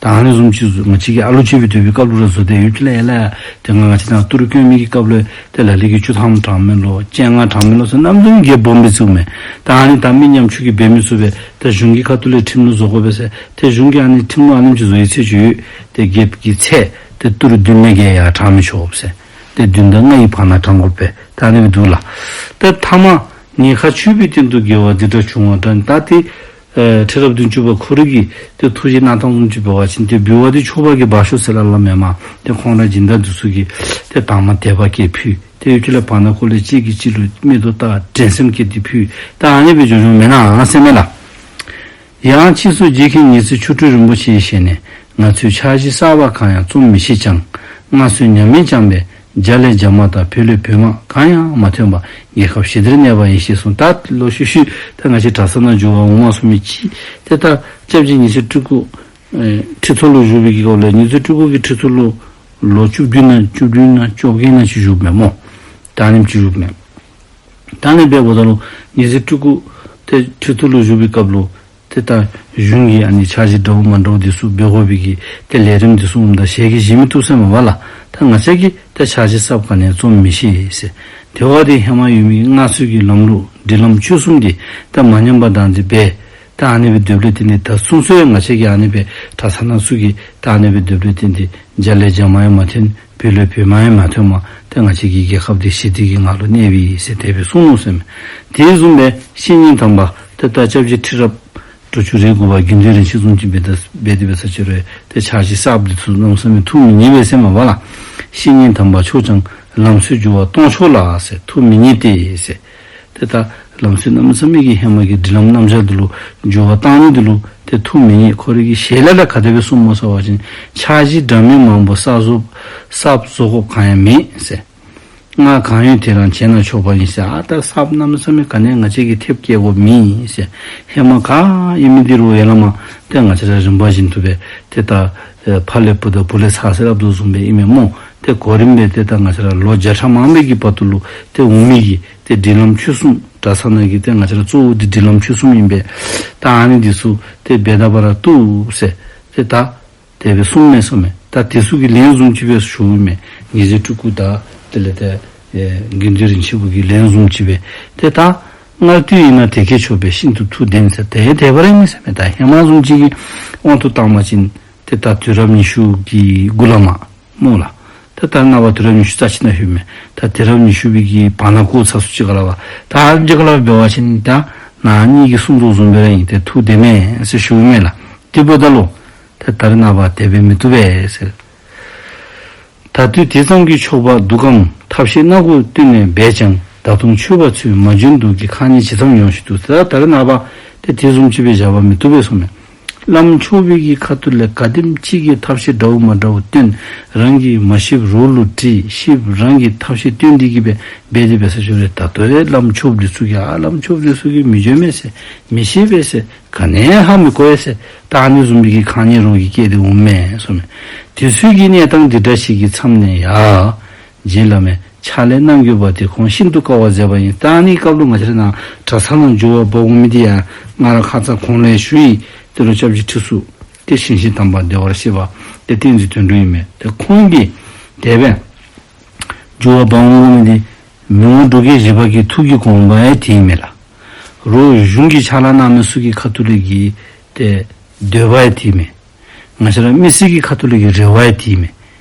ད་ཨ་ནི་བཟུམ་ཅིག་བཟོ་ང་བཅས་ཀྱིས་ཨ་ལུ་ཅིག་སྦེ་སྡོད་པའི་སྐབས་ལུ་ར་བཟོ་སྟེ་ཡུད་ཅིག་ལས་ཡ་ལ་ཡ་ཏེ་ང་ང་བཅས་ནཱ་ཏི་རུ་བསྐྱོན་མི་གི་སྐབས་ལུ་ཏེ་ལ་ལུ་གིས་བཅུ་ཐམ་དྲང་མས་ལོ། བཅོ་ལྔ་དྲང་མས་ལོ་ཟེར་གནམ་མེད་ས་མེད་རྒྱལཔོ་སྦོམ་སྦེ་བརྩིཝ་མས། ད་ཨ་ནི་ད་མི་ཉམ་ཆུང་གིས་འབད་མི་ཚུགས་པས། ད་གཞུང་གི་ཁ་ཐུག་ལས་ཁྲིམས་ལུགས་བཟོ་དགོ་པས་ཟེར། ཏེ་གཞུང་གིས་ཨ་ནི་ཁྲིམས་ལུགས་ཨ་ནེམ་ཅིག་བཟོ་ཡི་ཚད་ཅིག་ཡོད། ཏེ་རྒྱལཔོ་གི་ཚད་ཏེ་ཏི་རུ་བདུན་ལས་བརྒལ་ཡར་དྲང་མི་ཆོག་ཟེར། ཏེ་བདུན་དང་ལྔ་ཡི་བར་ན་དྲང་དགོ་པས། ད་ཨ་ནི་སྦེ་འདུག་ལགས། ཏེ་ཐ་མ་ཉེས་ཁ་ཆུད་པའི་སྟེང་དུ་དགེ་བ་འདི་འདྲ་བྱུང་བ་དང་ད་ཏེ་ཨེ་ཁྲི་རབས་བདུན་ཅུ་པ་ཁོ་ར་གིས་ཏེ་ཐུགས་བཞེད་གནང་ཐངས་བཟུམ་ཅིག་འབད་བ་ཅིན་ཏེ་འབུལ་བ་འདི་ཆོསཔ་གིས་འབག་ཤོག་ཟེར་སླབ་སླབ་མེན་མས། ཏེ་ཁོང་ར་སྦྱིན་བདག་འདི་ཚུ་གིས་ཏེ་དང་པ་དད་པ་བསྐྱེད་ཕུལ། ཏེ་ཡུད་ཅིག་ལས་བར་ན་ཁོ་ལས་གཅིག་གིས་གཅིག་ལུ་མིག་ཏོ་བལྟ་འགྲན་སེམས་བསྐྱེད་དེ་ཕུལ། ད་ཨ་ནི་སྦེ་འགྱོ་འགྱོཝ་མེན་ན་ཟེར་མས་ལགས། ཡང་ཕྱིས་སུ་རྗེ་མཁན་ཉི་ཟེར་ཆོ་འཕྲུལ་རིན་པོ་ཆེའི་ཞལ་ནས། ང་ཚོས་ཕྱག་བཞེས་བསགས་པ་གང་ཡང་རྩོམ་མི་ཤེས་ཀྱང་། སྔར་སྲོལ་ཉམས་མེད་བསྐྱངས་པས་བརྒྱ་ལས་བརྒྱ་མ་དང་བོད་ལས་བོད་མ་གང་ཡང་མ་ཐོན་པར་རྒྱལ་ཁབ་ཞི་བདེར་གནས་པ་ཡིན་ཞེས་གསུངས། ད་ལོག་ཤུལ་ཤུལ་ད་ང་བཅས་གྲྭ་ཚང་ནང་འགྱོ་བར་འོང་མ་ཚུགས་མི་ཅིག་ཏེ་ད་སྐྱབས་རྗེ་ཉི་ཟེར་སྤྲུལ་སྐུ་ཨེ་ཁྲི་ཐོག་ལུ་བཞུགས་པའི་གི་སྐབས་ལས་ཉི་ཟེར་སྤྲུལ་སྐུ་གིས་ཁྲི་ཐོག་ལུ་ལོ་བཅུ་བདུན་ན་བཅུ་བདུན་ན་བཅོ་བརྒྱད་ན་ཅིག་བཞུགས་མས་སྨོ། ད་ཨ་ནེམ་ཅིག་བཞུགས་མས། ད་ཨ་ནི་སྦེ་འབདཝ་ད་ལུ་ཉི་ཟེར་སྤྲུལ་སྐུ་ཏེ་ཁྲི་ཐོག་ལུ་བཞུགས་པའི་སྐབས་ལུ་ཏེ་ད་གཞུང་གི་ཨ་ནི་ཕྱག་བཞེས་འདྲཝ་མ་འདྲཝ་འདི་ཚུ་འབད་དགོ་པའི་གི་ཏེ་ལས་རིམ་འདི་ཚུ་འོངམ་ད་ཞལ་གྱིས་བཞེས་མི་བཏུབ་ཟེར་མས་པ་ལགས། ད་ང་བཅས་ཀྱིས་ད་ཕྱག་བཞེས་བསགས་པ་གང་ཡང་རྩོམ་མི་ཤེས་ཟེར། དེ་བ་འདི་ཧེ་མ་ཡོད་མི་སྔར་སྲོལ་གྱི་ལམ་ལུགས་སྒྲིག་ལམ་ཆོས་གསུམ་འདི་ད་མ་ཉམས་པ་དང་འདི་སྦེ་ད་ཨ་ནི་སྦེ་སྡོདཔ་ལས་བརྟེན་ཏེ་ད་གསུང་སྲོལ་ཡང་ང་བཅས་ཀྱིས་ཨ་ནི་སྦེ་གྲྭ་ཚང་ནང་ཚུ་གིས་ད་ཨ་ནི་སྦེ་སྡོདཔ་ལས་བརྟེན་ཏེ་བརྒྱ་ལས་བརྒྱ་མ་ཡང་མ་ཐོན། བོད་ལས་བོད་མ་ཡང་མ་ཐོན་པར་ཏེ་ང་བཅས་ཀྱི་རྒྱལ་ཁབ་འདི་ཞི་བདེ་གི་ངང་ལུ་གནས་པས་ཟེར་དེ་སྦེ་གསུངས་ནུག་ཟེར་མས། དེ་བཟུམ་སྦེ་བཤེས་གཉེན་དམ་པ་ཏེ་ད་སྐྱབས་རྗེ་ཁྲི་རབས་དྲུག་ཅུ་རེ་དགུ་པ་དགེ་འདུན་རིན་ཆེན་བཟུམ་ཅིག་འབད་ད་འབད་དེ་འབད་ས་ཅིག་རུང་ཏེ་ཕྱག་བཞེས་བསགསཔ་འདི་ཚུ་གནམ་མེད་ས་མེད་ཐུགས་མི་མཉེས་པས་ཟེར་མས་པ་ལགས། བཤེས་གཉེན་དམ་པ་མཆོག་ཀྱང་ལམ་སྲོལ་འགྱུར་བ་གཏོང་ཕྱོགས་ལ་ཟེར་ཐུགས་མི་མཉེས་ཏེ་ཟེར། ཏེ་ད་ལམ་སྲོལ་གནམ་མེད་ས་མེད་ཀྱི་ཧེ་མ་གི་སྒྲིག་ལམ་རྣམ་གཞག་འདི་ལུ་འགྱུར་བ་བཏང་ནི་འདི་ལུ་ཏེ་ཐུགས་མི་མཉེས། ཁོ་རའི་གི་ཞལ་ལས་ར་ག་དེ་སྦེ་གསུངས་སྨོ་ཟེར་བ་ཅིན་ཕྱག་བཞེས་འདྲ་མིན་མང་པོ་གསརཔ་བཟོ་གསརཔ་བཟོ་དགོཔ་གང་ཡང་མེད་ཟེར། སྔར་གང་ཡོད་དེ་རང་བྱས་ན་ཆོག་པ་ཡིན་ཟེར། ཨ་ད་གསརཔ་གནམ་མེད་ས་མེད་ག་ནི་ཡང་ང་བཅས་ཀྱིས་ཐེབས་བཀལ་དགོཔ་མེད་ཟེར། ཧེ་མ་ག་ཨིན་མི་འདི་རུང་ཡ་ལ་མ་ཏེ་ང་བཅས་ར་རིམ་པ་བཞིན་དུ་སྦེ་ཏེ་ད་ཨེ་ཕ་ལས་བུ་དང་བུ་ལས་ཚ་ཟེར་སླབ་དོ་བཟུམ་སྦེ་ཨིན་མས་སྨོ། ཏེ་གོ་རིམ་སྦེ་ཏེ་ད་ང་བཅས་ར་ལོ་བརྒྱ་ཕྲག་མང་པོའི་གི་བར་དུ་ལུ་ཏེ་འོང་མི་གི་ཏེ་སྒྲིག་ལམ་ཆོས་གསུམ་གྲྭ་ཚང་ནང་གི་ཏེ་ང་བཅས་ར་གཙོ་བོ་འདི་སྒྲིག་ལམ་ཆོས་གསུམ་ཨིན་པས། ད་ཨ་ནི་འདི་ཚུ་ཏེ་འབད་ད་པ་ར་བཏུབ་ཟེར་ཏེ་ད་དེ་སྦེ་གསུངམ་མས་ཟེར་མས། ད་དེ་ཚུ་གི་ལན་བཟུམ་ཅིག་སྦེ་ཞུཝ་མས། ཉི་ཟེར་སྤྲུལ་སྐུ་དང་དེ་ལས་ཏེ་ཨེ་དགེ་འདུན་རིན་ཆེན་བུ་གི་ལན་བཟུམ་ཅིག་སྦེ་ཏེ་ད་སྔར་དུས་ཡིན་ན་དེ་སྐད་ཆོག་པས་ཤིན་ཏུ་ཐུགས་བདེན་ཟེར་དེ་དེ་སྦེ་ར་ཨིན་ཟེར་མས། ད་ཧེ་མ་བཟུམ་ཅིག་གི་དབང་དུ་བཏང་བ་ཅིན་ཏེ་ད་དུས་རབས་ཉི་ཤུ་གི་འགོ་ལས་མར་སྨོ་ལགས། ད་ད་རེས་ནངས་པ་དུས་རབས་ཉི་ཤུ་རྩ་གཅིག་ནང་ལྷོད་མས། ད་དུས་རབས་ཉི་ཤུ་པའི་གི་བར་ན་འགོ་ཚར་སོ་ཅིག་ག་ལས་པ། ད་ཅིག་ག་ལས་པ་འབད་བ་ཅིན་ད་ནཱ་གཉིས་ཀྱིས་གསུངས་དོ་བཟུམ་སྦེ་ར་ཨིན། ཏེ་ཐུགས་བདེན་མས་ཟེར་ཞུཝ་མས་ལགས། དེ་འབདཝ་ད་ལུ་ད་ད་རེས་ནངས་པ་དེ་སྦེ་མི་བཏུབ་པས་ཟེར། ད་དུས་དེ་ཙམ་གྱིས་ཆོག་པ་འདུག་གམ། ཐབས་ཤེས་སྣ་དགུ་བསྟུན་ནས་འབད་ཀྱང་། ད་དུང་ཆོས་པ་ཚུལ་མ་འཇོན་འདུག་གི་ཁ་ཉེས་ཇི་ཙམ་ཡོང་ཞིག་འདུག་ཟེར། ད་ད་རེས་ནངས་པ་ཏེ་དེ་བཟུམ་ཅིག་སྦེ་བཞག་པ་མི་བཏུབ་པས་གསུངམ་མས། བླམ་ཆོསཔ་གི་ཁ་ཐུག་ལས་ག་དེམ་ཅིག་གི་ཐབས་ཤེས་འདྲཝ་མ་འདྲཝ་སྟོན། རང་གིས་མ་ཤེསཔ་རོགས་ལུ་དྲི། ཤེསཔ་རང་གིས་ཐབས་ཤེས་སྟོན་ཏེ་གི་སྦེ་འབད་དེ་འབད་ས་ཅིག་རུང་ད་ལྟོ་ཡང་བླམ་ཆོསཔ་འདི་ཚུ་གིས་ཨ་བླམ་ཆོསཔ་འདི་ཚུ་གིས་མི་འཇོན་མས་ཟེར། མི་ཤེས་པས་ཟེར། ག་ནི་ཡང་ཧ་མི་གོ་བས་ཟེར། ད་ཨ་ནི་བཟུམ་མའི་གི་ཁ་ཉེས་རོགས་ཀྱིས་བཀལ་ཏེ་འོང་མས་གསུངམ་མས། དུས་ཚོད་ཀྱི་གནས་སྟངས་འདི་འདྲ་ཞིག་གི་མཚམས་ནས་ཡང་རྗེ་བླ་མའི་ཕྱག་ལས་གནང་དགོས་པ་དེ་ཁོང་ཤིན་ཏུ་དཀའ་བ་མཛད་པ་ཡིན། ད་ཨ་ནི་སྐབས་ལུ་ང་བཅས་ར་ནཱ་གྲྭ་ཚང་ནང་འགྱོ་བར་འབག་འོང་མི་འདི་ཡང་ང་ར་ཁ་ཙ་གོང་ལས་ཞུ་ཡི། ཏེ་རོགས་སྐྱབས་རྗེ་ཁྲི་ཟུར་ཏེ་ཞིང་གཤེགས་དམ་པ་བདེ་བར་གཤེགས་པ་ཏེ་བསྟན་འཛིན་དོན་གྲུབ་ཨིན་མས། ཏེ་ཁོང་གིས་དེ་སྦེ་འགྱོ་བར་འབག་འོང་མི་འདི་མི་དབང་འབྲུག་རྒྱལ་བཞི་པ་གི་ཐུགས་ཀྱི་དགོངས་པ་ཡང་དེ་ཨིན་མས་ལགས། རོགས་གཞུང་གི་ཕྱག་ལཱ་གནང་མི་ཚུ་གི་ཁ་ཐུག་ལས་ཀྱི་ཏེ་འདོད་པ་ཡང་དེ་ཨིན་མས། ང་བཅས་ར་མི་སེར་གྱི་ཁ་ཐུག་ལས་ཀྱི་རེ་བ་ཡང་དེ་ཨིན་མས།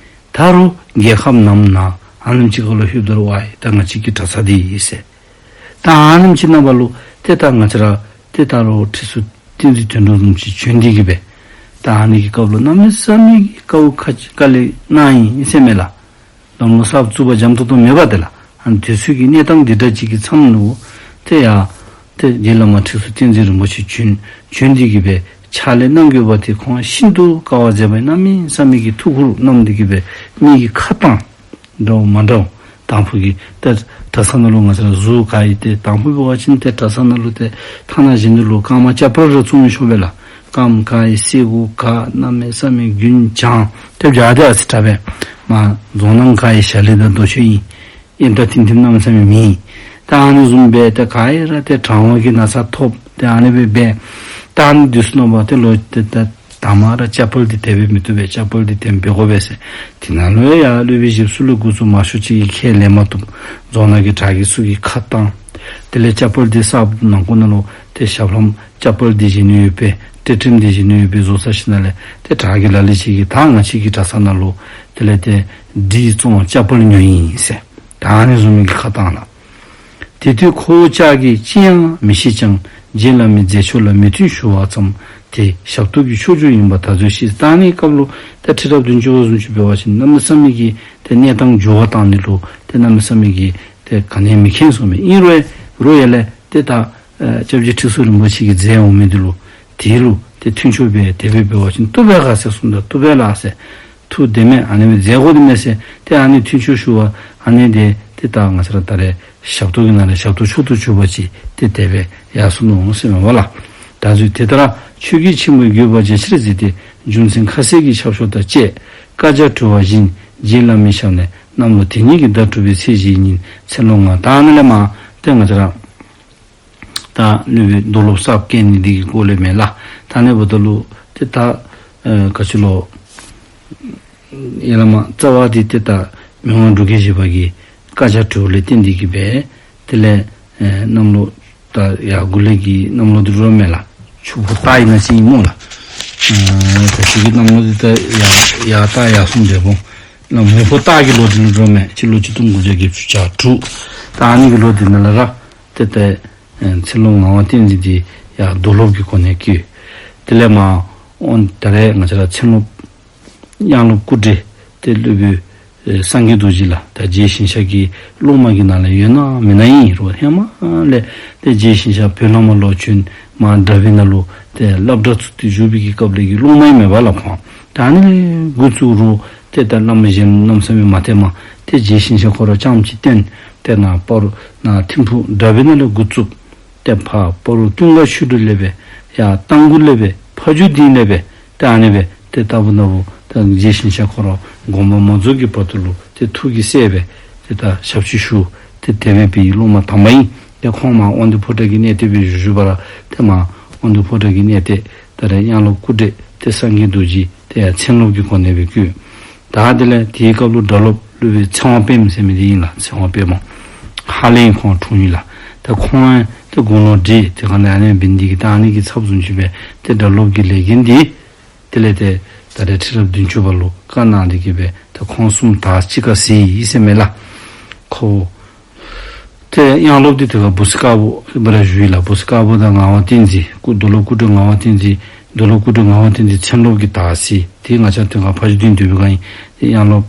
ད་རུང་རྒྱལ་ཁབ་ནང་ན་ཨ་ནེམ་ཅིག་ཁ་ལུ་ལྷོདཔ་ད་རུང་ཝའི་ད་ང་བཅས་ཀྱི་གྲྭ་ཚང་འདི་ཨིན་ཟེར། ད་ཨ་ནེམ་ཅིག་ནང་པ་ལུ་ཏེ་ད་ང་བཅས་ར་ཏེ་ད་རོགས་ཁྲི་ཟུར་བསྟན་འཛིན་དོན་གྲུབ་བཟུམ་ཅིག་བྱོན་ཏེ་གི་སྦེ་ད་ཨ་ནི་གི་སྐབས་ལུ་གནམ་མེད་ས་མེད་ཀྱི་དཀའཝ་ཁག་ཅིག་དཀའ་ལས་གནང་ཡི་ཟེར་མས་ལགས། ལམ་ལུགས་གསརཔ་བཙུགས་པ་འཇམ་ཏོང་ཏོ་མེད་པ་དེ་ལགས། ཨ་ནི་དུས་ཚོད་ཀྱི་གནས་སྟངས་འདི་འདྲ་ཅིག་གི་མཚམས་ལུ་ཏེ་ཡང་ཏེ་རྗེ་བླ་མ་ཁྲི་ཟུར་བསྟན་འཛིན་རིན་པོ་ཆེ་བྱོན་བྱོན་ཏེ་གི་སྦེ་ཕྱག་ལས་གནང་དགོས་པ་དེ་ཁོང་ཤིན་ཏུ་དཀའ་བ་མཛད་པ་ཡིན། གནམ་མེད་ས་མེད་ཀྱི་ཐུགས་ཁུར་བསྣམས་ཏེ་གི་སྦེ་མི་གི་ཁ་བཏང་འདྲཝ་མ་འདྲཝ་དང་ཕུ་གི་ཏེ་གྲྭ་ཚང་ནང་ལུ་ང་བཅས་ར་གཟུགས་ག་ཡི་ཏེ་དང་ཕུ་འབད་བ་ཅིན་ཏེ་གྲྭ་ཚང་ནང་ལུ་ཏེ་ཐ་ན་གཞན་དུ་ལུ་རྐངམ་ཅ་པཱལ་ར་བཙུགས་མི་ཆོག་པས་ལགས། རྐངམ་ག་ཡི་སེར་ཀོ་ག་གནམ་མེད་ས་མེད་རྒྱུན་བྱང་ཏེ་བྱ་དེ་ཨ་ཙི་དྲག་པས། མ་རྫོང་ནང་ག་ཡི་ཞལ་ལི་དང་རྡོ་ཆོས་ཨིན། ཨེ་ད་ཐིམ་ཐིམ་གནམ་མེད་ས་མེད་མེད། ད་ཨ་ནི་བཟུམ་སྦེ་ཏེ་ག་ཡི་ར་ཏེ་གྲང་བ་གི་ན་ཚ་ཐོབ་ཏེ་ཨ་ནི་སྦེ་འབད། ད་ཨ་ནི་དུས་སུ་ནང་པ་ཏེ་ལོག་སྟེ་ད་དང་པ་ར་ཅ་པཱལ་འདི་དེ་སྦེ་མི་བཏུབ་པས། ཅ་པཱལ་འདི་དེ་སྦེ་དགོ་པས་ཟེར། དེ་ནང་ལུ་ཡང་སློབ་དཔོན་ཞབས་བསུ་ལས་འགོ་བཙུགས་མང་ཤོས་ཅིག་གིས་ཁས་ལེན་མ་བཏུབ། རྫོང་ནང་གི་གྲྭ་རྒན་ཚུ་གིས་ཁ་བཏང་། དེ་ལས་ཅ་པཱལ་འདི་གསརཔ་ནང་ཁོ་ན་ལུ་ཏེ་ཞབས་ལྷམ་ཅ་པཱལ་འདི་བཞེས་ནི་ཡོད་པས། ཏེ་ཁྲིམས་འདི་བཞེས་ནི་ཡོད་པས། བཟོ་ས་ཞིག་ནང་ལས་ཏེ་གྲྭ་རྒན་ལ་ལུ་ཅིག་གིས་ད་ང་བཅས་ཀྱི་གྲྭ་ཚང་ནང་ལུ་དེ་ལས་ཏེ་འདི་བཙོང་ཅ་པཱལ་ཉོ་ཡི་ཟེར། ད་ཨ་ནི་བཟུམ་མའི་གི་ཁ་བཏང་ལགས། དེ་དུས་ཁོ་བོ་ཅག་གིས་ཅི་ཡང་མི་ཤེས་ཀྱང་རྗེ་བླ་མའི་མཛད་ཕྱོགས་ལ་མོས་མཐུན་ཞུ་བ་ཙམ་དེ་ཞབས་ཏོག་གི་ཕྱོགས་བཅུ་ཡིན་པ་ད་གཟོད་ཤེས། ད་ཨ་ནི་སྐབས་ལུ་ད་ཁྲི་རབས་བདུན་ཅུ་པ་བཟུམ་ཅིག་འབད་བ་ཅིན་གནམ་མེད་ས་མེད་ཀྱི་ཏེ་གནས་སྟངས་འགྱུར་བ་བཏང་ནི་ལུ་ཏེ་གནམ་མེད་ས་མེད་ཀྱི་ཏེ་ག་ནི་ཡང་མི་མཁྱེན་སོང་མས། ཨིན་རུང་རོགས་ཡར་ལས་ཏེ་ད་ཨེ་སྐྱབས་རྗེ་ཁྲི་ཟུར་རིན་པོ་ཆེ་གིས་མཛད་འོང་མི་འདི་ལུ་དེ་ལུ་ཏེ་མཐུན་ཕྱོགས་སྦེ་དེ་སྦེ་འབད་བ་ཅིན་བཏུབ་པས་ག་ཟེར་གསུངམ་ད་བཏུབ་པས་ལགས་ཟེར། ཐུགས་བདེ་མས། ཨ་ནི་སྦེ་མཛད་དགོ་དེ་མས་ཟེར། ཏེ་ཨ་ནི་མཐུན་ཕྱོགས་ཞུ་བ་ཨ་ནི་དེ་ཏེ་ད་ང་བཅས་ར་ད་རེས་ཞབས་ཏོག་གི་ནང་ལས་ཞབས་ཏོག་མཆོག་ཏུ་གྱུར་པ་ཅིག་ཏེ་དེ་སྦེ་ཡར་སོ་ནུག་ཟེར་མས་པ་ལགས། ད་གཟོད་དེ་ལྟར་ཆོས་བརྒྱུད་ཆེན་པོའི་བརྒྱུད་པ་རྒྱ་ཆེར་གཟིགས་ཏེ་རྒྱུ་མཚན་ཁ་གསལ་གྱི་ཁྱབ་ཤོག་དང་བཅས་བཀའ་རྒྱ་གྲོལ་བ་བཞིན་རྗེ་བླ་མའི་ཞབས་ནས་གནམ་ལོ་དེ་ཉིད་ཀྱི་ཟླ་དྲུག་པའི་ཚེས་བཞིའི་ཉིན་ཚེ་ལོ་ལྔ། ད་ཨ་ནི་ལས་མར་ཏེ་ང་བཅས་ར་ད་སློབ་དཔོན་རྡོར་སློབ་གསརཔ་བཀལ་ནི་འདི་གི་སྐོར་ལས་མས་ལགས། ད་ཨ་ནི་འབདཝ་ད་ལུ་ཏེ་ད་ཨེ་ག་ཅི་ལོ་ཡ་བླ་མ་རྩ་བ་འདི་ཏེ་ད་མི་དབང་འབྲུག་རྒྱལ་བཞི་པ་གི་བཀའ་རྒྱ་གྲོལ་ལས་བརྟེན་ཏེ་གི་སྦེ་དེ་ལས་ཨེ་གནམ་ལོ་ད་ཡར་འགོ་ལས་ཀྱི་གནམ་ལོ་འདི་རོ་མས་ལགས། ཆུ་ཕོ་སྟག་ཨིན་ན་ཅིག་ཨིན་སྨོ་ལགས། ཨེ་ད་ཆུ་གི་གནམ་ལོ་འདི་ད་ཡར་ཡར་སྟག་ཡར་གསུམ་འབདཝ་ད་མེ་ཕོ་སྟག་གི་ལོ་འདི་ལུ་རོ་མས། སྤྱི་ལོ་ཆིག་སྟོང་དགུ་བརྒྱ་བརྒྱད་ཅུ་གྱ་དྲུག། ད་ཨ་ནི་གི་ལོ་འདི་ནང་ལས་ར་ཏེ་ཏེ་ཨེ་ཚེ་ལོ་ལྔ་པ་བསྟན་འཛིན་འདི་ཡར་རྡོར་སློབ་ཀྱི་གོ་གནས་བཀོད། དེ་ལས་མར་ཨོ་ད་རེས་ང་བཅས་ར་མཚན་སློབ་དབྱངས་སློབ་སྐུ་བགྲེས་ཏེ་སློབ་དཔོན་ཨེ་སངས་རྒྱས་རྡོ་རྗེ་ལགས། ད་རྗེ་ཞིང་གཤེགས་ཀྱི་སློབ་མ་གི་ནང་ལས་ཡོད་ན་མེན་ན་ཨིན་རུང་ཧེ་མ་ལས་ཏེ་རྗེ་ཞིང་གཤེགས་བོད་ལས་མར་ལོག་བྱོན་མར་དགྲ་བོ་ནང་ལུ་ཏེ་སློབ་གྲྭ་བཙུགས་ཏེ་བཞུགས་པའི་གི་སྐབས་ལས་ཀྱི་སློབ་མ་ཨིན་མས་པ་ལགས་ཁོང་། ད་ཨ་ནི་ལས་འགོ་བཙུགས་རུང་ཏེ་ད་བླ་མ་གཞན་གནམ་མེད་ས་མེད་མ་ཐོནམ་ཏེ་རྗེ་ཞིང་གཤེགས་ཁོ་ར་རྐྱངམ་ཅིག་བསྟེན། ཏེ་ནཱ་སྤ་རོ་ནཱ་ཐིམ་ཕུག་དགྲ་བོ་ནང་ལས་འགོ་བཙུགས། ཏེ་ཕར་སྤ་རོ་ཀུན་དགའ་ཆོས་སྒྲུབ་ལས་སྦེ་ཡར་རྟ་མགོ་ལས་སྦེ་ཕ་ཇོ་སྡིངས་ལས་སྦེ་ཏེ་ཨ་ནི་སྦེ་ཏེ་ལྟ་བུ་ན་བུ་ཏེ་རྗེ་ཞིང་གཤེགས་ཁོ་ར་དགོངས་པ་མ་རྫོགས་ཀྱི་བར་དུ་ལུ་ཏེ་ཐུགས་ཀྱི་སྲས་སྦེ་ཏེ་ད་ཞབས་ཕྱི་ཞུ། ཏེ་དེ་སྦེ་འབད་བའི་སློབ་མ་དང་པ་ཨིན། ཏེ་ཁོང་མར་དབང་འདུས་ཕོ་བྲང་གི་གནས་བརྟན་སྦེ་བཞུགས་བཞུགས་པ་ར་ཏེ་མར་དབང་འདུས་ཕོ་བྲང་གི་གནས་བརྟན་ད་རེས་དབྱངས་སློབ་སྐུ་བགྲེས་ཏེ་སངས་རྒྱས་རྡོ་རྗེ་ཏེ་ཡར་མཚན་སློབ་ཀྱི་གོ་གནས་སྦེ་བསྐོས། ད་དེ་ལས་དེའི་སྐབས་ལུ་སྒྲ་སློབ་སློབ་དཔོན་ཚེ་དབང་པདྨ་ཟེར་མི་འདི་ཨིན་ལགས། ཚེ་དབང་པདྨ་ཧ་ལས་ཨིན། ཁོང་འཁྲུངས་ཡི་ལགས། ད་ཁོང་ཡང་ཏེ་དགུང་ལོ་བགྲེས་ཏེ་ག་ནི་ཨ་ནི་འབད་ནི་འདི་གིས་ད་ཨ་ནི་གི་ཚབ་བཟུམ་ཅིག་སྦེ་ཏེ་སྒྲ་སློབ་ཀྱི་ལས་འགན་འདི་དེ་ལས་ཏེ་ད་རེས་ཁྲི་རབས་བདུན་ཅུ་པ་ལུ་བཀའ་གནང་སྟེ་གི་སྦེ་ཏེ་ཁོང་གསུམ་དར་གཅིག་ཁར་གཟིགས་ཡི་ཟེར་མས་ལགས། ཁོ་ཏེ་དབྱངས་སློབ་འདི་ཏེ་ག་བུ་སི་དཀར་པོ་ཨིན་པ་ར་ཞུ་ཡི་ལགས། བུ་སི་དཀར་པོ་དང་ངག་དབང་བསྟན་འཛིན་སྐུ་རྡོར་སློབ་སྐུ་བགྲེས་ངག་དབང་བསྟན་འཛིན་རྡོར་སློབ་སྐུ་བགྲེས་ངག་དབང་བསྟན་འཛིན་མཚན་སློབ་ཀྱི་དར་གཟིགས། ཏེ་ང་བཅས་དེ་སྒང་ཕ་ཇོ་སྡིངས་སྡོད་པའི་སྒང་ཨིན། ཏེ་དབྱངས་སློབ་ཨེ་སློབ་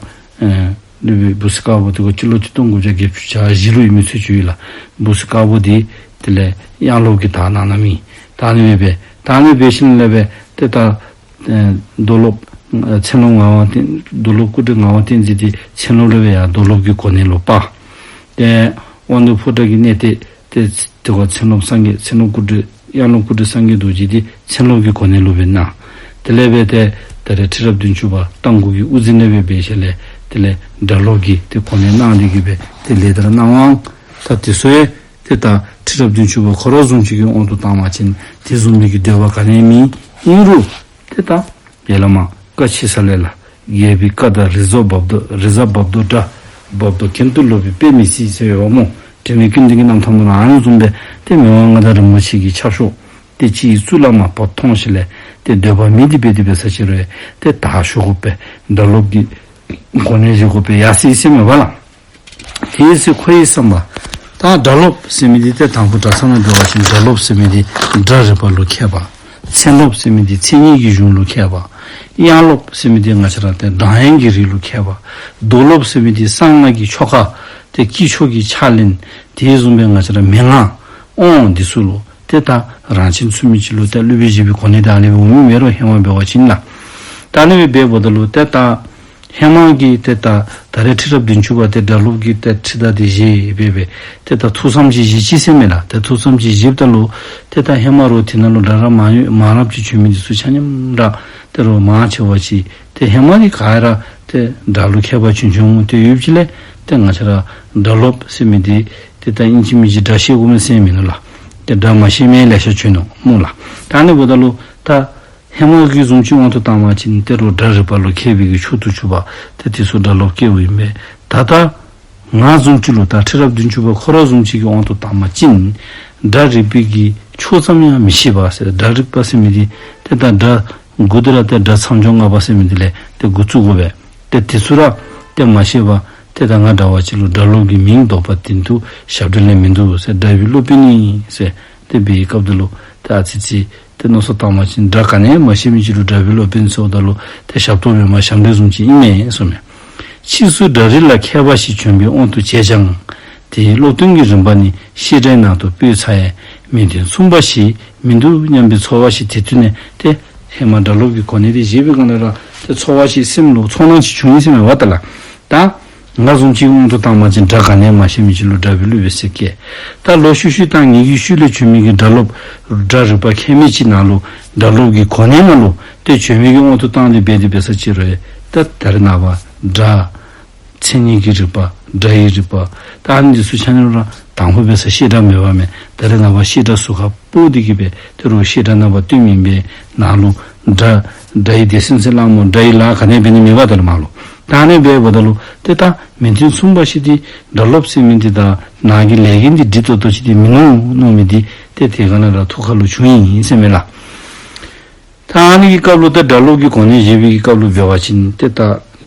དཔོན་བུ་སི་དཀར་པོ་དེ་ག་སྤྱི་ལོ་ཆིག་སྟོང་དགུ་བརྒྱ་བརྒྱད་ཅུ་གྱ་བཞི་ལུ་ཨིན་མི་ཚུལ་ཅིག་ཡོད་ལགས། བུ་སི་དཀར་པོ་འདི་དེ་ལས་དབྱངས་སློབ་ཀྱི་དར་གནང་གནངམ་ཨིན། ད་ཨ་ནི་སྦེ་འབད་ད་ཨ་ནི་སྦེ་ཞིནམ་ལས་སྦེ་ད་ ཏེ་ད་ཨེ་རྡོར་སློབ་ཨེ་མཚན་སློབ་ངག་དབང་བསྟན་རྡོར་སློབ་སྐུ་བགྲེས་ངག་དབང་བསྟན་འཛིན་འདི་མཚན་སློབ་ལས་སྦེ་ཡར་རྡོར་སློབ་ཀྱི་གོ་གནས་ལུ་སྤར། ཏེ་དབང་འདུས་ཕོ་བྲང་གི་གནས་བརྟན་ཏེ་དེ་ཁར་མཚན་སློབ་སངས་རྒྱས་མཚན་སློབ་སྐུ་བགྲེས་དབྱངས་སློབ་སྐུ་བགྲེས་སངས་རྒྱས་རྡོ་རྗེ་འདི་མཚན་སློབ་ཀྱི་གོ་གནས་ལུ་སྦེ་གནང་། དེ་ལས་སྦེ་ཏེ་ད་རེས་ཁྲི་རབས་བདུན་ཅུ་པ་རྟ་མགོ་གི་དབུ་འཛིན་ལས་སྦེ་འབད་ཞིནམ་ལས་དེ་ལས་སྒྲ་སློབ་ཀྱི་ཏེ་གོ་གནས་གནང་སྟེ་གི་སྦེ་ཏེ་ལེགས་དར་གནང་བ། ད་དེ་ཚུ་ཡང་ཏེ་ད་ཁྲི་རབས་བདུན་ཅུ་པ་ཁོ་ར་བཟུམ་ཅིག་གི་དབང་དུ་བཏང་བ་ཅིན་དེ་བཟུམ་མའི་གི་འདོད་པ་ག་ནི་མེད། ཨིན་རུང་ཏེ་ད་ཡ་བླ་མ་བཀའ་ཆེ་ས་ལས་ལ་རྒྱལ་པོའི་བཀའ་དང་རིགས་རྫོགས་བབ་དོ་རིགས་རྫོགས་བབ་དོ་འདྲ། བབ་དོ་གྱེན་དུ་ལོག་པའི་དཔེ་མི་སྲིད་ཟེར་ཡོདཔ་སྨོ། དྲི་མེད་ཀུན་ལྡན་གྱི་རྣམ་ཐར་ནང་ལུ་ཨ་ནི་བཟུམ་སྦེ་ཏེ་མི་དབང་མངའ་བདག་རིན་པོ་ཆེ་གི་ཕྱག་ཤོག་ཏེ་སྤྱི་ཡི་གཙུག་ལག་མར་བབས་མཐོང་ཞིནམ་ལས་ཏེ་འདོད་པ་མེད་དེ་འབད་དེ་འབད་ས་ཅིག་རུང་ཏེ་ད་ཞུ་དགོ་པས། སྒྲ་སློབ་ཀྱི་གོ་གནས་བཞེས་དགོ་པས་ཡར་སོ་ཡི་ཟེར་མས་པ་ལགས། དེ་ཚེ་ཁོ་ཡི་བསམ་པ། ད་སྒྲ་སློབ་ཟེར་མི་འདི་ཏེ་དང་པོ་གྲྭ་ཚང་ནང་འབད་བ་ཅིན་སྒྲ་སློབ་ཟེར་མི་འདི་སྒྲ་རིག་པ་ལུ་མཁས་པ། མཚན་སློབ་ཟེར་མི་འདི་མཚན་ཉིད་ཀྱི་གཞུང་ལུ་མཁས་པ། དབྱངས་སློབ་ཟེར་མི་འདི་ང་བཅས་ར་ཏེ་གདངས་དབྱངས་ཀྱི་རིགས་ལུ་མཁས་པ། རྡོར་སློབ་ཟེར་མི་འདི་གསང་སྔགས་ཀྱི་ཆོ་ག་ཏེ་དཀྱིལ་ཆོག་གི་ཕྱག་ལེན་དེ་བཟུམ་སྦེ་ང་བཅས་ར་མན་ངག་དབང་འདི་ཚུ་ལུ་ཏེ་ད་རང་ཆེན་ཚུད་མི་ཅིག་ལུ་ཏེ་སློབ་དཔོན་བཞེས་པའི་གོ་གནས་ད་ཨ་ནི་སྦེ་འོང་མི་མེད་རུང་ཧེ་མ་འབད་བ་ཅིན་ལགས། ད་ཨ་ནི་སྦེ་འབདཝ་ད་ལུ་ཏེ་ད་ཧེ་མ་གི་ཏེ་ད་ད་རེས་ཁྲི་རབས་བདུན་ཅུ་པ་ཏེ་སྒྲ་སློབ་ཀྱི་ཏེ་ཁྲི་དར་འདི་བཞེས་སྦེ་སྦེ་ཏེ་ད་ཐུགས་བསམ་ཅིག་བཞེས་ཅི་ཟེར་མས་ལགས། ཏེ་ཐུགས་བསམ་ཅིག་བཞེསཔ་ད་ལུ་ཏེ་ད་ཧེ་མ་རོགས་དེ་ནང་ལུ་སྒྲ་ར་མ་ཡོད་མ་རབས་ཅིག་བྱོན་མི་འདི་ཚུ་ཆ་མཉམ་ར་ཏེ་རོགས་མང་ཆེ་བ་ཅིག་ཏེ་ཧེ་མ་འདི་ག་ར་ཏེ་སྒྲ་ལུ་མཁས་པ་བྱོན་བྱོནམ་ཏེ་ཡོདཔ་ཅིག་ལས་ཏེ་ང་བཅས་ར་སྒྲ་སློབ་ཟེར་མི་འདི་ཏེ་ད་ཨིན་ཅི་མིན་ཅི་སྒྲ་ཤེས་དགོ་མས་ཟེར་མིན་ནུག་ལགས། ཏེ་སྒྲ་མ་ཤེས་མི་ལེ་ཤ་བྱོན་ནུག་སྨོ་ལགས། ད་ཨ་ནི་འབདཝ་ད་ལུ་ད་ཧེ་མ་གི་བཟུམ་ཅིག་དབང་དུ་བཏང་བ་ཅིན་ཏེ་རོགས་སྒྲ་རིག་པ་ལུ་མཁས་པའི་གི་མཆོག་ཏུ་གྱུར་པ་ཏེ་དེ་ཚུ་སྒྲ་སློབ་སྐྱེཝ་ཨིན་པས། ད་ལྟ་ང་བཟུམ་ཅིག་ལུ་ད་ཁྲི་རབས་བདུན་ཅུ་པ་ཁོ་ར་བཟུམ་ཅིག་གི་དབང་དུ་བཏང་བ་ཅིན་སྒྲ་རིག་པའི་གི་ཆོས་ཙམ་ཡང་མི་ཤེས་པ་ཟེར། སྒྲ་རིག་པ་ཟེར་མི་འདི་ཏེ་ད་སྒྲ་འགོ་འདི་ར་ཏེ་སྒྲ་མཚམས་སྦྱོར་ལྔ་པ་ཟེར་མི་འདི་ལས་ཏེ་འགོ་བཙུགས་དགོ་པས། ཏེ་དེ་ཚུ་ར་ཏེ་མ་ཤེས་པར་ཏེ་ད་ང་འདྲ་བ་ཅིག་ལུ་སྒྲ་སློབ་ཀྱི་མིང་འདོགས་པ་དེ་འདུག་ཞབས་འདྲེན་ལས་མིན་འདུག་ཟེར། སྒྲ་པའི་སློབ་དཔོན་ཨིན་ཟེར་ཏེ་འབད་བའི་སྐབས་འདི་ལུ་ཏེ་ཨ་ཙི་ཙི་ཏེ་མནོ་བསམ་བཏང་བ་ཅིན་སྒྲ་ག་ནི་ཡང་མ་ཤེས་མི་ཅིག་ལུ་སྒྲ་པའི་སློབ་དཔོན་ཟེརཝ་ད་ལུ་ཏེ་ཞབས་ཏོག་མེན་པར་ཞབས་འདྲེན་བཟུམ་ཅིག་ཨིན་མས་གསུངམ་མས། ཕྱིས་སུ་སྒྲ་རིག་ལ་མཁས་པ་ཞིག་བྱོན་པའི་དབང་དུ་བྱས་ཀྱང་། དེའི་སློབ་སྟོན་གྱི་རིམ་པ་ནི་བཤད་གྲྭའི་ནང་དུ་སྤོས་ཚར་ཡང་མི་དོན་མཚུངས་པ་ཞིག་མི་འདུག་སྙམ་པའི་ཚོར་བ་ཞིག་དེ་དུས་ནས་ཏེ་ཧེ་མ་སྒྲ་སློབ་ཀྱི་གོ་གནས་དེ་བཞེས་པའི་སྒང་ལས་ར་ཏེ་ཚོར་བ་ཞིག་སེམས་ལུ་ཚོར་སྣང་ཅིག་བྱུང་ཡི་ཟེར་མས་པ་ད་ལགས། ད་ང་བཟུམ་ཅིག་དབང་དུ་བཏང་བ་ཅིན་སྒྲ་ག་ནི་ཡང་མ་ཤེས་མི་ཅིག་ལུ་སྒྲ་པའི་སློབ་དཔོན་ཟེར་བསྐོས། ད་ལོ་ཤུལ་ཤུལ་ད་ངེ་གི་ཤུལ་ལས་བྱོན་མི་གི་སྒྲ་སློབ་སྒྲ་རིག་པ་མཁས་མི་ཅིག་ནང་ལུ་སྒྲ་སློབ་ཀྱི་གོ་གནས་ནང་ལུ་ཏེ་བྱོན་མི་གི་དབང་དུ་བཏང་སྟེ་འབད་དེ་འབད་ས་ཅིག་རུང་ད་ད་རེས་ནངས་པ་སྒྲ་མཚན་ཉིད་ཀྱི་རིག་པ་སྒྲ་ཡི་རིག་པ་ད་ཨ་ནི་འདི་ཚུ་ཆ་མཉམ་ར་དང་ཕུ་འབད་ས་བཤད་གྲྭ་མེད་པ་མས། ད་རེས་ནངས་པ་བཤད་གྲྭ་ཟུར་ཁར་སྤོ་སྟེ་གི་སྦེ་ཏེ་རོགས་བཤད་གྲྭ་ནང་པ་སྟོན་མི་སྦེ་ནང་ལུ་སྒྲ་སྒྲ་ཡི་སྡེ་ཚན་ཟེར་སླབ་སྨོ། སྒྲ་ཡི་ལཱ་ག་ནི་འབད་ནི་མེད་པ་ད་ལུ་མ་ལུ་ད་ཨ་ནི་སྦེ་འབདཝ་ད་ལུ་ཏེ་ད་མི་དོན་མཚུངས་པ་ཞིག་འདི་སྒྲ་སློབ་ཟེར་མི་འདི་དང་ནཱ་གི་ལས་འགན་འདི་འདྲིས་ཏོག་ཏོ་ཅིག་འདི་མིན་ནུག་མནོ་མི་འདི་ཏེ་དེ་སྒང་ལས་ར་ཐུགས་ཁར་ལུ་བྱུང་ཡི་ཟེར་མས་ལགས། ད་ཨ་ནི་གི་སྐབས་ལུ་ད་སྒྲ་སློབ་ཀྱི་གོ་གནས་བཞེས་པའི་གི་སྐབས་ལུ་འབད་བ་ཅིན་ཏེ་ད་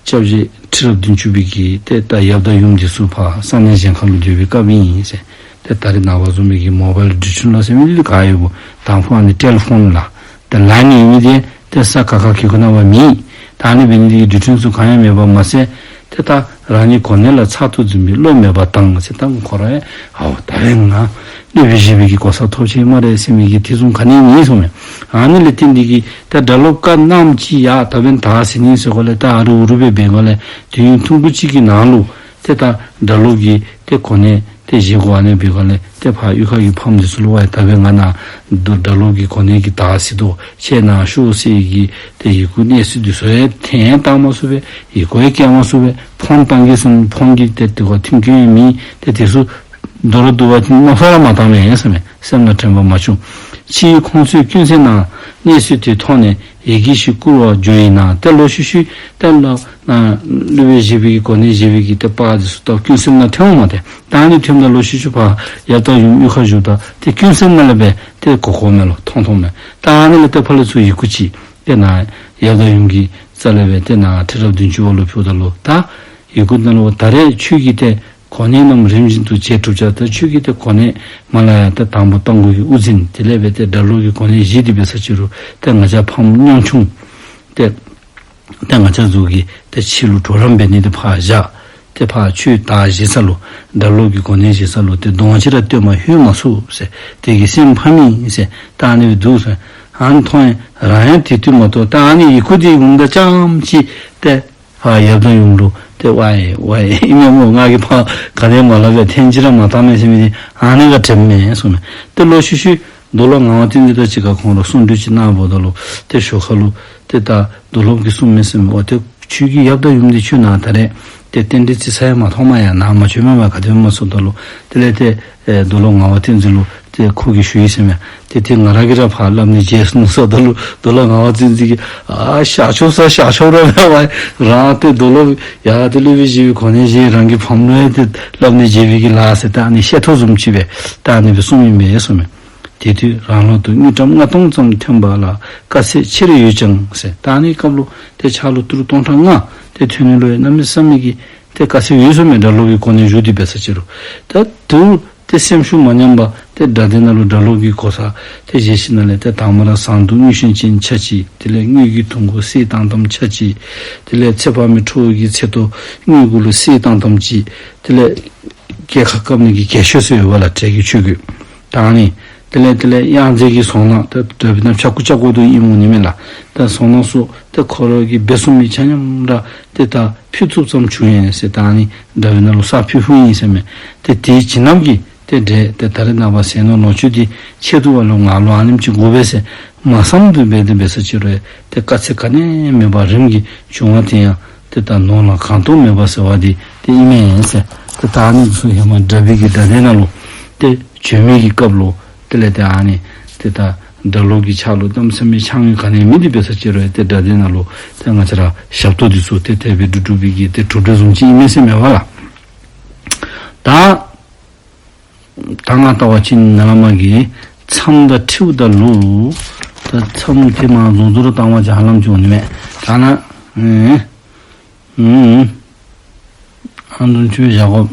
སྐྱབས་རྗེ་ཁྲི་རབས་བདུན་ཅུ་པའི་གི་ཏེ་ད་ཡབ་དང་ཡུམ་འདི་ཚུ་ཕར་ས་གནས་གཞན་ཁར་ལུ་སྡོད་པའི་སྐབས་ཨིན་ཟེར། ཏེ་ད་རེས་ནངས་པ་བཟུམ་མའི་གི་མོ་བཱའིལ་འགྲུལ་འཕྲིན་ལ་ཟེར་མི་འདི་ག་ཡོད་གོ། དང་ཕུ་ཨ་ནི་ཊེ་ལི་ཕོན་ལགས་ད་ལཱའིན་ཡོད་མི་འདི་ཏེ་ས་ཁ་ཁ་གི་ཁོ་ན་བ་མེད། ད་ཨ་ནི་འབད་ནི་འདི་གིས་འགྲུལ་འཕྲིན་ཚུ་གང་ཡང་མེད་པ་མ་ཚད་ཏེ་ད་རང་ཉིད་གོ་གནས་ལ་ཚར་དུ་འཛིན་པའི་བློ་མེད་པ་དང་ཟེར། ད་ཁོ་ར་ཡང་ཨའོ་ད་རེས་ང་སློབ་དཔོན་བཞེས་པའི་གི་གོ་ས་ཐོབ་ཅི་སྨ་རེ་ཟེར་མི་གི་དེ་བཟུམ་ག་ནི་མེད་གསུངམ་མས། ཨ་ནི་ལས་བརྟེན་ཏེ་གི་ད་སྒྲ་སློབ་བཀའ་གནངམ་ཅིག་ཡ་ད་འབདན་ད་ཟེར་ནི་ཟེར་གོ་ལས་ད་ཨ་རུ་ཨུ་རུ་སྦེ་འབད་གོ་ལས་དུས་ཡུན་ཐུང་ཀུ་ཅིག་གི་ནང་ལུ་ཏེ་ད་སྒྲ་སློབ་ཀྱི་ཏེ་གོ་གནས་ཏེ་བཞེས་དགོ། ཨ་ནི་འབད་གོ་ལས་ཏེ་ཕར་གཡུས་ཁ་གི་ཕམ་འདི་ཚུ་ལུ་ཝའི་ད་འབདན་ང་ནཱ་སྒྲ་སློབ་ཀྱི་གོ་གནས་ཀྱི་ད་ཟེར་དོ་ཁྱེད་ནཱ་ཤོག་ཟེར་གི་ཏེ་ཡི་གུ་གནས་ཚུལ་འདི་ཚུ་ཡང་ཐོན་བཏང་མ་ཚུགས་པས། ཡི་གུ་ཡང་བསྐྱལ་མ་ཚུགས་པས། ཕོན་བཏང་གེ་ཟེར་ཕོན་གྱི་ཏེ་དེ་གུ་མཐུན་རྐྱེན་ཡང་མེད། ཏེ་དེ་ཚུ་མདོར་བསྡུ་བ་ཅིན་མནོ་བསམ་ར་མ་བཏང་མས་ཟེར་མས། སེམས་ལ་དྲན་པ་མ་བྱུང་། ཕྱིས་ཁོང་ཚོས་ཀུན་གསལ་ནང་གནས་ཚུལ་དེ་ཐོག་ནས་ཡི་གེ་ཞིག་བསྐུར་བར་འགྱུར་ཡིན་ན། ཏེ་ལོག་ཤུལ་ཤུལ་ཏེ་ལོག་ཨ་སློབ་དཔོན་བཞེས་པའི་གི་གོ་གནས་བཞེས་པའི་གི་ཏེ་པར་འདི་ཚུ་ད་ཀུན་གསལ་ནང་ཐོན་འོང་མས། ཏེ་ད་ཨ་ནི་ཐོནམ་ད་ལོག་ཤུལ་ཤུལ་ཕར་ཡབ་དང་ཡུམ་གཡུས་ཁར་བཞུགསཔ་ད་ཏེ་ཀུན་གསལ་ནང་ལས་སྦེ་ཏེ་གོ་གོཝ་མས་ལོ། མཐོང་མཐོངམ་མས། ད་ཨ་ནི་ལས་ཏེ་ཕར་ལས་ཚུར་ཡི་གུ་ཅིག་ཏེ་ནཱ་ཡབ་དང་ཡུམ་གྱི་རྩ་ལས་སྦེ་ཏེ་ནཱ་ཁྲི་རབས་བདུན་ཅུ་པ་ལུ་ཕུལཝ་ད་ལུ་ད་ཡི་གུ་ནང་ལུ་ད་རེས་ཁྱོད་ཀྱིས་ཏེ་གོ་གནས་རྣམས་རིམ་བཞིན་དུ་བྱས་གྲུབ་ཅི། ད་ཁྱོད་ཀྱིས་ཏེ་གོ་གནས་མར་ལས་ཡར་ཏེ་དང་པོ་རྟ་མགོ་གི་དབུ་འཛིན་དེ་ལས་སྦེ་ཏེ་སྒྲ་སློབ་ཀྱི་གོ་གནས་བཞེས་ཏེ་འབད་ས་ཅིག་རུང་ཏེ་ང་བཅས་ཕམ་ཉམ་ཆུང་ཏེ་ཏེ་ང་བཅས་ཚུ་གིས་ཏེ་ཕྱི་ལུ་གྲོགས་རམ་འབད་ནི་འདི་ཕར་བཞག། ཏེ་ཕར་ཁྱོད་ད་བཞེས་ས་ལུ་སྒྲ་སློབ་ཀྱི་གོ་གནས་བཞེས་ས་ལུ་ཏེ་གདོང་ཅིག་ར་སྟོན་པར་ལྷོད་མ་ཚུགས་ཟེར། དེ་གིས་སེམས་ཕམ་ཡི་ཟེར། ད་ཨ་ནི་སྦེ་འདུག་ཟེར། ཨ་ནི་མཐོང་ཡི། རང་ཡང་དེ་དུས་མ་གཏོགས། ད་ཨ་ནི་ཡི་གུ་འདི་འོངམ་ད་ཙམ་ཅིག་ཏེ་ཕར་ཡབ་དང་ཡུམ་ལུ་ཏེ་ཝའི་ཝའི་ཨིན་མས་སྨོ། ང་གིས་ཕར་ག་ནི་མ་སླབ་པས། ཐེངས་གཅིག་ར་མ་བཏང་མས་ཟེར་མི་འདི་ཨ་ནི་ག་དྲནམ་མས་གསུངམ་མས། ཏེ་ལོག་ཤུལ་ཤུལ་རྡོར་སློབ་ངག་དབང་བསྟན་འཛིན་དང་གཅིག་ཁར་ཁོང་ར་གསུང་གྲོས་ཅིག་གནངམ་ད་ལུ་ཏེ་ཞོར་ཁ་ལུ་ཏེ་ད་རྡོར་སློབ་ཀྱིས་གསུངམ་མས་ཟེར་མས། འོ་ཏེ་ཁྱོད་ཀྱི་ཡབ་དང་ཡུམ་འདི་ཁྱོད་ནཱ་ད་རེས་ཏེ་རྟེན་འབྲེལ་བརྩི་ས་ཡང་མ་ཐོབ་མས། ཡང་ནཱ་མ་བྱོནམ་མས་པ་ག་དེ་སྦེ་སྨོ་ཟེརཝ་ད་ལུ་དེ་ལས་ཏེ་ཨེ་རྡོར་སློབ་ངག་དབང་བསྟན་འཛིན་ལུ་ཏེ་ཁོ་གིས་ཞུ་ཡི་ཟེར་མས། ཏེ་ཏེ་ང་ར་གིས་ར་ཕར་སླབ་ནི་བརྗེད་སོང་ཟེརཝ་ད་ལུ་རྡོར་སློབ་ངག་དབང་བསྟན་འཛིན་གྱིས་ཨ་ཤར་ཕྱོགས་ས་ཤར་ཕྱོགས་ར་མེད་པ། རང་ཏེ་རྡོར་སློབ་ཡར་ཏེ་སློབ་དཔོན་བཞི་པའི་གོ་གནས་བཞེས། རང་གི་ཕམ་ལུ་ཡང་ཏེ་སླབ་ནི་བརྗེད་པའི་གི་ལཱ་ཟེར་ད་ཨ་ནི་བཤད་ཐོ་བཟུམ་ཅིག་སྦེ་ད་ཨ་ནི་སྦེ་གསུངམ་ཨིན་པས་གསུངམ་མས། དེ་དུས་རང་ལོ་དུ་དངུལ་ཀྲམ་ལྔ་སྟོང་ཙམ་ཐོན་པ་ལ་དཀའ་ཚེགས་ཆེར་ཡོད་ཀྱང་ཟེར། ད་ཨ་ནི་སྐབས་ལུ་ཏེ་ཕྱག་ལུ་ཏི་རུ་སྟོང་ཕྲག་ལྔ་ཏེ་ཐོན་ནི་ལུ་ཡང་གནམ་མེད་ས་མེད་ཀྱི་ཏེ་དཀའ་ཚེགས་ཡོད་ཟེར་མས། སྒྲ་སློབ་ཀྱི་གོ་གནས་བཞུགས་ཏེ་འབད་ས་ཅིག་རུང་། ད་དུ་ཏེ་སེམས་ཤུགས་མ་ཉམས་པར་ཏེ་སྒྲ་སྡེ་ནང་ལུ་སྒྲ་སློབ་ཀྱི་གོ་ས་ཏེ་བཞེས་ཞིནམ་ལས་ཏེ་དང་པ་ར་ཟངས་དུང་དངུལ་ཤིང་ཅན་ཆ་གཅིག། དེ་ལས་དངུལ་གྱི་དུང་ཁུ་གསེར་བཏང་ཐམ་ཆ་གཅིག། དེ་ལས་ཚེ་དཔག་མེད་ཁྲོ་བོ་གི་ཚེ་ཏོ་དངུལ་གུ་ལུ་གསེར་བཏང་ཐམ་གཅིག། དེ་ལས་རྒྱལ་ཁ་བཀབ་ནི་གི་རྒྱལ་ཤོས་ཟེར་ཡོད་པ་ལགས། འབྲས་ཀྱི་ཆོས་གོས་དང་ནི། དེ་ལས་དེ་ལས་གཡང་རྫས་ཀྱི་ཟོང་ནག་ད་དེ་སྦེ་ན་ཕྱྭ་ཁུ་ཅག་གོ་དུ་ཨིན་མོ་ནི་མེན་ལགས། ད་ཟོང་ནག་སོགས་ཏེ་ཁོ་ར་གིས་འབད་ཚུགས་མི་ཆ་མཉམ་ར་ཏེ་ད་ཕུལ་ཚུགསཔ་ཙམ་བྱུང་ཡི་ཟེར། ད་ཨ་ནི་དགྲ་བོའི་ནང་ལུ་ས་ཕུལ་ཕུལཝ་ཨིན་ཟེར་མས། ཏེ་དེའི་བྱིན་རླབས་ཀྱིས་ཏེ་འདྲེ་ཏེ་ད་རེས་ནངས་པ་ཟས་ནོར་ལོངས་སྤྱོད་འདི་ཆེད་དུ་བ་ལུ་ང་ལུ་ཨ་ནེམ་ཅིག་དགོ་པས་ཟེར་མ་བསམ་དུ་འབད་དེ་འབད་ས་ཅིག་རུང་ཏེ་དཀའ་ཚེགས་ག་ནི་མེད་པར་རིམ་གྱིས་བྱུང་བ་དེ་ཡང་ཏེ་ད་ནོར་ལ་གང་སྟོང་མེད་པ་ཟེར་བ་འདི་ཏེ་ཨིན་མས་ཟེར། ཏེ་ད་ཨ་ནི་ཚུ་ཧེ་མ་དགྲ་བོའི་གི་དགྲ་སྡེ་ནང་ལུ་ཏེ་བྱོན་མི་གི་སྐབས་ལུ་དེ་ལས་ཏེ་ཨ་ནི་ཏེ་ད་སྒྲ་སློབ་ཀྱི་ཕྱག་ལུ་གནམ་མེད་ས་མེད་ཕྱག་དངུལ་ག་ནི་མེད་དེ་འབད་ས་ཅིག་རུང་ཏེ་དགྲ་སྡེ་ནང་ལུ་ཏེ་ང་བཅས་ར་ཞབས་ཏོག་འདི་ཚུ་ཏེ་དེ་སྦེ་སྒྲུབ་སྒྲུབ་པའི་གི་ཏེ་གྲུབ་འབྲས་བཟུམ་ཅིག་ཨིན་མས་ཟེར་མས་པ་ལགས། ད་ད་ང་ལྟ་བ་ཅིན་ནཱ་ལས་མར་གྱི་མཚམས་དང་འཁྲིལཝ་ད་ལུ་ད་མཚམས་དེ་མར་རྫོགས་རྫོགས་ར་བཏང་བ་ཅིན་ཧ་ལམ་ཅིག་འོང་ནི་མས། ད་ནཱ་ཨེ་ཨུམ་ཨ་འདུན་ཆུ་བཞག་གོ།